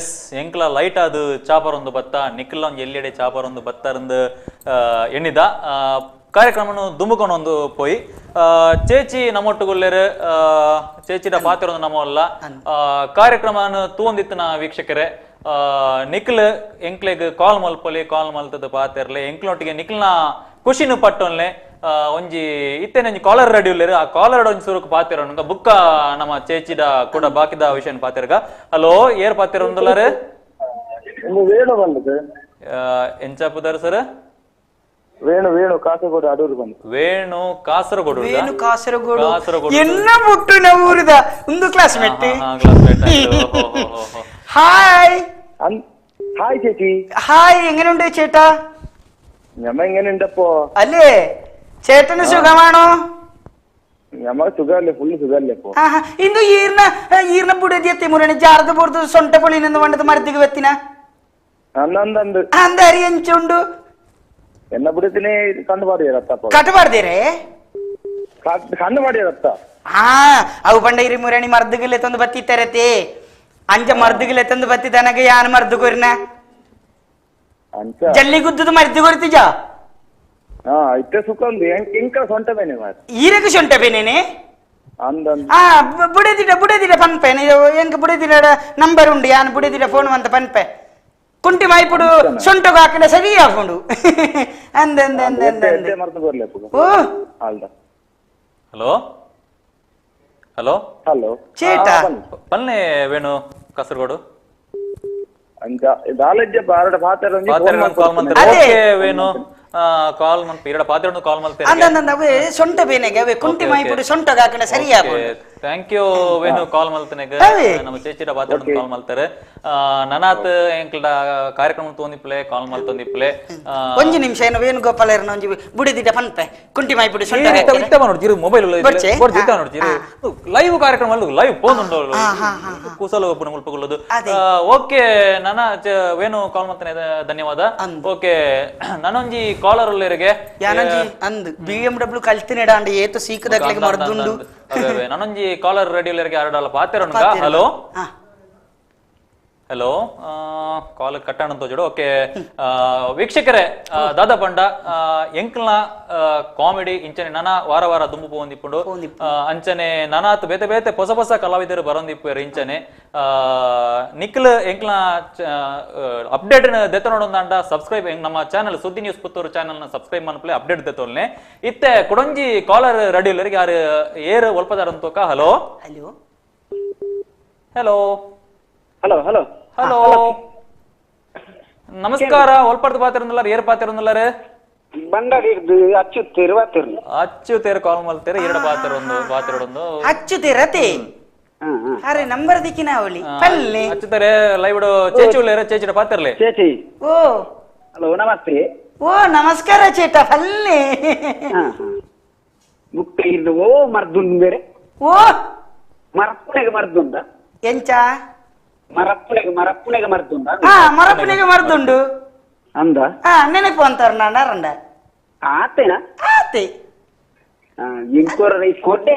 S ಎಂಕ್ಲ light ಅದು ಚಾಪರ್ ಒಂದು ಬತ್ತ ನಿಖಿಲ್ ಒಂಜಿ ಎಲ್ಲಿಡೆ ಚಾಪರ್ ಒಂದು ಬತ್ತರಂದು ಎಣ್ಣಿದ ಕಾರ್ಯಕ್ರಮನು ದುಂಬುಕೊಂಡು ಒಂದು ಪೋಯಿ ಚೇಚಿ ನಮ್ಮೊಟ್ಟುಗುಲ್ಲೇರು ಚೇಚಿದ ಪಾತ್ರ ನಮ್ಮಲ್ಲ ಕಾರ್ಯಕ್ರಮನು ತೂಂದಿತ್ತಿನ ವೀಕ್ಷಕರೇ ನಿಖಿಲ್ ಎಂಕ್ಲೆಗ್ ಕಾಲ್ ಮಲ್ಪೊಲಿ ಕಾಲ್ ಮಲ್ತದ ಪಾತೆರ್ಲೆ ಎಂಕ್ಲೊಟ್ಟಿಗೆ ನಿಖಿಲ್ನ ಖುಷಿನು ಪಟ್ಟೊನ್ಲೆ ಒಂಜಿ ಇತ್ತೇನೆ ಒಂಜಿ ಕಾಲರ್ ರೆಡಿ ಉಲ್ಲೇರು ಆ ಕಾಲರ್ ಒಂಜಿ ಸುರುಕು ಪಾತೆರ ಬುಕ್ಕ ನಮ್ಮ ಚೇಚಿದ ಕೂಡ ಬಾಕಿದ ವಿಷಯ ಪಾತೆರ್ಗ. ಹಲೋ ಏರ್ ಪಾತೆರ ಉಂದುಲ್ಲಾರು? ವೇಣು ಬಂದದ್ದು. ಎಂಚಾಪುದಾರು ಸರ್? ವೇಣು ವೇಣು ಕಾಸರಗೋಡು ಅಡೂರು ಬಂದು. ವೇಣು ಕಾಸರಗೋಡು. ವೇಣು ಕಾಸರಗೋಡು ಎನ್ನ ಮುಟ್ಟುನ ಊರುದ ಒಂದು classmate. Hi hi ചേച്ചി. ഹായ്, എങ്ങനെയുണ്ട് ചേട്ടാ? ഞമ്മ എങ്ങനെയുണ്ടപ്പോ? അല്ലേ ചേട്ടന് സുഖമാണോ? ഞമ്മ സുഖല്ലേ, ഫുള്ള് സുഖല്ലേ. ഇന്ന് ഈർന ഈർന ബുടതി മുരണി ജാർದ ಬೋರ್ದು ಸೊಂಟ ಪೊಳಿನಿಂದ వంಡದ ಮರ್ದಿಗೆ വെತ್ತಿನ ಅಂದ ಅರಿ ಎಂಚುಂಡು ಎನ್ನ ಬುಡತಿನೇ ಕಣ್ಣು ಪಾಡಿಯ ರಕ್ತ ಕಟ್ಟು ಪಾಡ್ದಿರೇ ಕಣ್ಣು ಪಾಡಿಯ ರಕ್ತ. ಹಾ ಅವು ಪಂಡ ಇರಿ ಮುರಣಿ ಮರ್ದಿಗಿಲ್ಲ ತಂದು ಬತ್ತಿತ್ತರತೆ ಅಂಜ ಮರ್ದಿಗಿಲ್ಲ ತಂದು ಬತ್ತಿದನಗ ಯಾನ್ ಮರ್ದು ಕೊರಿನ ಜಲ್ಲಿ ಗುದ್ದದ ಮರ್ದು ಕೊರ್ತಿಜ. ಹಾ ಇತ್ತೆ ಸುಖ ಉಂದು ಎಂಕ ಸೊಂಟ ಬೇನೆ ಮಾರ್ ಈರಗ ಸೊಂಟ ಬೇನೇನೆ ಅಂದ. ಆ ಬುಡದಿಡ ಬುಡದಿಡ ಪನ್ಪೆ ಎಂಕ ಬುಡದಿಡ ನಂಬರ್ ಉಂಡು ಯಾನ್ ಬುಡದಿಡ ಫೋನ್ ಅಂತ ಪನ್ಪೆ ಕುಂಟಿ ಮಾಯ್ಪುಡು ಸೊಂಟಗ ಹಾಕಿನ ಸರಿ ಹಾಕೊಂಡು ಅಂದ ಅಂದ ಅಂದ ಅಂದ ಓ hello hello hello ಚೇಟ ಪಲ್ನೆ Venu Kasaragod ಅಂಚ ದಾಲಜ್ಜ ಬಾರಡ ಪಾತ್ರ ಕಾಲ್ ಮಂತೆ. ಓಕೆ ವೇಣು ಕಾಲ್ ಮನ್ಪ ಎರಡ ಪಾತ್ರ ಕಾಲ್ ಮಲ್ತೆ ಅಂದ ಅಂದ ಅವೇ ಸೊಂಟ ಬೇನೆಗೆ ಅವೇ ಕುಂಟಿ ಮಾಯ್ಪುಡು ಸೊಂಟಗ ಹಾಕಿನ ಸರಿ ಹಾಕೊಂಡು. Thank you Venu ಕಾಲ್ ಮಲ್ತನೆಗ ನಮ್ಮ ಚೇಚಿಡ ಪಾತ್ರ ಕಾಲ್ ಮಲ್ತಾರೆ. ನನಾತ್ ಎಂಕ್ಲ ಕಾರ್ಯಕ್ರಮ ತೋಂದಿಪ್ಲೆ ಕಾಲ್ ಮಲ್ತೊಂದಿಪ್ಲೆ. ಒಂಜಿ ನಿಮಿಷ ಏನು ವೇಣುಗೋಪಾಲ ಒಂಜಿ ಬುಡಿದಿಡ ಪನ್ಪೆ ಕುಂಟಿ ಮಾಯ್ಪುಡು ಸೊಂಟ ಇತ್ತ ನೋಡ್ತೀರಿ ಮೊಬೈಲ್ ಇತ್ತ ನೋಡ್ತೀರಿ ಲೈವ್ ಕಾರ್ಯಕ್ರಮ ಅಲ್ಲ ಲೈವ್ ಫೋನ್ ಉಂಟು ಕೂಸಲು ಒಬ್ಬನ ಮುಲ್ಪಗೊಳ್ಳೋದು. ಓಕೆ ನನ್ನ ವೇಣು ಕಾಲ್ ಮಲ್ತನೆ ಧನ್ಯವಾದ. ಓಕೆ ನಾನೊಂಜಿ ಕಾಲರ್ ಉಲ್ಲೇರಿಗೆ ಯಾನೊಂಜಿ ಅಂದ್ BMW ಕಲ್ತಿನಿಡ ಅಂಡ್ ಏತು ಸೀಕದಕ್ಲೆಗ್ ಮರ್ದುಂಡು. ನಾನೊಂಜಿ ಕಾಲರ್ ರೆಡಿ ಉಲ್ಲೇರಿಗೆ ಆರಡಲ್ಲ ಪಾತೆರೊಂಗ. Hello hello call ಕಟ್ಟಣ ತೋಜಡು. Okay ವೀಕ್ಷಕರೇ ದಾದಾ ಪಂಡ ಎಂಕ್ಲ್ನ ಕಾಮಿಡಿ ಇಂಚನೆ ನಾನಾ ವಾರ ವಾರ ದುಂಬು ಪೋಂದಿಪ್ಪುಂಡು ಅಂಚನೆ ನಾನಾತ್ ಬೇತೆ ಬೇತೆ ಹೊಸ ಹೊಸ ಕಲಾವಿದರು ಬರೋಂದಿಪ್ಪುವೆರ್ ಇಂಚನೆ ನಿಕ್ಲ್ ಎಂಕ್ಲ್ನ ಅಪ್ಡೇಟ್ ದೆತ್ತನೊಡೊಂದಾಂಡ ಸಬ್ಸ್ಕ್ರೈಬ್ ನಮ್ಮ ಚಾನಲ್ ಸುದ್ದಿ ನ್ಯೂಸ್ ಪುತ್ತೂರು ಚಾನಲ್ ನ ಸಬ್ಸ್ಕ್ರೈಬ್ ಮನ್ಪಲೆ ಅಪ್ಡೇಟ್ ದೆತ್ತೊಲ್ನೆ. ಇತ್ತೆ ಕೊಡೊಂಜಿ ಕಾಲರ್ ರೆಡಿ ಉಲ್ಲೇರಿಗೆ ಯಾರು ಏರ್ ಒಲ್ಪದಾರ ಅಂತೋಕ. Hello hello hello hello hello hello ನಮಸ್ಕಾರ. ಒಲ್ಪರ್ದು ಪಾತಿರಂದುಲ್ಲಾರ ಏರ್ ಪಾತಿರಂದುಲ್ಲಾರ? ಬಂಡಾರಿ ಅಚ್ಚುತ್ತೇರು ಪಾತಿರು ಅಚ್ಚುತ್ತೇರು ಕಾಲ್ ಮಲ್ತೇರು ಎರಡು ಪಾತಿರೊಂದು ಪಾತಿರೊಂದು ಅಚ್ಚುತ್ತೇರತೆ ಅರೆ ನಂಬರ್ ದಿಕ್ಕಿನ ಅವಳಿ ಪಲ್ಲೆ ಅಚ್ಚುತ್ತೇರೆ ಲೈವ್ ಚೇಚಿ ಉಳ್ಳೇರ ಚೇಚಿಡ ಪಾತಿರ್ಲೆ ಚೇಚಿ. ಓ ಹಲೋ ನಮಸ್ತೆ. ಓ ನಮಸ್ಕಾರ ಚೇಟ ಪಲ್ಲೆ ಮುಕ್ತ ಓ ಮರ್ದುಂಡು ಬೇರೆ ಓ ಮರಪ್ಪುನೆಗೆ ಮರ್ದುಂಡ ಎಂಚ ಮರಪ್ಪುನೆಗೆ ಮರಪ್ಪುನೆಗೆ ಮರ್ದುಂಡ? ಹಾ ಮರಪ್ಪುನೆಗೆ ಮರ್ದುಂಡು ಅಂದ. ಹಾ ನೆನಪು ಅಂತಾರ ನಾನು ಅರಂಡ ಆತೇನಾ ಆತೆ ಇಂಕೋರ ಕೊಡ್ಡೆ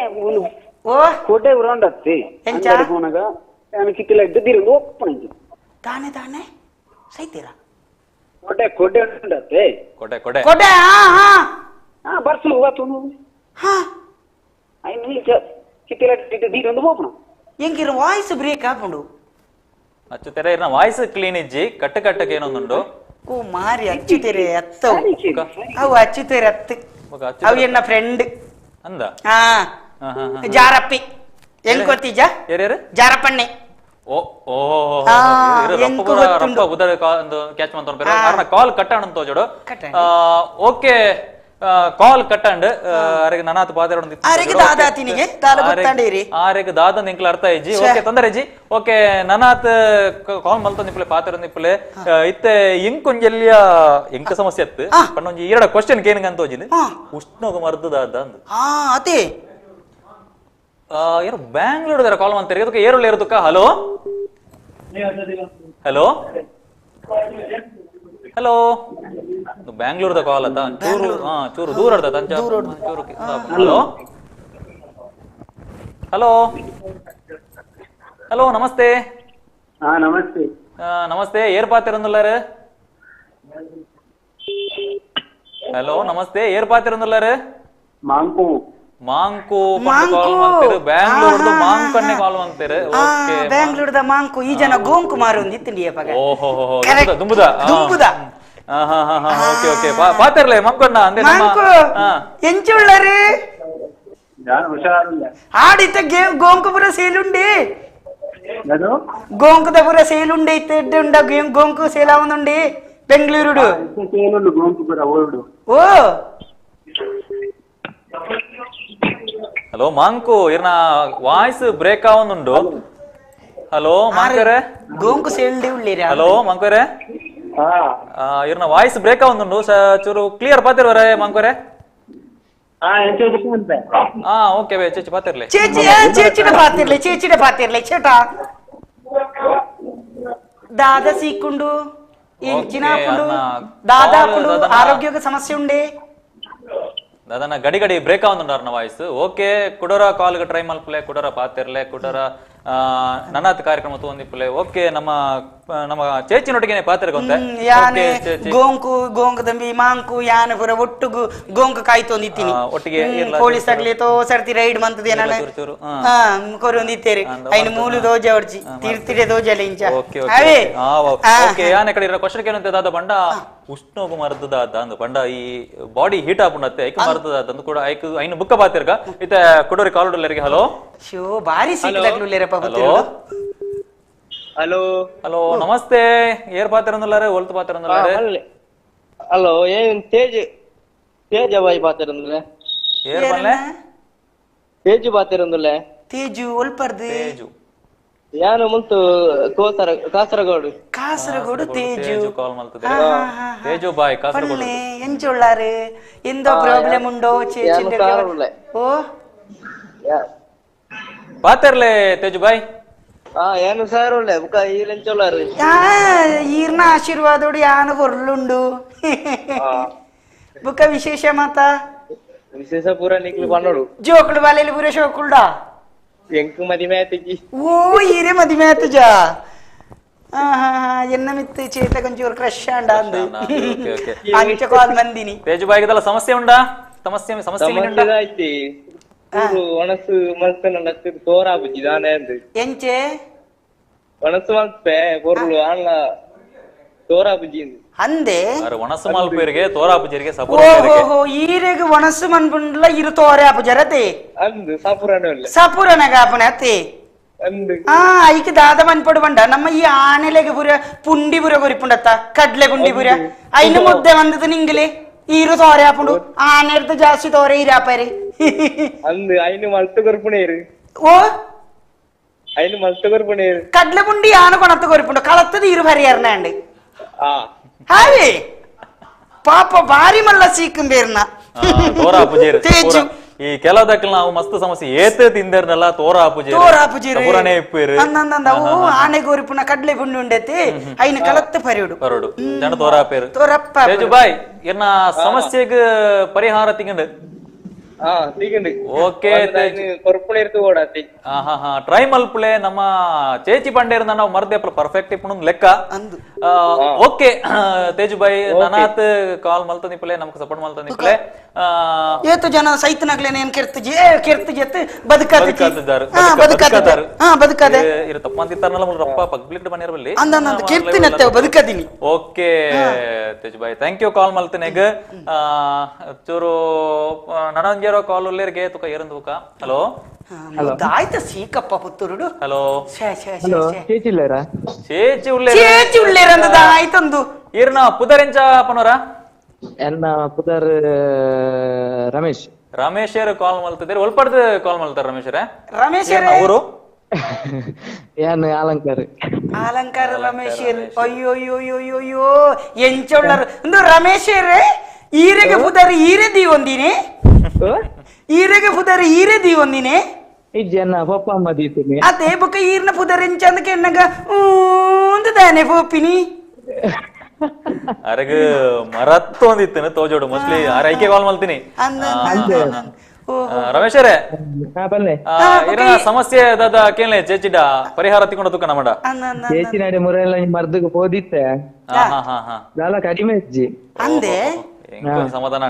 ಓ ಕೊಡ್ಡೆ ಉರೋಂಡತ್ತಿ ಎಂಚ ಪೋನಗ ನಾನು ಕಿತ್ತಿಲ ಇದ್ದಿರು ಒಪ್ಪಣಂಜಿ ತಾನೆ ತಾನೆ ಸೈತೀರಾ ಕೊಡ್ಡೆ ಕೊಡ್ಡೆ ಉಂಡತ್ತೆ ಕೊಡೆ ಕೊಡೆ ಕೊಡೆ. ಹಾ ಹಾ ಹಾ ಬರ್ಸು ಹೋತುನು. ಹಾ ಐನು ಕಿತ್ತಿಲ ಇದ್ದಿರು ಒಪ್ಪಣ ಎಂಕಿರ ವಾಯ್ಸ್ ಬ್ರೇಕ್ ಆಪುಂಡು ಅಚ್ಚುತೆರೆ ಇರ್ನ ವಾಯ್ಸ್ ಕ್ಲೀನ್ ಇಜ್ಜಿ ಕಟ್ಟ ಕಟ್ಟಕ್ಕೆ ಏನೊಂದುಂಡು. ಓ ಮಾರಿ ಅಚ್ಚುತೆರೆ ಅತ್ತವು ಅವು ಅಚ್ಚುತೆರೆ ಅತ್ತು ಅವು ಎನ್ನ ಫ್ರೆಂಡ್ ಅಂದ. ಹಾ ಜಾರಪ್ಪಿ ಹೆಂಗ್ ಗೊತ್ತಿಜ? ಜಾರಪ್ಪಣ್ಣೆ. ಓ ಓ ರಪ್ಪ ಉದರ ಕ್ಯಾಚ್ ಮಂತ ಕಾಲ್ ಕಟ್ಟಣ ತೋಜೋಡು. ಓಕೆ ಕಾಲ್ ಕಟ್ಟಂಡ್ ಅರೆಗೆ ನನಾತ್ ಪಾತೆರೊಂದು ಅರೆಗೆ ದಾದಾತಿನಿಗೆ ದಾಲ ಗೊತ್ತಾಂಡೇರಿ ಆರೆಗೆ ದಾದಂದ ಎಂಕ್ಲ ಅರ್ಥ ಇಜ್ಜಿ. ಓಕೆ ತೊಂದರೆ ಇಜ್ಜಿ. ಓಕೆ ನನಾತ್ ಕಾಲ್ ಮಲ್ತೊಂದಿಪ್ಪಲೆ ಪಾತೆರೊಂದಿಪ್ಪಲೆ ಇತ್ತೆ ಎಂಕೊಂಜೆಲ್ಲಿಯ ಎಂಕ ಸಮಸ್ಯೆ ಅತ್ತು ಪಂಡ ಒಂಜಿ ಎರಡ ಕ್ವಶನ್ ಕೇನಿಗೆ ಅಂತ ಹೋಜಿನಿ ಉಷ್ಣೋಗ ಮರ್ದು ದಾದ ಅಂದ್. ಹಾ ಅದೇ ಯಾರು ಬ್ಯಾಂಗ್ಳೂರ್ ದಾರ ಕಾಲ್ ಮಾಡ್ತಾರೆ ಅದಕ್ಕೆ ಏರುಳ್ಳ ಏರುದಕ್ಕ. Hello hello hello ಬ್ಯಾಂಗ್ಳೂರ್ದ ಕಾಲ್ ಅತ್ತ ಚೂರು ಚೂರು ದೂರ ಅರ್ಧ ಚೂರು. Hello hello hello namaste. ಹಾ ನಮಸ್ತೆ. ನಮಸ್ತೆ ಏರ್ ಪಾತಿರಂದುಲ್ಲಾರು. ಹಲೋ ನಮಸ್ತೆ ಏರ್ ಪಾತಿರಂದುಲ್ಲಾರು. ಮಾಂಕು ಮಾಂಕು ಕಾಲ್ ಮಾಡ್ತೀರಿ ಬ್ಯಾಂಗ್ಳೂರ್ದು ಮಾಂಕನ್ನೇ ಕಾಲ್ ಮಾಡ್ತೀರಿ. ಓಕೆ ಬ್ಯಾಂಗ್ಳೂರ್ದ ಮಾಂಕು ಈ ಜನ ಗೋಂಕು ಮಾರು ಒಂದಿತ್ತು ಪಗ. ಓಹೋ ದುಂಬುದ ದುಂಬುದ. ಹಾ ಹಾ ಹಾ ಓಕೆ ಓಕೆ ಪಾತಿರ್ಲೆ ಮಂಕಣ್ಣ ಅಂದೆ ಮಾಂಕು ಎಂಚುಳ್ಳರಿ ಆಡಿತ ಗೋಂಕು ಪುರ ಸೇಲುಂಡಿ ಗೋಂಕುದ ಪುರ ಸೇಲುಂಡಿ ಇತ್ತೆ ಉಂಡ ಗೋಂಕು ಸೇಲಾವಂದುಂಡಿ ಬೆಂಗಳೂರುಡು. ಓ ಹಲೋ ಮಾಂಕು ಇರ್ನ ವಾಯ್ಸ್ ಬ್ರೇಕ್ ಆವೊಂದುಂಡು. ಹಲೋ ಮಾಂಕರೆ ಗೋಂಕು ಸೇಲ್ಡಿ ಉಳ್ಳೇರಿ. ಹಲೋ ಮಾಂಕರೆ ಇರ್ನ ವಾಯ್ಸ್ ಬ್ರೇಕ್ ಆವೊಂದುಂಡು ಚೂರು ಕ್ಲಿಯರ್ ಪಾತಿರ್ವರೆ ಮಾಂಕರೆ. ಹಾ ಓಕೆ ಬೇ ಚೇಚಿ ಪಾತಿರ್ಲೆ ಚೇಚಿ ಚೇಚಿಡ ಪಾತಿರ್ಲೆ ಚೇಚಿಡ ಪಾತಿರ್ಲೆ ಚೇಟಾ ದಾದ ಸೀಕುಂಡು ಎಂಚಿನಾಪುಂಡು ದಾದಾಪುಂಡು ಆರೋಗ್ಯಕ್ಕೆ ಸಮಸ್ಯೆ ಉಂಡೆ ದಾದನ ಗಡಿ ಗಡಿ ಬ್ರೇಕ್ ಆವೊಂದುಂಡು ವಾಯ್ಸ್. ಓಕೆ ಕುಡೋರ ಕಾಲ್ಗೆ ಟ್ರೈ ಮಲ್ಪುಲೆ ಕುಡೋರ ಪಾತಿರ್ಲೆ ಕುಡೋರ ನನ್ನಾತ್ ಕಾರ್ಯಕ್ರಮ ತೋಂದಿಪ್ಪುಲೆ. ಓಕೆ ನಮ್ಮ ನಮ್ಮ ಚೇಚಿನೊಟ್ಟಿಗೆ ಪಾತಿರ್ಗೊಂತೆ ಯಾನೆ ಗೋಂಕು ಗೋಂಕು ದಂಬಿ ಮಾಂಕು ಯಾನೆ ಪುರ ಒಟ್ಟುಗು ಗೋಂಕು ಕಾಯ್ತೊಂದಿತ್ತೀನಿ ಒಟ್ಟಿಗೆ ಪೊಲೀಸ್ ಆಗ್ಲಿ ತೋ ಸರ್ತಿ ರೈಡ್ ಮಂತದೆ ನಾನು ಕೊರೊಂದಿತ್ತೇರಿ ಐನ ಮೂಲು ದೋಜ ಒರ್ಜಿ ತೀರ್ತಿರೆ ದೋಜಲ ಇಂಚ. ಓಕೆ ಓಕೆ ಯಾನೆ ಕಡೆ ಇರೋ ಕ್ವಶನ್ ಏನಂತೆ ದಾದ ಬಂಡ ಉಷ್ಣೋಗು ಮರದದ ಅಂದು ಬಂಡ ಈ ಬಾಡಿ ಹೀಟ್ ಆಪುಂಡತ್ತೆ ಐಕ್ ಮರದದ ಅಂದು ಕೂಡ ಐಕ್ ಐನು ಬುಕ್ಕ ಬಾತಿರ್ಗ ಇತ್ತ ಕುಡೋರಿ ಕಾಲುಡಲ್ಲರಿಗೆ. ಹಲೋ ಶೋ ಬಾರಿ ಸಿಕ್ಕದಾಗ್ಲುಲ್ಲೇರಪ್ಪ. Hello hello hello ನಮಸ್ತೆ ಏರ್ ಪಾತಿರಂದುಲ್ಲಾರೆ ಒಲ್ತು ಪಾತಿರಂದುಲ್ಲಾರೆ. ಹಲೋ ಏನ್ ತೇಜ್ ತೇಜ ಬಾಯಿ ಪಾತಿರಂದುಲ್ಲೆ. ಏರ್ ಬಲ್ಲೆ ತೇಜು ಪಾತಿರಂದುಲ್ಲೆ. ತೇಜು ಒಲ್ಪರ್ದು ತೇಜು ಯಾನು ಮುಂತು ಕೋಸರ ಕಾಸರಗೋಡು ಕಾಸರಗೋಡು ತೇಜು ಕಾಲ್ ಮಲ್ತದೆ ತೇಜು ಬಾಯ್ ಕಾಸರಗೋಡು ಎಂಚುಳ್ಳಾರು ಎಂದೋ ಪ್ರಾಬ್ಲಮ್ ಉಂಡೋ ಚೇಚಿಂದ. ಓ ಪಾತಿರ್ಲೆ ತೇಜು ಬಾಯ್. ಏನು ಸರ್ ಉಳ್ಳೆ ಬುಕ್ಕ ಈರೆಂಚುಳ್ಳಾರು ಈರ್ನ ಆಶೀರ್ವಾದೋಡು ಯಾನು ಕೊರ್ಲುಂಡು ಬುಕ್ಕ ವಿಶೇಷ ಮಾತ ವಿಶೇಷ ಪೂರ ನಿಕ್ಲು ಪನ್ನೋಡು ಜೋಕುಳು ಬಾಲೆಲಿ ಪೂರ ಶೋಕುಲ್ಡಾ ಎಂಕು ಮದಿಮೆ ಆತಿಜಿ. ಓ ಈರೆ ಮದಿಮೆ ಆತಿಜ. ಎನ್ನ ಮಿತ್ತು ಚೇತ ಕೊಂಚೂರು ಕ್ರಶ್ ಅಂಡ ಅಂದು ಅಂಚ ಕಾಲ್ ಮಂದಿನಿ. ತೇಜು ಬಾಯಿಗೆದಲ್ಲ ಸಮಸ್ಯೆ ಉಂಡಾ? ಸಮಸ್ಯೆ ಸಮಸ್ಯೆ ಉಂಡಾ? ಆಯ್ತಿ ಒಣಸು ಮಲ್ಪೆನ ತೋರಾಬುಜಿ ದಾನೆ ಅಂದು ಎಂಚೆ ಒಣಸು ಮಲ್ಪೆ ಪೊರ್ಲು ಆಣ್ಲ ತೋರಾಬುಜಿ ಅಂದೆ ಒಣಸು ಮಲ್ಪೆರಿಗೆ ತೋರಾಬುಜಿರಿಗೆ ಸಪುರ. ಓಹೋ ಈರೆಗ್ ಒಣಸು ಮನ್ಪುಂಡ್ಲ ಇರು ತೋರೆ ಆಪುಜರತೆ ಅಂದು ಸಪುರನ ಸಪುರನ ಕಾಪುನ ಅತ್ತೆ ಅಂದು ಆ ಐಕ್ ದಾದ ಮನ್ಪಡು ಬಂಡ ನಮ್ಮ ಈ ಆನೆಲೆಗೆ ಪುರ ಪುಂಡಿ ಪುರ ಕೊರಿಪುಂಡತ್ತ ಕಡ್ಲೆ ಪುಂಡಿ ಪುರ ಐನು ಮುದ್ದೆ ಬಂದದ ನಿಂಗಲೆ ಈರು ತೋರೆ ಆಪುಂಡು ಆನೆರ್ದು ಜಾಸ್ತಿ ತೋರೆ ಈರಾಪರಿ ಅಂದು ಐನು ಮಲ್ತು ಕೊರ್ಪುಣೇರು. ಓ ಐನು ಮಲ್ತು ಕೊರ್ಪುಣೇರು ಕಡ್ಲೆ ಪುಂಡಿ ಆನ ಕೊಣತ್ತು ಕೊರಿಪುಂಡು ಕಳತ್ತದ ಈರು ಹರಿಯರ್ನಾಂಡಿ ಹಾವೇ ಪಾಪ ಬಾರಿ ಮಲ್ಲ ಸೀಕುಂಬೇರ್ನ ತೇಜು. ಈ ಕೆಲದಕ್ಕೆ ನಾವು ಮಸ್ತ್ ಸಮಸ್ಯೆ ಏತ ತಿಂದೇರ್ನಲ್ಲ ತೋರ ಆಪುಜಿ ತೋರ ಆಪುಜಿ ಸಪುರನೇ ಇಪ್ಪೇರು ಅಂದಂದ ಓ ಆನೆ ಗೋರಿಪುನ ಕಡ್ಲೆ ಪುಂಡಿ ಉಂಡೈತಿ ಐನ ಕಲತ್ತು ಪರಿಯುಡು ಪರುಡು ಜನ ತೋರ ಆಪೇರು ತೋರಪ್ಪ. ತೇಜು ಬಾಯ್ ಇರ್ನ ಸಮಸ್ಯೆಗೆ ಪರಿಹಾರ ತಿಂಗಂಡು. ಓಕೆ ಟ್ರೈ ಮಲ್ಪುಲೆ ನಮ್ಮ ಚೇಚಿ ಪಂಡೇರ್ ನಾವು ಮರ್ದೆ ಪರ್ಫೆಕ್ಟ್ ಇಪ್ಪುನ ಲೆಕ್ಕ. ಓಕೆ ತೇಜು ಬಾಯ್ ನನಾತ್ ಕಾಲ್ ಮಲ್ತಂದಿಪ್ಪಲೆ ನಮಕ್ ಸಪೋರ್ಟ್ ಮಲ್ತಂದಿಪ್ಪಲೆ. ಏತು ಜನ ಸೈತನಾಗ್ಲೇನೆ ಏನ್ ಕೆರ್ತಜಿ ಕೆರ್ತಜಿ ಬದುಕಾದರು ಬದುಕಾದೆ ಇರು ತಪ್ಪಂತಿತ್ತಾರನಲ್ಲ ರಪ್ಪ ಪಬ್ಲಿಕ್ ಮನೆಯವರಲ್ಲಿ ಅಂದ ಕೆರ್ತಿನತ್ತೆ ಬದುಕದಿನಿ. Okay Teju bye thank you call ಮಲ್ತನೆಗ್. ಚೂರು ನನಂಜೇರೋ ಕಾಲ್ ಉಲ್ಲೇರ್ಗೆ ತುಕ ಏರಂದು ಹಲೋ ಆಯ್ತ ಸೀಕಪ್ಪ ಪುತ್ತೂರುಡು. ಹಲೋ ಚೇಚಿ ಉಳ್ಳೇರಾ? ಚೇಚಿ ಉಳ್ಳೇರ ಚೇಚಿ ಉಳ್ಳೇರ ಅಂದದ ಆಯ್ತಂದು. ಇರ್ನ ಪುದರೆಂಚ ಪನೋರ? ಎನ್ನ ಪುದರ್ ರಮೇಶ್. ರಮೇಶ್ ಕಾಲ್ ಮಲ್ತಿದ್ದೀರಿ ಒಲ್ಪಡ್ದು ಕಾಲ್ ಮಲ್ತಾರ ರಮೇಶರೇ? ರಮೇಶ್ ಊರು ಏನ್ ಅಲಂಕಾರ ಅಲಂಕಾರ ರಮೇಶ್. ಅಯ್ಯೋ ಅಯ್ಯೋ ಅಯ್ಯೋ ಅಯ್ಯೋ ಎಂಚೊಳ್ಳರು ಒಂದು ರಮೇಶರೇ ಈರೆಗೆ ಪುದರ್ ಈರೆ ದೀವೊಂದಿನಿ ಈರೆಗೆ ಪುದರ್ ಈರೆ ದೀವೊಂದಿನಿ ಇಜ್ಜನ ಪಪ್ಪ ಅಮ್ಮ ದೀತೀನಿ ಅದೇ ಬೊಕ್ಕ ಈರ್ನ ಪುದರ್ ಎಂಚ ಅಂದಕ್ಕೆ ಎನ್ನಗ ಊಂದು ದಾನೆ ಪೋಪಿನಿ ಅರೆಗ್ ಮರತ್ತೊಂದಿತ್ತೇನೆ ತೋಜೋಡು ಮೋಸ್ಟ್ಲಿ ಆರ ಐಕೆ ಕಾಲ್ ಮಲ್ತೀನಿ. ರಮೇಶರೇ ಬಲ್ಲೆ ಇರ ಸಮಸ್ಯೆ ದಾದ ಕೇಳಲೆ ಚೇಚಿಡ ಪರಿಹಾರ ತಿಕೊಂಡು ತುಕ್ಕ ನಮ್ಮಡ ಚೇಚಿನಾಡೆ ಮುರೆಲ್ಲ ಮರ್ದಗ್ ಪೋದಿತ್ತೆ ದಾಲ ಕಡಿಮೆ ಇಜ್ಜಿ ಅಂದೆ ಸಮಾಧಾನ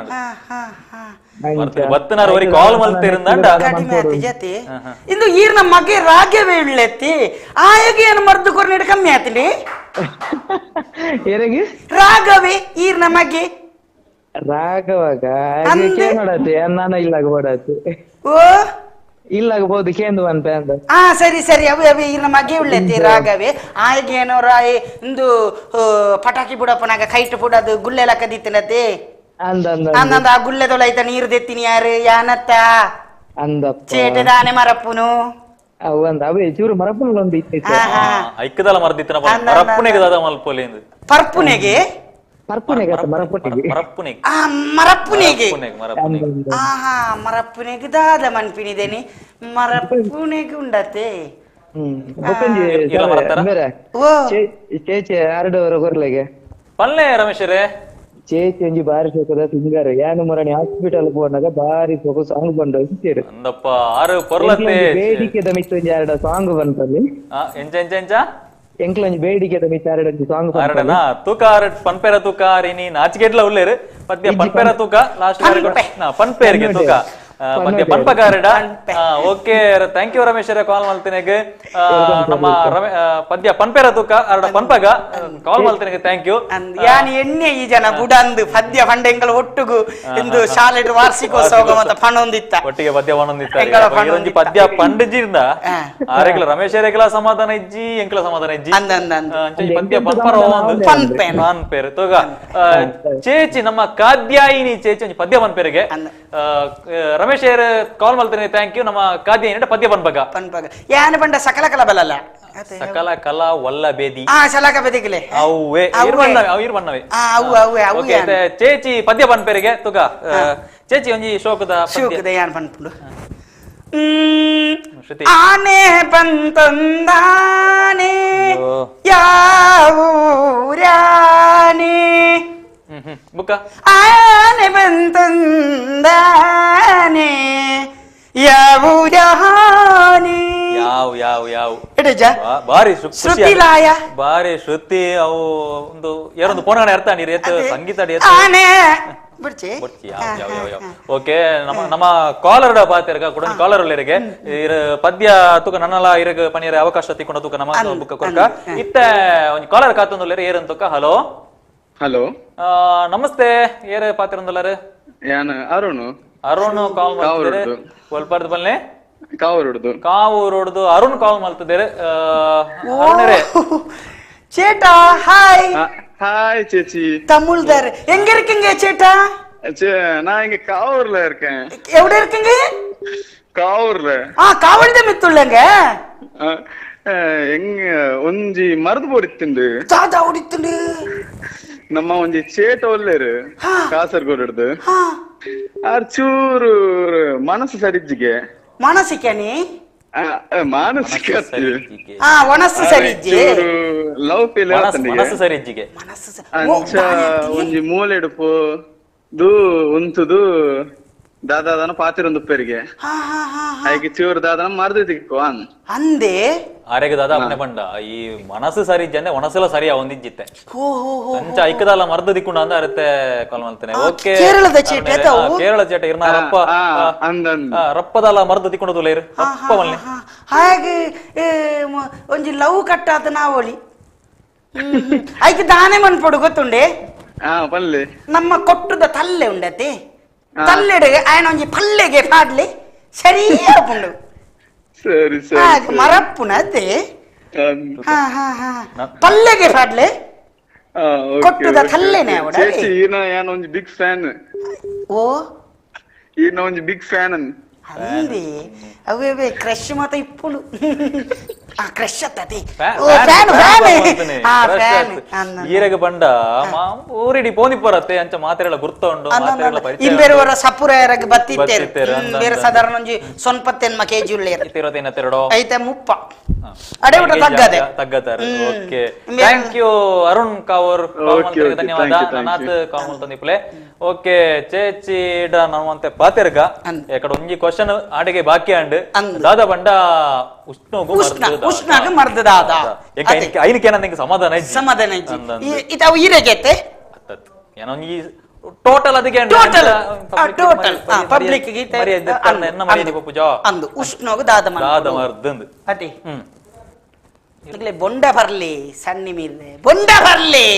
ಬತ್ತನಾರು ಒರಿ ಕಾಲ್ ಮಲ್ತಿರಂದಾಂಡ ಕಡಿಮೆ ಆತಿ ಜತಿ ಇಂದು ಈರ್ನ ಮಗೆ ರಾಗ್ಯವೇ ಉಳ್ಳೆತ್ತಿ ಆಯಗೆ ಏನು ಮರ್ದು ಕೊರ್ನಿಡ್ ಕಮ್ಮಿ ಆತಿಲಿ ಏರೆಗೆ ರಾಘವೇ ಈರ್ನ ಮಗೆ ರಾಘವಾಗ ಕೇಳಾತಿ ನಾನ ಇಲ್ಲಾಗ ಬೋಡಾತಿ ಓ ಇಲ್ಲಾಗಬಹುದು ಕೇಂದ್ರ ಅಂತ ಅಂದ. ಆ ಸರಿ ಸರಿ ಅವೆ ಅವೆ ಈರ್ನ ಮಗೆ ಉಳ್ಳೆತ್ತಿ ರಾಘವೇ ಆಯಗೆ ಏನೋ ರಾಯ್ ಇಂದು ಪಟಾಕಿ ಬುಡಪ್ಪನಾಗ ಕೈಟ್ ಬುಡದು ಗುಲ್ಲೆಲ್ಲ ಕದಿತ್ತಿನತೆ ಅಂದ ಅಂದ ಅಂದಂದ ಆ ಗುಲ್ಲೆದೊಳೈತ ನೀರು ದೆತ್ತಿನಿ ಯಾರು ಯಾನತ್ತ ಅಂದಪ್ಪ ಚೇಟೆ ದಾನೆ ಮರಪ್ಪುನು ಅವಂದ ಅವೇ ಚೂರು ಮರಪ್ಪನ ಒಂದು ಇತ್ತಿತ್ತು ಐಕ್ಕದಲ್ಲ ಮರದಿತ್ತನ ಮರಪ್ಪುನೆಗೆ ದಾದ ಮಲ್ಪೊಲಿ ಎಂದು ಪರ್ಪುನೆಗೆ ಪರ್ಪುನೆಗೆ ಮರಪ್ಪುನೆಗೆ ಮರಪ್ಪುನೆಗೆ ಆ ಮರಪ್ಪುನೆಗೆ ಮರಪ್ಪುನೆಗೆ ಆಹಾ ಮರಪ್ಪುನೆಗೆ ದಾದ ಮನ್ಪಿನಿದೇನಿ ಮರಪ್ಪುನೆಗೆ ಉಂಡತೆ ಚೇಚೆ ಆರಡವರ ಕೊರ್ಲೆಗೆ ಪಲ್ಲೆ ರಮೇಶರೇ ಚೇಚೆ ಒಂಜಿ ಬಾರಿ ಸೋಕದ ಸಿಂಗರ್ ಯಾನು ಮರಣಿ ಹಾಸ್ಪಿಟಲ್ ಪೋನಾಗ ಬಾರಿ ಸೋಕ ಸಾಂಗ್ ಬಂದ ಅಂದಪ್ಪ ಆರು ಪೊರ್ಲತ್ತೆ ಬೇಡಿಕೆದ ಮಿತ್ತ ಒಂಜಿ ಆರಡ ಸಾಂಗ್ ಬಂತಲ್ಲಿ ಎಂಚ ಎಂಚ ಎಂಚ ಎಂಕ್ಲೊಂಜಿ ಬೇಡಿಕೆದ ಮಿತ್ತ ಆರಡ ಒಂಜಿ ಸಾಂಗ್ ಆರಡನಾ ತೂಕ ಆರ ಪನ್ಪೇರ ತೂಕ ಆರಿನಿ ನಾಚಿಕೆಟ್ಲ ಉಲ್ಲೇರು ಪದ್ಯ ಪನ್ಪೇರ ತೂಕ ಲಾಸ್ಟ್ ಪನ್ಪೇರ್ಗೆ ತೂಕ ಪದ್ಯ ಪನ್ಪಗಾರಡ okay thank you ರಮೇಶರ ಕಾಲ್ ಮಲ್ತಿನೆಗ್ ನಮ್ಮ ಪದ್ಯ ಪನ್ಪೇರ ತೂಕ ಅರಡ ಪನ್ಪಗ ಕಾಲ್ ಮಲ್ತಿನೆಗ್ thank you ಯಾನ್ ಎಣ್ಣೆ ಈ ಜನ ಬುಡಂದು ಪದ್ಯ ಪಂಡೆಂಗಳ ಒಟ್ಟುಗು ಇಂದು ಶಾಲೆ ವಾರ್ಷಿಕೋತ್ಸವ ಮತ್ತ ಪಣೊಂದಿತ್ತ ಒಟ್ಟಿಗೆ ಪದ್ಯ ಪಣೊಂದಿತ್ತ ಒಂಜಿ ಪದ್ಯ ಪಂಡಜಿಂದ ಆರೆಗ್ಲ ರಮೇಶರೆಗ್ಲ ಸಮಾಧಾನ ಇಜ್ಜಿ ಎಂಕ್ಲ ಸಮಾಧಾನ ಇಜ್ಜಿ ಪದ್ಯ ಪನ್ಪರ ಪನ್ಪೇರು ತೂಕ ಚೇಚಿ ನಮ್ಮ ಕಾದ್ಯಾಯಿನಿ ಚೇಚಿ ಒಂಜಿ ಪದ್ಯ ಪನ್ಪೇರಿಗೆ ರಮೇಶ್ ಕಾಲ್ ಮಲ್ತೇನೆ thank you ನಮ್ಮ ಕಾದ್ಯ ಏನ ಪದ್ಯ ಪನ್ಪಗ ಪನ್ಪಗ ಯಾನ ಪಂಡ ಸಕಲ ಕಲ ಬಲಲ್ಲ ಸಕಲ ಕಲಾ ವಲ್ಲ ಬೇದಿ ಆ ಸಲಕ ಬೇದಿಗಲೆ ಅವ್ವೆ ಇರ್ ಬಣ್ಣವೆ ಅವು ಇರ್ ಬಣ್ಣವೆ ಅವು ಅವು ಅವು ಚೇಚಿ ಪದ್ಯ ಪನ್ಪೇರಿಗೆ ತುಗ ಚೇಚಿ ಒಂಜಿ ಶೋಕದ ಶೋಕದ ಯಾನ್ ಪನ್ಪುಂಡು ಆನೆ ಬಂತಂದಾನೆ ಯಾವೂರ್ಯಾನೆ ಬುಕ್ಕ ಆನೆ ಬಂತಂದಾನೆ ಯಾವೂರ್ಯಾನೆ ಯಾವ ಯಾವ ಯಾವ ಬಾರಿ ಶ್ರುತಿ ಲಾಯ ಬಾರಿ ಶ್ರುತಿ ಅವು ಒಂದು ಯಾರೊಂದು ಪೋಣಗಣೆ ಅರ್ಥ ನೀರು ಎತ್ತು ಸಂಗೀತ ಆನೆ ಬಿಡ್ಚಿ ಯಾವ ಯಾವ ಯಾವ ಓಕೆ ನಮ್ಮ ನಮ್ಮ ಕಾಲರ್ ಪಾತೆರ್ಗ ಕೂಡ ಕಾಲರ್ ಉಳ್ಳರಿಗೆ ಇರ ಪದ್ಯ ತೂಕ ನನ್ನಲ ಇರಗ ಪನಿಯರ ಅವಕಾಶ ತಿಕ್ಕೊಂಡ ತೂಕ ನಮ್ಮ ಬುಕ್ಕ ಕೊರ್ಕ ಇತ್ತ ಒಂಜಿ ಕಾಲರ್ ಕಾತೊಂದುಲ್ಲೇರು ಏರಂತುಕ ಹಲೋ ಹಲೋ ನಮಸ್ತೆ ಏರ್ ಪಾತಿರಂದುಲ್ಲಾರು ಯಾನ್ ಅರುಣ್ ಅರುಣ್ ಕಾಲ್ ಮಾಡ್ತಿದ್ದಾರೆ ಒಲ್ಪರ್ದು ಬಲ್ಲೆ ಕಾವೂರುಡ್ದು ಕಾವೂರುಡ್ದು ಅರುಣ್ ಕಾಲ್ ಮಾಡ್ತಿದ್ದಾರೆ ಅರುಣರೇ சேட்டா ஹாய் ஹாய் சேச்சி தமிழ்தார் எங்க இருக்கீங்க சேட்டா நான் இங்க காவூர்ல இருக்கேன் எവിടെ இருக்கீங்க காவூர்ல ஆ காவூர்ல மித்துள்ளங்க எங்க ಒಂಜಿ ಮರದು ಪೊಡಿತ್ತುಂಡು தாதா ஒடித்துண்டு ನಮ್ಮ ಒಂಜಿ ಚೇಟ ಒಲ್ಲೇರು ಕಾಸರಗೋಡು ಆರ್ ಚೂರು ಮನಸ್ಸು ಸರಿಜ್ಜಿಗೆ ಮಾನಸಿಕನಿ ಮಾನಸಿಕ ಮನಸ್ಸು ಸರಿಜ್ಜಿ ಲವ್ ಫೀಲ್ ಮನಸ್ಸು ಸರಿಜ್ಜಿಗೆ ಅಂಚ ಒಂಜಿ ಮೂಲೆಡುಪು ದು ಉಂತುದು ದಾದಾದನ ಪಾತಿರೊಂದು ಉಪ್ಪೆರಿಗೆ ಐಕೆ ಚೂರು ದಾದನ ಮರ್ದು ದಿಕ್ಕು ಅನ್ ಅಂದೆ ಆರೆಗ ದಾದ ಅಪ್ಪನೆ ಬಂಡ ಈ ಮನಸ್ಸು ಸರಿ ಜನ ಮನಸ್ಸೆಲ್ಲ ಸರಿ ಒಂದಿಜ್ಜಿತ್ತೆ ಅಂಚ ಐಕದಲ್ಲ ಮರ್ದು ದಿಕ್ಕೊಂಡ ಅಂದ ಅರತೆ ಕಾಲ್ ಮಾಡ್ತೇನೆ ಓಕೆ ಕೇರಳದ ಚೇಟೆ ಕೇರಳ ಚೇಟೆ ಇರ್ನ ರಪ್ಪ ರಪ್ಪದಲ್ಲ ಮರ್ದು ದಿಕ್ಕೊಂಡು ಇರು ರಪ್ಪ ಮಲ್ನೆ ಹಾಗೆ ಒಂಜಿ ಲವ್ ಕಟ್ಟಾತ ನಾವೊಳಿ ಐಕೆ ದಾನೆ ಮನ್ಪೊಡು ಗೊತ್ತುಂಡೆ ನಮ್ಮ ಕೊಟ್ಟದ ತಲ್ಲೆ ಉಂಡತೆ ತಲ್ಲೆಡೆ ಆಯನ ಒಂಜಿ ಪಲ್ಲೆಗೆ ಪಾಡ್ಲಿ ಸರಿ ಆಪುಂಡು ಸರಿ ಸರಿ ಮರಪ್ಪುನತೆ ಪಲ್ಲೆಗೆ ಪಾಡ್ಲೆ ಕೊಟ್ಟುದ ತಲ್ಲೆನೆ ಅವಡ ಚೇಚಿ ಈನ ಯಾನ್ ಒಂಜಿ ಬಿಗ್ ಫ್ಯಾನ್ ಓ ಈನ ಒಂಜಿ ಬಿಗ್ ಫ್ಯಾನ್ ಅಂದೆ ಅವೇ ಅವೇ ಕ್ರಶ್ ಮಾತ ಇಪ್ಪುಂಡು. Crush ಅತ್ತತಿ fan fan fan ಈರೆಗ ಪಂಡ ಊರಿಡಿ ಪೋನಿ ಪರತ್ತೆ ಅಂಚ ಮಾತೆರೆಲ್ಲ ಗುರ್ತ ಉಂಡು ಮಾತೆರೆಲ್ಲ ಪರಿಚಯ ಇಂಬೇರು ವರ ಸಪುರ ಎರಗ ಬತ್ತಿತ್ತೇರು ಬೇರೆ ಸಾಧಾರಣ ಒಂಜಿ ಸೊನ್ಪತ್ತೆನ್ಮ ಕೆಜಿ ಉಳ್ಳೇರು ಇರತ್ತೇನ ಐತೆ ಮುಪ್ಪ ಅಡೆ ಊಟ ತಗ್ಗದೆ ತಗ್ಗತಾರೆ. Okay, thank you Arun Kavoor, ಧನ್ಯವಾದ ನಾನಾತ್ ಕಾಮಲ್ ತಂದಿಪ್ಲೆ. ಓಕೆ ಚೇಚಿ ನಮ್ಮಂತೆ ಪಾತೆರ್ಗ ಎಕಡೆ ಒಂಜಿ ಕ್ವಶನ್ ಆಡಿಗೆ ಬಾಕಿ ಅಂಡ್ ದಾದಾ ಬಂಡ ಉಷ್ಣಗು ಉಷ್ಣಗ ಮರ್ದ ದಾದಾ ಐನಕ್ಕೆ ಏನಂತ ಸಮಾಧಾನ ಸಮಾಧಾನ ಇದು ಅವು ಈರೆಗೆತ್ತೆ ಏನೊಂಜಿ ಟೋಟಲ್ ಅದಕ್ಕೆ total total public ಅಂದು ಉಷ್ಣಗು ದಾದ ದಾದ ಮರ್ದಂದು ಅದೇ ಈಗಲೇ ಬೊಂಡ ಬರ್ಲಿ ಸಣ್ಣಿ ಮೀರ್ಲೆ ಬೊಂಡ ಬರ್ಲಿ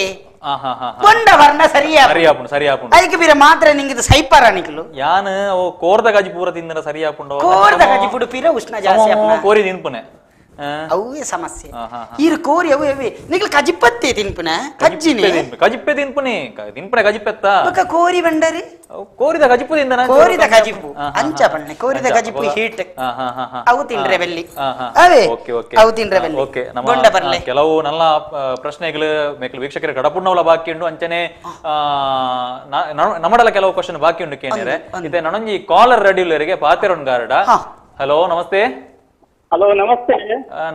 ಬೊಂಡ ಬರ್ನ ಸರಿಯಾ ಸರಿಯಾಪುಂಡು ಅದಕ್ಕೆ ಬೀರ ಮಾತ್ರ ನಿಂಗೆ ಸೈಪಾರ ನಿಕ್ಲು ಯಾನ್ ಓ ಕೋರ್ದ ಗಜಿ ಪೂರ ತಿಂದನ ಸರಿಯಾಪುಂಡು ಕೋರ್ದ ಗಜಿ ಪುಡು ಪೀರ ಉಷ್ಣ ಜಾಸ್ತಿ ಕೋರಿ ತಿನ್ಪುನೆ ಅವೇ ಸಮಸ್ಯೆ ಈರು ಕೋರಿ ಅವು ಅವೇ ನಿಕ್ಲು ಕಜಿಪತ್ತೆ ತಿನ್ಪುನ ಕಜ್ಜಿನಿ ಕಜಿಪ್ಪೆ ತಿನ್ಪುನಿ ತಿನ್ಪುನೆ ಕಜಿಪ್ಪೆತ್ತ ಬೊಕ ಕೋರಿ ಬಂಡರಿ ಕೋರಿದ ಕಜಿಪ್ಪು ತಿಂದನ ಕೋರಿದ ಕಜಿಪ್ಪು ಅಂಚ ಬಣ್ಣೆ ಕೋರಿದ ಕಜಿಪ್ಪು ಹೀಟ್ ಅವು ತಿಂಡ್ರೆ ಬೆಲ್ಲಿ ಅವೇ ಅವು ತಿಂಡ್ರೆ ಬೆಲ್ಲಿ. ಓಕೆ ನಮ್ಮ ಕೆಲವು ನನ್ನ ಪ್ರಶ್ನೆಗಳು ಮೇಕಲ್ ವೀಕ್ಷಕರ ಕಡಪುಣ್ಣವಲ ಬಾಕಿ ಉಂಡು ಅಂಚನೆ ನಮ್ಮಡಲ ಕೆಲವು ಕ್ವಶನ್ ಬಾಕಿ ಉಂಡು ಕೇಳಿದ್ರೆ ಇದೆ ನನೊಂಜಿ ಕಾಲರ್ ರೆಡಿ ಉಳ್ಳರಿಗೆ ಪಾತೆರೊಂಗಾರಡ. ಹಲೋ ನಮಸ್ತೆ. ಹಲೋ ನಮಸ್ತೆ.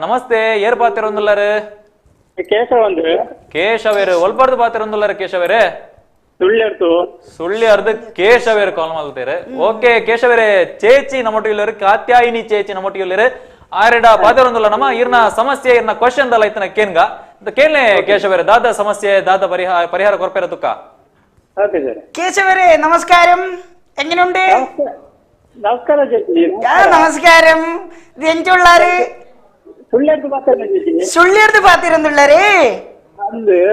ನಮಸ್ತೆ, ಏರ್ ಪಾತೆರೊಂದುಲ್ಲಾರು? ಕೇಶವಂದು. ಕೇಶವೇರು ಒಲ್ಪರ್ದು ಪಾತೆರೊಂದುಲ್ಲಾರು ಕೇಶವೇರೆ? ಸುಳ್ಳಿ ಸುಳ್ಳಿ ಅರ್ಧ ಕೇಶವೇರು ಕಾಲ್ ಮಾಡ್ತಾರೆ. ಓಕೆ ಕೇಶವೇರೆ, ಚೇಚಿ ನಮ್ಮೊಟ್ಟಿಗೆ ಕಾತ್ಯಾಯಿನಿ ಚೇಚಿ ನಮ್ಮೊಟ್ಟಿಗೆ ಆರೆಡ ಪಾತೆರೊಂದುಲ್ಲ ನಮ್ಮ ಇರ್ನ ಸಮಸ್ಯೆ ಇರ್ನ ಕ್ವಶನ್ ದಲ್ಲ ಇತ್ತನ ಕೇನ್ಗ ಕೇಳ್ನೆ ಕೇಶವೇರೆ ದಾದ ಸಮಸ್ಯೆ ದಾದ ಪರಿಹಾರ ಪರಿಹಾರ ಕೊರ್ಪೇರ ತುಕ್ಕ. ಕೇಶವರೇ ನಮಸ್ಕಾರಂ, എങ്ങനെയുണ്ട്? നമസ്കാരം ചേച്ചി. നമസ്കാരം. ഇത് ಎಂಚುಳ್ಳಾರು? ಸುಳ್ಳಿರ್ದು ಪಾತಿರಂದುಳ್ಳಾರೇ?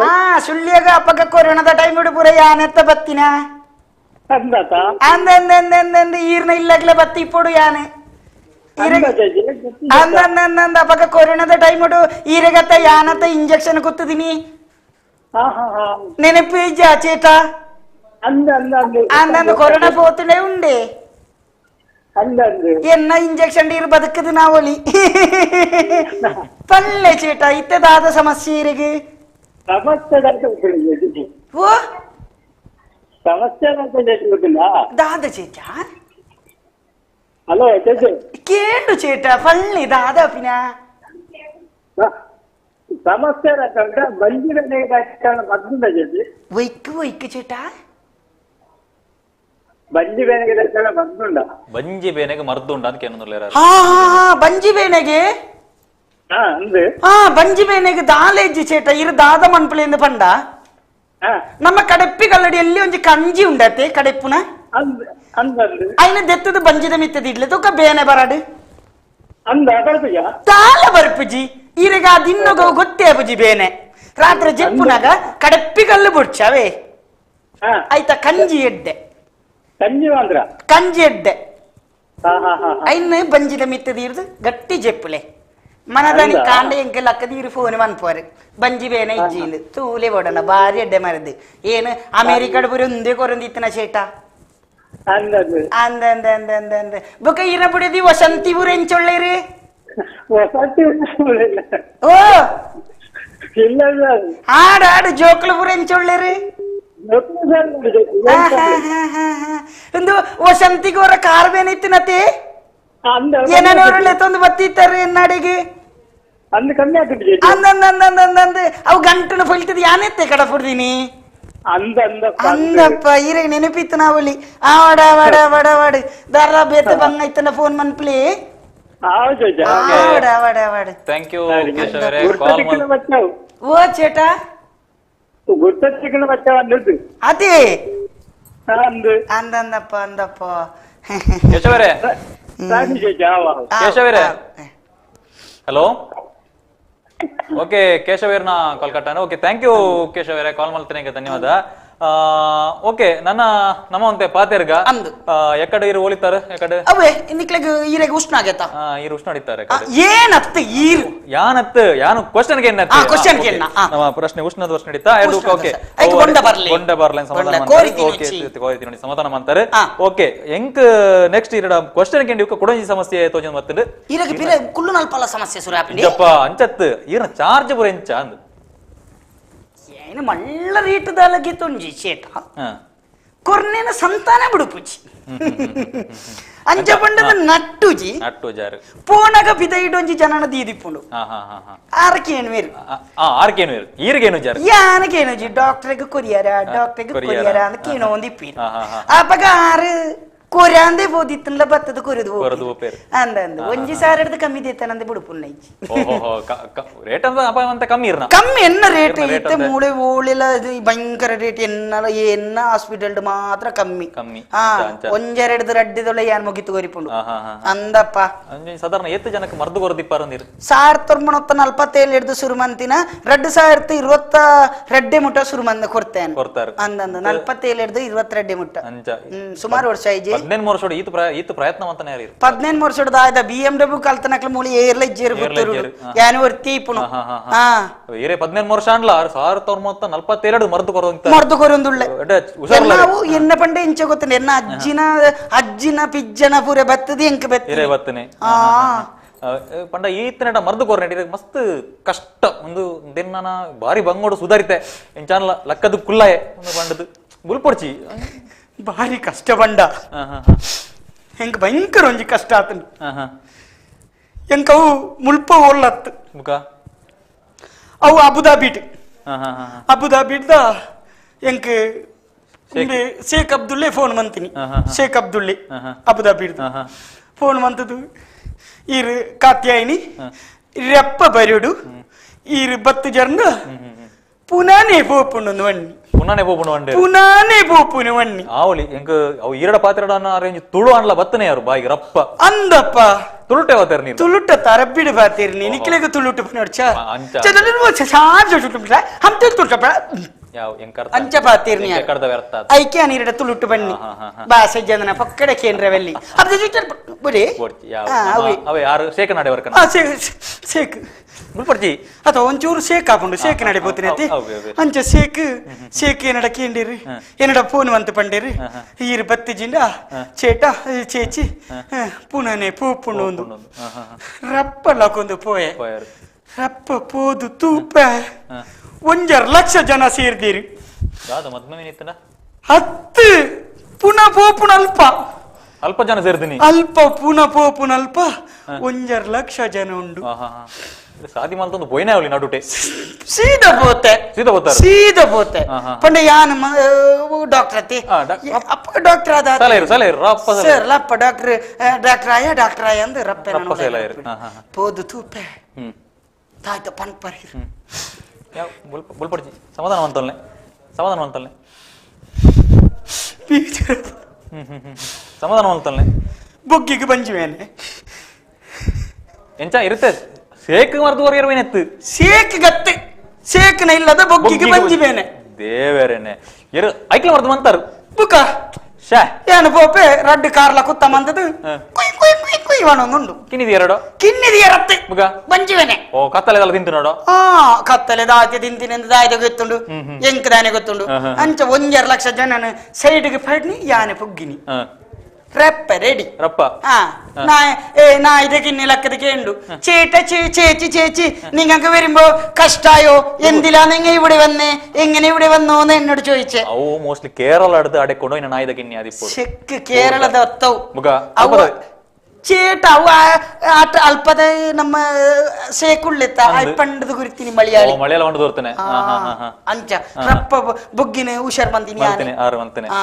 ಆ ಸುಳ್ಳಿಯಾಗ ಅಪ್ಪಗ ಕೊರೋನಾದ ಟೈಮ್ ಪೂರ ಯಾನೆತ್ತ ಬತ್ತಿನ ಅಂದ ಈರ್ನ ಇಲ್ಲಗ್ಲೆ ಬತ್ತಿ ಇಪ್ಪಡು ಯಾನೆ ಅಂದ ಅಪ್ಪಗ ಕೊರೋನಾದ ಟೈಮ್ ಈರೆಗತ್ತ ಯಾನತ್ತ ಇಂಜೆಕ್ಷನ್ ಕುತ್ತದಿನಿ ನೆನಪು ಇಜ್ಜಾ ಚೇಟ? ಅಂದ ಕೊರೋನಾ ಪೋತುಂಡೆ ಉಂಡೆ ಎನ್ನ ಇಂಜೆಕ್ಷನ್ ನೀರು ಬದುಕದು ನಾವೊಲಿ ಪಲ್ಲೆ ಚೇಟ ಇತ್ತದಾದ ಸಮಸ್ಯೆ ಇರಿಗೆ ದಾದ ಚೇಟ ಹಲೋ ಕೇಂಡು ಚೇಟ ಪಲ್ಲೆ ದಾದ ಪಿನ ಸಮಸ್ಯೆ ಒಯ್ಕು ಒಯ್ಕು ಚೇಟ ಬಂಜಿ ಬೇನೆಗೆ ಮದ್ದುಂಡ ಬಂಜಿ ಬೇನೆಗೆ ಮದ್ದುಂಡ ಅಂತ ಕೇನೊಂದುಲ್ಲೇರ. ಹಾ ಹಾ ಬಂಜಿ ಬೇನೆಗೆ ಹಾ ಬಂಜಿ ಬೇನೆಗೆ ದಾಲೇಜಿ ಚೇಟ ಇರು ದಾದ ಮನ್ಪುಲೆಂದು ಪಂಡ ನಮ್ಮ ಕಡೆಪ್ಪಿ ಕಲ್ಲಡಿಯಲ್ಲಿ ಒಂಜಿ ಕಂಜಿ ಉಂಡತೆ ಕಡೆಪ್ಪುನ ಅಯ್ನ ದೆತ್ತದ ಬಂಜಿದ ಮಿತ್ತದ ಇಡ್ಲೆ ತುಕ್ಕ ಬೇನೆ ಬರಾಡು ತಾಲ ಬರ್ಪುಜಿ ಈರೆಗ ದಿನ್ನಗ ಗೊತ್ತೇ ಬುಜಿ ಬೇನೆ ರಾತ್ರಿ ಜೆಪ್ಪುನಾಗ ಕಡೆಪ್ಪಿ ಕಲ್ಲು ಬುಡ್ಚವೇ ಆಯ್ತಾ ಕಂಜಿ ಎಡ್ಡೆ ಕಂಜಿ ಎಡ್ಡೆ ಐನ್ ಬಂಜಿದ ಮಿತ್ತದ ಇರ್ದು ಗಟ್ಟಿ ಜೆಪ್ಪುಲೆ ಮನದಾನಿ ಕಾಂಡ ಎಂಕೆಲ್ಲ ಅಕ್ಕದೀರು ಫೋನ್ ಮನ್ಪೋರು ಬಂಜಿ ಬೇನೆ ಇಜ್ಜಿಂದು ತೂಲೆ ಓಡೋಣ ಭಾರಿ ಎಡ್ಡೆ ಮರದು ಏನು ಅಮೇರಿಕಡ್ ಪೂರ ಒಂದೇ ಕೊರಂದಿತ್ತನ ಚೇಟ ಅಂದ ಅಂದ ಅಂದ ಅಂದ ಅಂದ ಬೊಕ ಇರ ಬುಡದಿ ವಸಂತಿ ಊರ ಎಂಚೊಳ್ಳೇರಿ ಓ ಆಡ ಆಡು ಜೋಕ್ಲು ಪೂರ ಎಂಚೊಳ್ಳೇರಿ ಒಂದು ವಸಂತಿಗೆ ಅವರ ಕಾರ್ ಬೇನೆ ಇತ್ತಿನತೆ ಏನೇನೋರುಳ್ಳೆ ತಂದು ಬತ್ತಿತ್ತಾರೆ ಎನ್ನಾಡಿಗೆ ಅಂದ ಅವು ಗಂಟನ ಫೊಲ್ತದ ಯಾನೆತ್ತೆ ಕಡ ಫುಡ್ದಿನಿ ಅಂದಪ್ಪ ಈರೆಗೆ ನೆನಪಿತ್ತು ನಾವಲ್ಲಿ ಆವಡ ವಡ ವಡ ವಡ ದಾರ ಬೇತೆ ಬಂಗೈತನ ಫೋನ್ ಮನ್ಪ್ಲಿ ಆವಡ ವಡ ವಡ. Thank you ಓ ಚೇಟ ಅದೇ ಅಂದಪ್ಪ ಅಂದಪ್ಪ ಕೇಶವರೇ ಕೇಶವರೇ ಹಲೋ ಓಕೆ ಕೇಶವೇರ್ನ ಕಾಲ್ ಕಟ್ಟಾನ. Okay thank you ಕೇಶವರೇ ಕಾಲ್ ಮಾಡ್ತೇನೆ, ಧನ್ಯವಾದ. Okay ನನ್ನ ನಮ್ಮ ಒಂತೆ ಪಾತೆರ್ಗ ಎಕಡೆ ಇರು ಹೋಲಿತಾರೆ ಎಕಡೆ ಅವೇ ನಿಕ್ಲೆಗ್ ಈರೆಗ್ ಉಷ್ಣ ಆಗೇತ ಈರು ಉಷ್ಣ ಹೊಡಿತಾರೆ ಏನತ್ತ ಈರು ಯಾನತ್ ಯಾನು ಕ್ವಶನ್ ಗೆ ಆ, question ಗೆ ಎನ್ನ, ಆ. ನಮ್ಮ ಪ್ರಶ್ನೆ ಉಷ್ಣದ ಪ್ರಶ್ನೆ ಹಿಡಿತಾ ಎರಡು ಉಷ್ಣದ ಓಕೆ ಪ್ರಶ್ನೆ. ಐಕ್ ಬೊಂಡ ಬರ್ಲಿ. ಬೊಂಡ ಬರ್ಲಿ ಅಂತ ಸಮಾಧಾನ ಬೊಂಡ, ಮಾಡ್ತಾರೆ. ಕೋರಿತೀನಿ ಓಕೆ ಒಂಚಿ. ಕೋರಿತೀನಿ ನೋಡಿ ಸಮಾಧಾನ ಮಾಡ್ತಾರೆ ಓಕೆ ಎಂಕ್ ನೆಕ್ಸ್ಟ್ ಇರಡ ಕ್ವಶನ್ ಗೆ ಇಂಡಿಯಕ್ಕೆ ಕೊಡೊಂಜಿ ಸಮಸ್ಯೆ ತೋಜನ್ ಮತ್ತಂಡು ಈರೆಗ್ ಪಿರೆ ಕುಲ್ಲು ನಲ್ಪಲ ಸಮಸ್ಯೆ ಸುರು ಆಪಿಂಡಿ ಜಪ್ಪ ಅಂಚತ್ ಈರ್ನ ಚಾರ್ಜ್ ಪೂರ ಎಂಚ ಅಂದ್ ಏನು ಮಳ್ಳ ರೇಟ್ ದಾಲಗಿ ತೊಂಜಿ ಚೇಟ ಹಾ. ಕೊರ್ನೇನ ಸಂತಾನ ಬಿಡುಪುಜಿ ಅಂಚ ಪಂಡದ ನಟ್ಟುಜಿ ನಟ್ಟು ಜಾರು ಪೋನಗ ಬಿದೈಡೊಂಜಿ ಜನನ ದೀದಿಪ್ಪುಂಡು ಹಾ ಹಾ ಹಾ ಹಾ ಆರಕೇನು ಮೇರು ಆ ಆರ್ಕೇನು ಇರು ಈರ್ಗೇನು ಜಾರು ಯಾನಕೇನು ಡಾಕ್ಟರ್ಗೆ ಕೊರಿಯರ ಡಾಕ್ಟರ್ಗೆ ಕೊರಿಯರ. ಕೊರಿಯರ ಅಂತ ಕೇನೋ ಒಂದು ಇಪ್ಪೀರು ಹಾ ಹಾ ಹಾ ಅಪಗ ಆರು ಕೊರಾಂದೆ ಬೋದಿತ್ತನ್ಲ ಬತ್ತದ ಕೊರಿದು ಕೊರದು ಪೋಪೇರು. ಅಂದ ಅಂದ ಒಂಜಿ ಸಾವಿರದ ಕಮ್ಮಿ ದೇತನಂದೆ ಬಿಡುಪುನ್ನ ಇಜ್ಜಿ ಓಹೋ ರೇಟ್ ಅಂತ ಅಪ್ಪ ಅಂತ ಕಮ್ಮಿ ಇರ್ನ ಕಮ್ಮಿ ಎನ್ನ ರೇಟ್ ಇರ್ನ rate ಇತ್ತೆ ಅಂತೆ. ಮೂಳೆ ಓಳೆಲ್ಲ ಇದು ಭಯಂಕರ ರೇಟ್ ಎನ್ನಲ ಎನ್ನ ಹಾಸ್ಪಿಟಲ್ ಮಾತ್ರ ಕಮ್ಮಿ ಕಮ್ಮಿ ಹಾ ಅಂಚ, ಅಂಚ. ಒಂಜೆರಡು ರಡ್ಡಿದೊಳೆ ಯಾನ್ ಮುಗಿತು ಕೊರಿಪುಂಡು ಹಾ, ಹಾ, ಹಾ. ಅಂದಪ್ಪ ಅಂಜಿ ಸಾಧಾರಣ ಎತ್ತು ಜನಕ್ಕೆ ಮರ್ದು ಕೊರದಿಪ್ಪಾರ ಅಂದಿರು 1947 ಹಿಡ್ದು ಶುರು ಮಂತಿನ 2022 ಮುಟ್ಟ ಶುರು ಮಂದ ಕೊಡ್ತೇನೆ ಕೊಡ್ತಾರೆ. ಅಂದಂದು 47 ಹಿಡ್ದು 22 ಮುಟ್ಟ ಅಂಚ ಸುಮಾರು ವರ್ಷ ಐಜಿ 18 ವರ್ಷ ಈತ ಈತ ಪ್ರಯತ್ನ ಅಂತಾನೆ ಯಾರು 18 ವರ್ಷದ ಆಯ್ದ B M W ಕಲ್ತನಕ್ಲ ಮೂಲಿ ಏರ್ಲ ಇಜ್ಜೇರು ಏರ್ಲ ಗೊತ್ತಿರು ಇಜ್ಜೇರು, ಹಾ. ಯಾನು ಒರ್ತಿ ಇಪ್ಪುನು ಹಾ, ಹಾ, ಹಾ ಏರೇ 18 ವರ್ಷ ಅನ್ಲ 1942 ಮರ್ದು ಕೊರದಂತ ಮರ್ದು ಕೊರೊಂದುಳ್ಳೆ ಹುಷಾರಲ್ಲ ನಾವು ಎನ್ನ ಪಂಡೆ ಇಂಚ ಗೊತ್ತಂಡೆ ಎನ್ನ ಅಜ್ಜಿನ ಅಜ್ಜಿನ ಪಿಜ್ಜನ ಪೂರ ಬತ್ತದ ಎಂಕ್ ಬತ್ತದ ಏರೇ ಬತ್ತನೆ ಆ ಪಂಡ ಈತನಟ ಮರ್ದು ಕೊರ್ನೆ ಇದಕ್ಕೆ ಮಸ್ತ್ ಕಷ್ಟ ಒಂದು ದಿನ ಭಾರಿ ಬಂಗೋಡು ಸುಧಾರಿತೆ ಎಂಚಾನ್ಲ ಲಕ್ಕದ ಕುಲ್ಲಾಯೆ ಒಂದು ಪಂಡದು ಬುಲ್ಪೊಡ್ಚಿ ಭಾರಿ ಕಷ್ಟ ಬಂಡ ಹಾ ಹಾ ಹಾ ಎಂಕ್ ಭಯಂಕರ ಒಂಜಿ ಕಷ್ಟ ಆತನು ಹಾ ಹಾ ಎಂಕ್ ಅವು ಮುಲ್ಪ ಓಲ್ಲತ್ತು ಮುಖ ಅವು ಅಬುದಾಬಿಟ್ ಹಾ ಹಾ ಹಾ ಹಾ ಅಬುದಾಬಿಡ್ದ ಎಂಕ್ ಉಂದೆ ಶೇಖ್ ಅಬ್ದುಲ್ಲೆ ಫೋನ್ ಮಂತೀನಿ ಹಾ, ಹಾ, ಹಾ. ಶೇಖ್ ಅಬ್ದುಲ್ಲೆ ಹಾ, ಹಾ. ಅಬುದಾಬಿಡ್ದು ಹಾ, ಹಾ. ಫೋನ್ ಮಂತದು ಈರು ಕಾತ್ಯಾಯಿನಿ ರೆಪ್ಪ ಬರುಡು ಈರು ಬತ್ತು ಜರ್ನ ಪುನಾನೇ ಪೋಪುಂಡು ವಣ್ಣಿ ಪುನಾನೆ ಪೋಪುಂಡು వండే ಪುನಾನೇ ಪೋಪುನು ವಣ್ಣಿ ಆವಲಿ ಎಂಕ್ ಅವು ಈರಡ ಪಾತ್ರಡ ಅರೇಂಜ್ ತುಳು ಅನ್ಲ ಬತ್ತನೆ ಯಾರು ಬಾಯಿಗೆ ರಪ್ಪ ಅಂದಪ್ಪ ತುಳುಟೆ ಅವತಾರ ನೀರು ತುಳುಟ ತರಬ್ಬಿಡು ಬಾತೀರ್ನಿ ನಿಕ್ಲೆಗ ತುಳುಟು ನೋಡ್ಚ ಅಂಚ. ಯಾವ ಎಂಕರ್ತ ಅಂಚ ಬಾತೀರ್ನಿ ಎಂಕರ್ದ ವ್ಯರ್ಥ ಆತು. ಐಕೆ ನೀರಿಡ ತುಳುಟು ಬನ್ನಿ ಹಾ, ಹಾ, ಹಾ. ಬಾಸೆ ಜನನ ಪಕ್ಕಡ ಕೇಂದ್ರವಲ್ಲಿ ಅದು ಬುಡಿ ಬೋಡ್ಚಿ ಯಾವ ಹಾ, ಅವೇ. ಅವೇ ಯಾರು ಶೇಖ ನಾಡೆ ವರ್ಕನ ಆ, ಶೇಕ್ ಬುಲ್ಪಡ್ಚಿ ಅಥವಾ ಒಂಚೂರು ಶೇಕ್ ಹಾಕೊಂಡು ಶೇಕ್ ನಡೆ ಪೋತಿನ ಅವ್- ಅವ್- ಅವ್. ಅಂಚ ಶೇಕ್ ಶೇಕ್ ಏನಡ ಕೇಂಡಿರಿ ಏನಡ ಫೋನ್ వంತ ಪಂಡೇರಿ ಈರು ಬತ್ತಿಜಿಂಡ ಚೇಟ ಚೇಚಿ ಪುನನೆ ಪೂಪುಂಡು ಒಂದು ರಪ್ಪ ಲಕೊಂದು ಪೋಯೆ ಪೋಯರು ರಪ್ಪ ಪೋದು ತೂಪ ಒಂಜರ್ ಲಕ್ಷ ಜನ ಸೇರ್ದಿರಿ ದಾದ ಮದ್ಮೆ ಮೀನಿತ್ತನ ಹತ್ತು ಪುನಃ ಪೋಪುನ ಅಲ್ಪ ಅಲ್ಪ ಜನ ಸೇರ್ದಿನಿ ಅಲ್ಪ ಪುನಃ ಪೋಪುನ ಅಲ್ಪ ಒಂಜರ್ ಲಕ್ಷ ಜನ ಉಂಡು ಹಾ ಹಾ ಹಾ ಸಾದಿ ಮಾಲ್ತೊಂದು ಪೋಯ್ನೆ ಅವಲಿ ನಡುಟೆ ಸೀದಾ ಪೋತೆ ಸೀದಾ ಪೋತಾರೆ. ಸೀದಾ ಪೋತೆ ಹಾ, ಹಾ. ಪಂಡ ಯಾನ್ ಡಾಕ್ಟರ್ ಅತ್ತೆ ಅಪ್ಪ ಡಾಕ್ಟರ್ ಆದ ಸಲಹೆ ಸಲಹೆ ರಪ್ಪ ಸಲಹೆ. ಸರ್ ಲಪ್ಪ ಡಾಕ್ಟರ್ ಡಾಕ್ಟರ್ ಆಯ ಡಾಕ್ಟರ್ ಆಯ ಅಂದ್ ರಪ್ಪ ರಪ್ಪ ಸಲಹೆ ಇರು. ಹಾ, ಹಾ, ಹಾ. ಪೋದು ತೂಪೆ ಹ್ಮ್ ತಾಯ್ತ ಪನ್ಪರಿ ಯಾವ ಬುಲ್ಪಡ್ಚಿ ಸಮಾಧಾನ ಅಂತಲ್ನೆ ಸಮಾಧಾನ ಅಂತಲ್ನೆ ಹ್ಮ್ ಹ್ಮ್ ಹ್ಮ್ ಸಮಾಧಾನ ಅಂತಲ್ನೆ ಬೊಗ್ಗಿಗೆ ಬಂಜಿ ಮೇಲೆ ಎಂಚ ಇರುತ್ತೆ ಸೇಕ್ ಮರ್ದು ಹೊರಗೆ ಎತ್ತು ಸೇಕ್ ಗತ್ತೆ ಸೇಕ್ನ ಇಲ್ಲದ ಬೊಗ್ಗಿಗೆ ಬಂಜಿ ಬೇನೆ ದೇವರೇನೆ ಎರು ಐಕ್ಲ ಮರ್ದು ಮಂತಾರು ಬುಕ ಶೇ ಏನು ಪೋಪೆ ರಡ್ಡು ಕಾರ್ಲ ಕುತ್ತ ಮಂದದು ಕುಯ್ ಕುಯ್ ಕುಯ್ ಕುಯ್ ಉಂಡು ಕಿನ್ನಿದಿ ಎರಡು ಕಿನ್ನಿದಿ ಎರತ್ತೆ ಬುಗ ಬಂಜಿವೇನೆ ಓ ಕತ್ತಲೆದಲ್ಲ ತಿಂತು ನೋಡು ಆ ಕತ್ತಲೆ ದಾತೆ ತಿಂತಿನಿಂದ ದಾಯ್ದ ಗೊತ್ತುಂಡು ಎಂಕ್ ದಾನೆ ಗೊತ್ತುಂಡು ಹಾ, ಹಾ. ಅಂಚ ಒಂಜರ ಲಕ್ಷ ಜನನ ಸೈಡ್ಗೆ ಫಡ್ನಿ ಯಾನೆ ಪುಗ್ಗಿನಿ ಹಾ. ರಪ್ಪ ರೆಡಿ ರಪ್ಪ ಆ ನಾ ಏ ನಾ ಇದಕ್ಕೆ ಲಕ್ಕದಕ್ಕೆ ಉಂಡು ചേട്ട ചേച്ചി ചേച്ചി നിങ്ങൾക്ക് വരുമ്പോ കഷ്ടായോ എന്തിലാ നിങ്ങ ഇവിടെ വന്നേ എങ്ങനെ ഇവിടെ വന്നോന്ന് എന്നോട് ചോദിച്ചേ ಅವು ಮೋಸ್ಟ್ಲಿ ಕೇರಳ ಅಡ್ದು ಅಡೆಕೊಂಡು ಇನ್ನು ನಾಯ್ದ ಕಿನ್ನಿ ಅದಿಪ್ಪು ചെക്ക് കേരളದ ಒತ್ತವು ಮುಗ ಅವು ಚೇಟ ಅವು ಆಟ ಅಲ್ಪದ ನಮ್ಮ ಸೇಕುಳ್ಳೆತ್ತ ಪಂಡದ ಗುರಿತೀನಿ ಮಲಯಾಳಿ ಮಲಯಾಳ ಒಂದು ತೋರ್ತೇನೆ ಅಂಚ ರಪ್ಪ ಬೊಗ್ಗಿನ ಹುಷಾರ್ ಬಂದಿನಿ ಮಂತೇನೆ ಆರು ಮಂತೇನೆ ಆ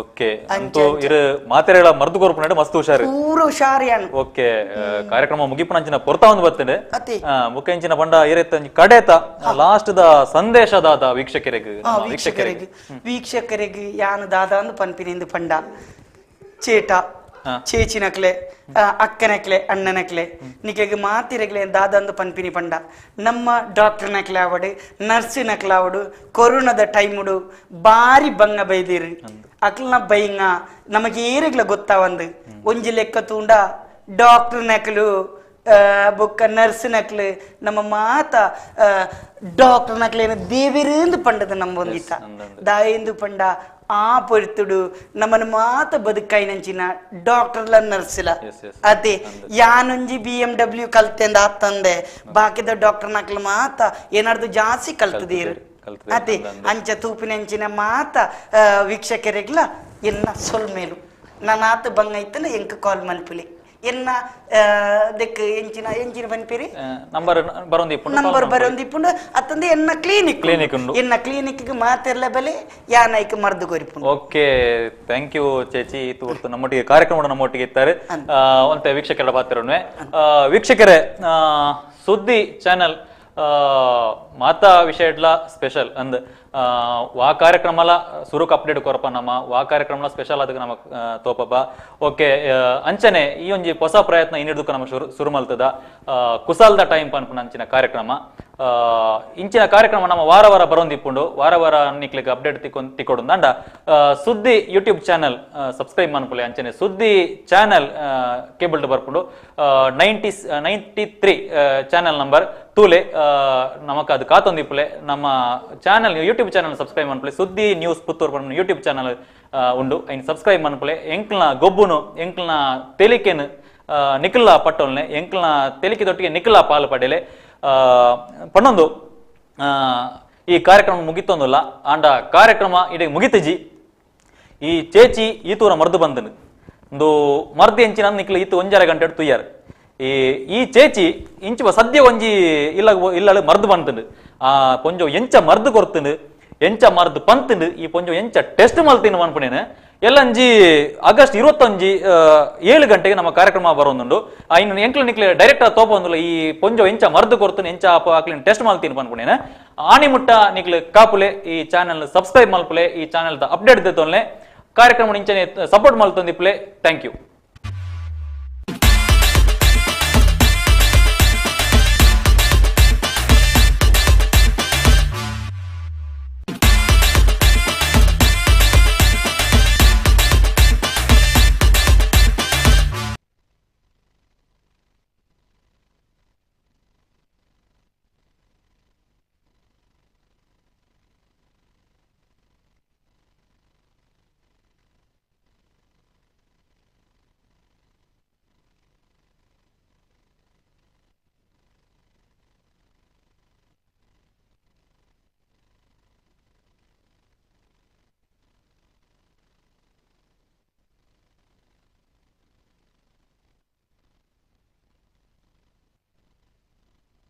ಓಕೆ ಅಂತೂ ಇರು ಮಾತೆರೆಗಳ ಮರ್ದು ಕೊರ್ಪುನಾಡು ಮಸ್ತ್ ಹುಷಾರು ಪೂರ ಹುಷಾರ್ ಯಾನು ಓಕೆ ಕಾರ್ಯಕ್ರಮ ಮುಗಿಪುನಂಚಿನ ಪೊರ್ತ ಒಂದು ಬರ್ತೇನೆ ಅತಿ. ಮುಖಂಚಿನ ಬಂಡ ಏರೆತ್ತ ಕಡೇತ ಲಾಸ್ಟ್ the ಸಂದೇಶ ದಾದ ವೀಕ್ಷಕರಿಗೆ ಆ, ನಮ್ಮ ವೀಕ್ಷಕರಿಗೆ ವೀಕ್ಷಕರಿಗೆ ವೀಕ್ಷಕರಿಗೆ ಯಾನು ದಾದ ಅಂದು ಪನ್ಪಿನಿಂದು ಪಂಡ ಚೇಟ ಚೇಚಿನಕ್ಲೆ ಅಕ್ಕನಕ್ಲೆ ಅಣ್ಣನಕ್ಲೆ ನಿಕ್ಲೆಗ್ ಮಾತಿರಗ್ಲೆ ದಾದಂದು ಪನ್ಪಿನಿ ಪಂಡ ನಮ್ಮ ಡಾಕ್ಟರ್ನಕ್ಲೆ ಆವಡು ನರ್ಸಿನಕ್ಲೆ ಆವಡು ಕೊರೋನಾದ ಟೈಮುಡು ಬಾರಿ ಬಂಗ ಬೈದಿರು ಅಕ್ಲನ ಬೈಂಗ ನಮಗೆ ಏರಿಗ್ಲ ಗೊತ್ತಾವಂದು ಒಂಜಿ ಲೆಕ್ಕ ತೂಂಡ ಡಾಕ್ಟರ್ ನಕ್ಲು ಬೊಕ್ಕ ನರ್ಸ್ ನಕ್ಲು ನಮ್ಮ ಮಾತ ಡಾಕ್ಟರ್ ನಕ್ಲೇನು ದೇವಿರಿಂದು ಪಂಡದ ನಮ್ಮ ಒಂದಿತ್ತ ದಾಯೆಂದು ಪಂಡ ಆ ಪೊರ್ತುಡು ನಮ್ಮನ ಮಾತ ಬದುಕಾಯಿನಂಚಿನ ಡಾಕ್ಟರ್ಲ ನರ್ಸಿಲ ಅದೇ ಯಾನೊಂಜಿ BMW ಕಲ್ತೆಂದ ಆತ್ತಂದೆ ಬಾಕಿದ ಡಾಕ್ಟರ್ ನಕ್ಲು ಮಾತ ಏನಾರ್ದು ಜಾಸ್ತಿ ಕಲ್ತದೀರು ಅದೇ ಅಂಚ ತೂಪಿನಂಚಿನ ಮಾತ ವೀಕ್ಷಕರಿಗ್ಲ ಎನ್ನ ಸೊಲ್ಮೇಲು ನಾನಾತ ಬಂಗೈತನ ಎಂಕ್ ಕಾಲ್ ಮಲ್ಪುಲಿ ಎನ್ನ ದೆಕ್ ಎಂಚಿನ ಎಂಚಿನ ಪನ್ಪಿರಿ ನಂಬರ್ ಬರೊಂದಿಪ್ಪುಂಡು ನಂಬರ್ ಬರೊಂದಿಪ್ಪುಂಡು ಅತ್ತಂದೆ ಎನ್ನ ಕ್ಲಿನಿಕ್ ಕ್ಲಿನಿಕ್ ಉಂಡು ಎನ್ನ ಕ್ಲಿನಿಕ್ ಮಾತೆರ್ಲ ಬೆಲೆ ಯಾನೈಕ್ ಮರ್ದು ಕೊರಿಪುಂಡು. ಓಕೆ, thank you ಚೇಚಿ. ಇತ್ತು ನಮ್ಮೊಟ್ಟಿಗೆ ಕಾರ್ಯಕ್ರಮ ನಮ್ಮೊಟ್ಟಿಗೆ ಇತ್ತಾರೆ ಒಂತೆ ವೀಕ್ಷಕರ ಪಾತ್ರನುವೆ. ವೀಕ್ಷಕರೇ, ಸುದ್ದಿ ಚಾನೆಲ್ ಮಾತಾ ವಿಷಯ ಸ್ಪೆಷಲ್ ಅಂದ್ ವಾ ಕಾರ್ಯಕ್ರಮಲ ಸುರುಕ್ ಅಪ್ಡೇಟ್ ಕೊರಪ ನಮ್ಮ ವಾ ಕಾರ್ಯಕ್ರಮಲ ಸ್ಪೆಷಲ್ ಅದಕ್ಕೆ ನಮ್ಮ ತೋಪಪ್ಪ. ಓಕೆ, ಅಂಚನೆ ಈ ಒಂಜಿ ಹೊಸ ಪ್ರಯತ್ನ ಇನ್ನಿಡ್ದಕ್ಕೆ ನಮ್ಮ ಶುರು ಮಲ್ತದ ಕುಸಾಲ್ದ ಟೈಮ್ ಪನ್ಪುನ ಅಂಚಿನ ಕಾರ್ಯಕ್ರಮ. ಇಂಚಿನ ಕಾರ್ಯಕ್ರಮ ನಮ್ಮ ವಾರ ವಾರ ಬರೋಂದಿಪ್ಪುಂಡು, ವಾರ ವಾರ ನಿಕ್ಲಿಗೆ ಅಪ್ಡೇಟ್ ತಿಕ್ಕೊಡು ಅಂಡ ಸುದ್ದಿ ಯೂಟ್ಯೂಬ್ ಚಾನಲ್ ಸಬ್ಸ್ಕ್ರೈಬ್ ಮನ್ಪುಲೆ. ಅಂಚನೆ ಸುದ್ದಿ ಚಾನಲ್ ಕೇಬಲ್ ಬರ್ಪುಂಡು 93 ಚಾನಲ್ ನಂಬರ್ ತೂಲೆ ನಮಕ್ ಅದು ಕಾತೊಂದಿಪ್ಪುಲೆ. ನಮ್ಮ ಚಾನಲ್ ಯೂಟ್ಯೂಬ್ ಚಾನಲ್ ಸಬ್ಸ್ಕ್ರೈಬ್ ಮನ್ಪುಲೆ, ಸುದ್ದಿ ನ್ಯೂಸ್ ಪುತ್ತೂರು ಪನ್ಪುನ ಯೂಟ್ಯೂಬ್ ಚಾನಲ್ ಉಂಡು, ಐನ್ ಸಬ್ಸ್ಕ್ರೈಬ್ ಮನ್ಪುಲೆ. ಎಂಕ್ಲ್ನ ಗೊಬ್ಬುನು ಎಂಕ್ಲ್ನ ತೆಲಿಕೆನು ನಿಖಿಲ ಪಟ್ಟೊಲ್ನೆ ಎಂಕ್ಲ್ನ ತೆಲಿಕೆದೊಟ್ಟಿಗೆ ನಿಖಿಲ ಪಾಲು ಪಡೆಲೆ ಪನ್ನೊಂದು. ಈ ಕಾರ್ಯಕ್ರಮ ಮುಗಿತೊಂದುಲ್ಲ ಆಂಡ ಕಾರ್ಯಕ್ರಮ ಇಡೀ ಮುಗಿತಿಜಿ. ಈ ಚೇಚಿ ಈ ತೂರ ಮರ್ದು ಬಂದನು ಒಂದು ಮರ್ದು ಎಂಚಿನ ನಿಕ್ಲು ಇತ್ತು ಒಂಜರ ಗಂಟೆ ತುಯ್ಯಾರು. ಈ ಚೇಚಿ ಇಂಚು ಸದ್ಯ ಒಂಜಿ ಇಲ್ಲ ಇಲ್ಲ ಮರ್ದು ಬಂತಂಡು ಆ ಪೊಂಜೋ ಎಂಚ ಮರ್ದು ಕೊರ್ತುಂಡು ಎಂಚ ಮರ್ದು ಪಂತುಂಡು ಈ ಪೊಂಜೋ ಎಂಚ ಟೆಸ್ಟ್ ಮಲ್ತಿನ ಮನ್ಪುನೇನು ಎಲ್ಲಂಜಿ ಆಗಸ್ಟ್ 21 7 ಗಂಟೆಗೆ ನಮ್ಮ ಕಾರ್ಯಕ್ರಮ ಬರೋದುಂಡು. ಇನ್ನು ಎಂಕ್ಲು ನಿಕ್ಲೆ ಡೈರೆಕ್ಟ್ ತೋಪ ಒಂದುಲ್ಲ ಈ ಪೊಂಜೋ ಎಂಚ ಮರ್ದು ಕೊರ್ತುಂಡು ಎಂಚ ಆಕ್ಲಿನ ಟೆಸ್ಟ್ ಮಲ್ತಿನ ಪನ್ಪುನೇನು. ಆನಿಮುಟ್ಟ ನಿಕ್ಲು ಕಾಪುಲೆ ಈ ಚಾನೆಲ್ ಸಬ್ಸ್ಕ್ರೈಬ್ ಮಲ್ಪುಲೆ, ಈ ಚಾನೆಲ್ ಅಪ್ಡೇಟ್ ದೆತ್ತೊನ್ಲೆ ಕಾರ್ಯಕ್ರಮ ಇಂಚನೆ ಸಪೋರ್ಟ್ ಮಲ್ತೊಂದಿಪ್ಪುಲೆ. Thank you.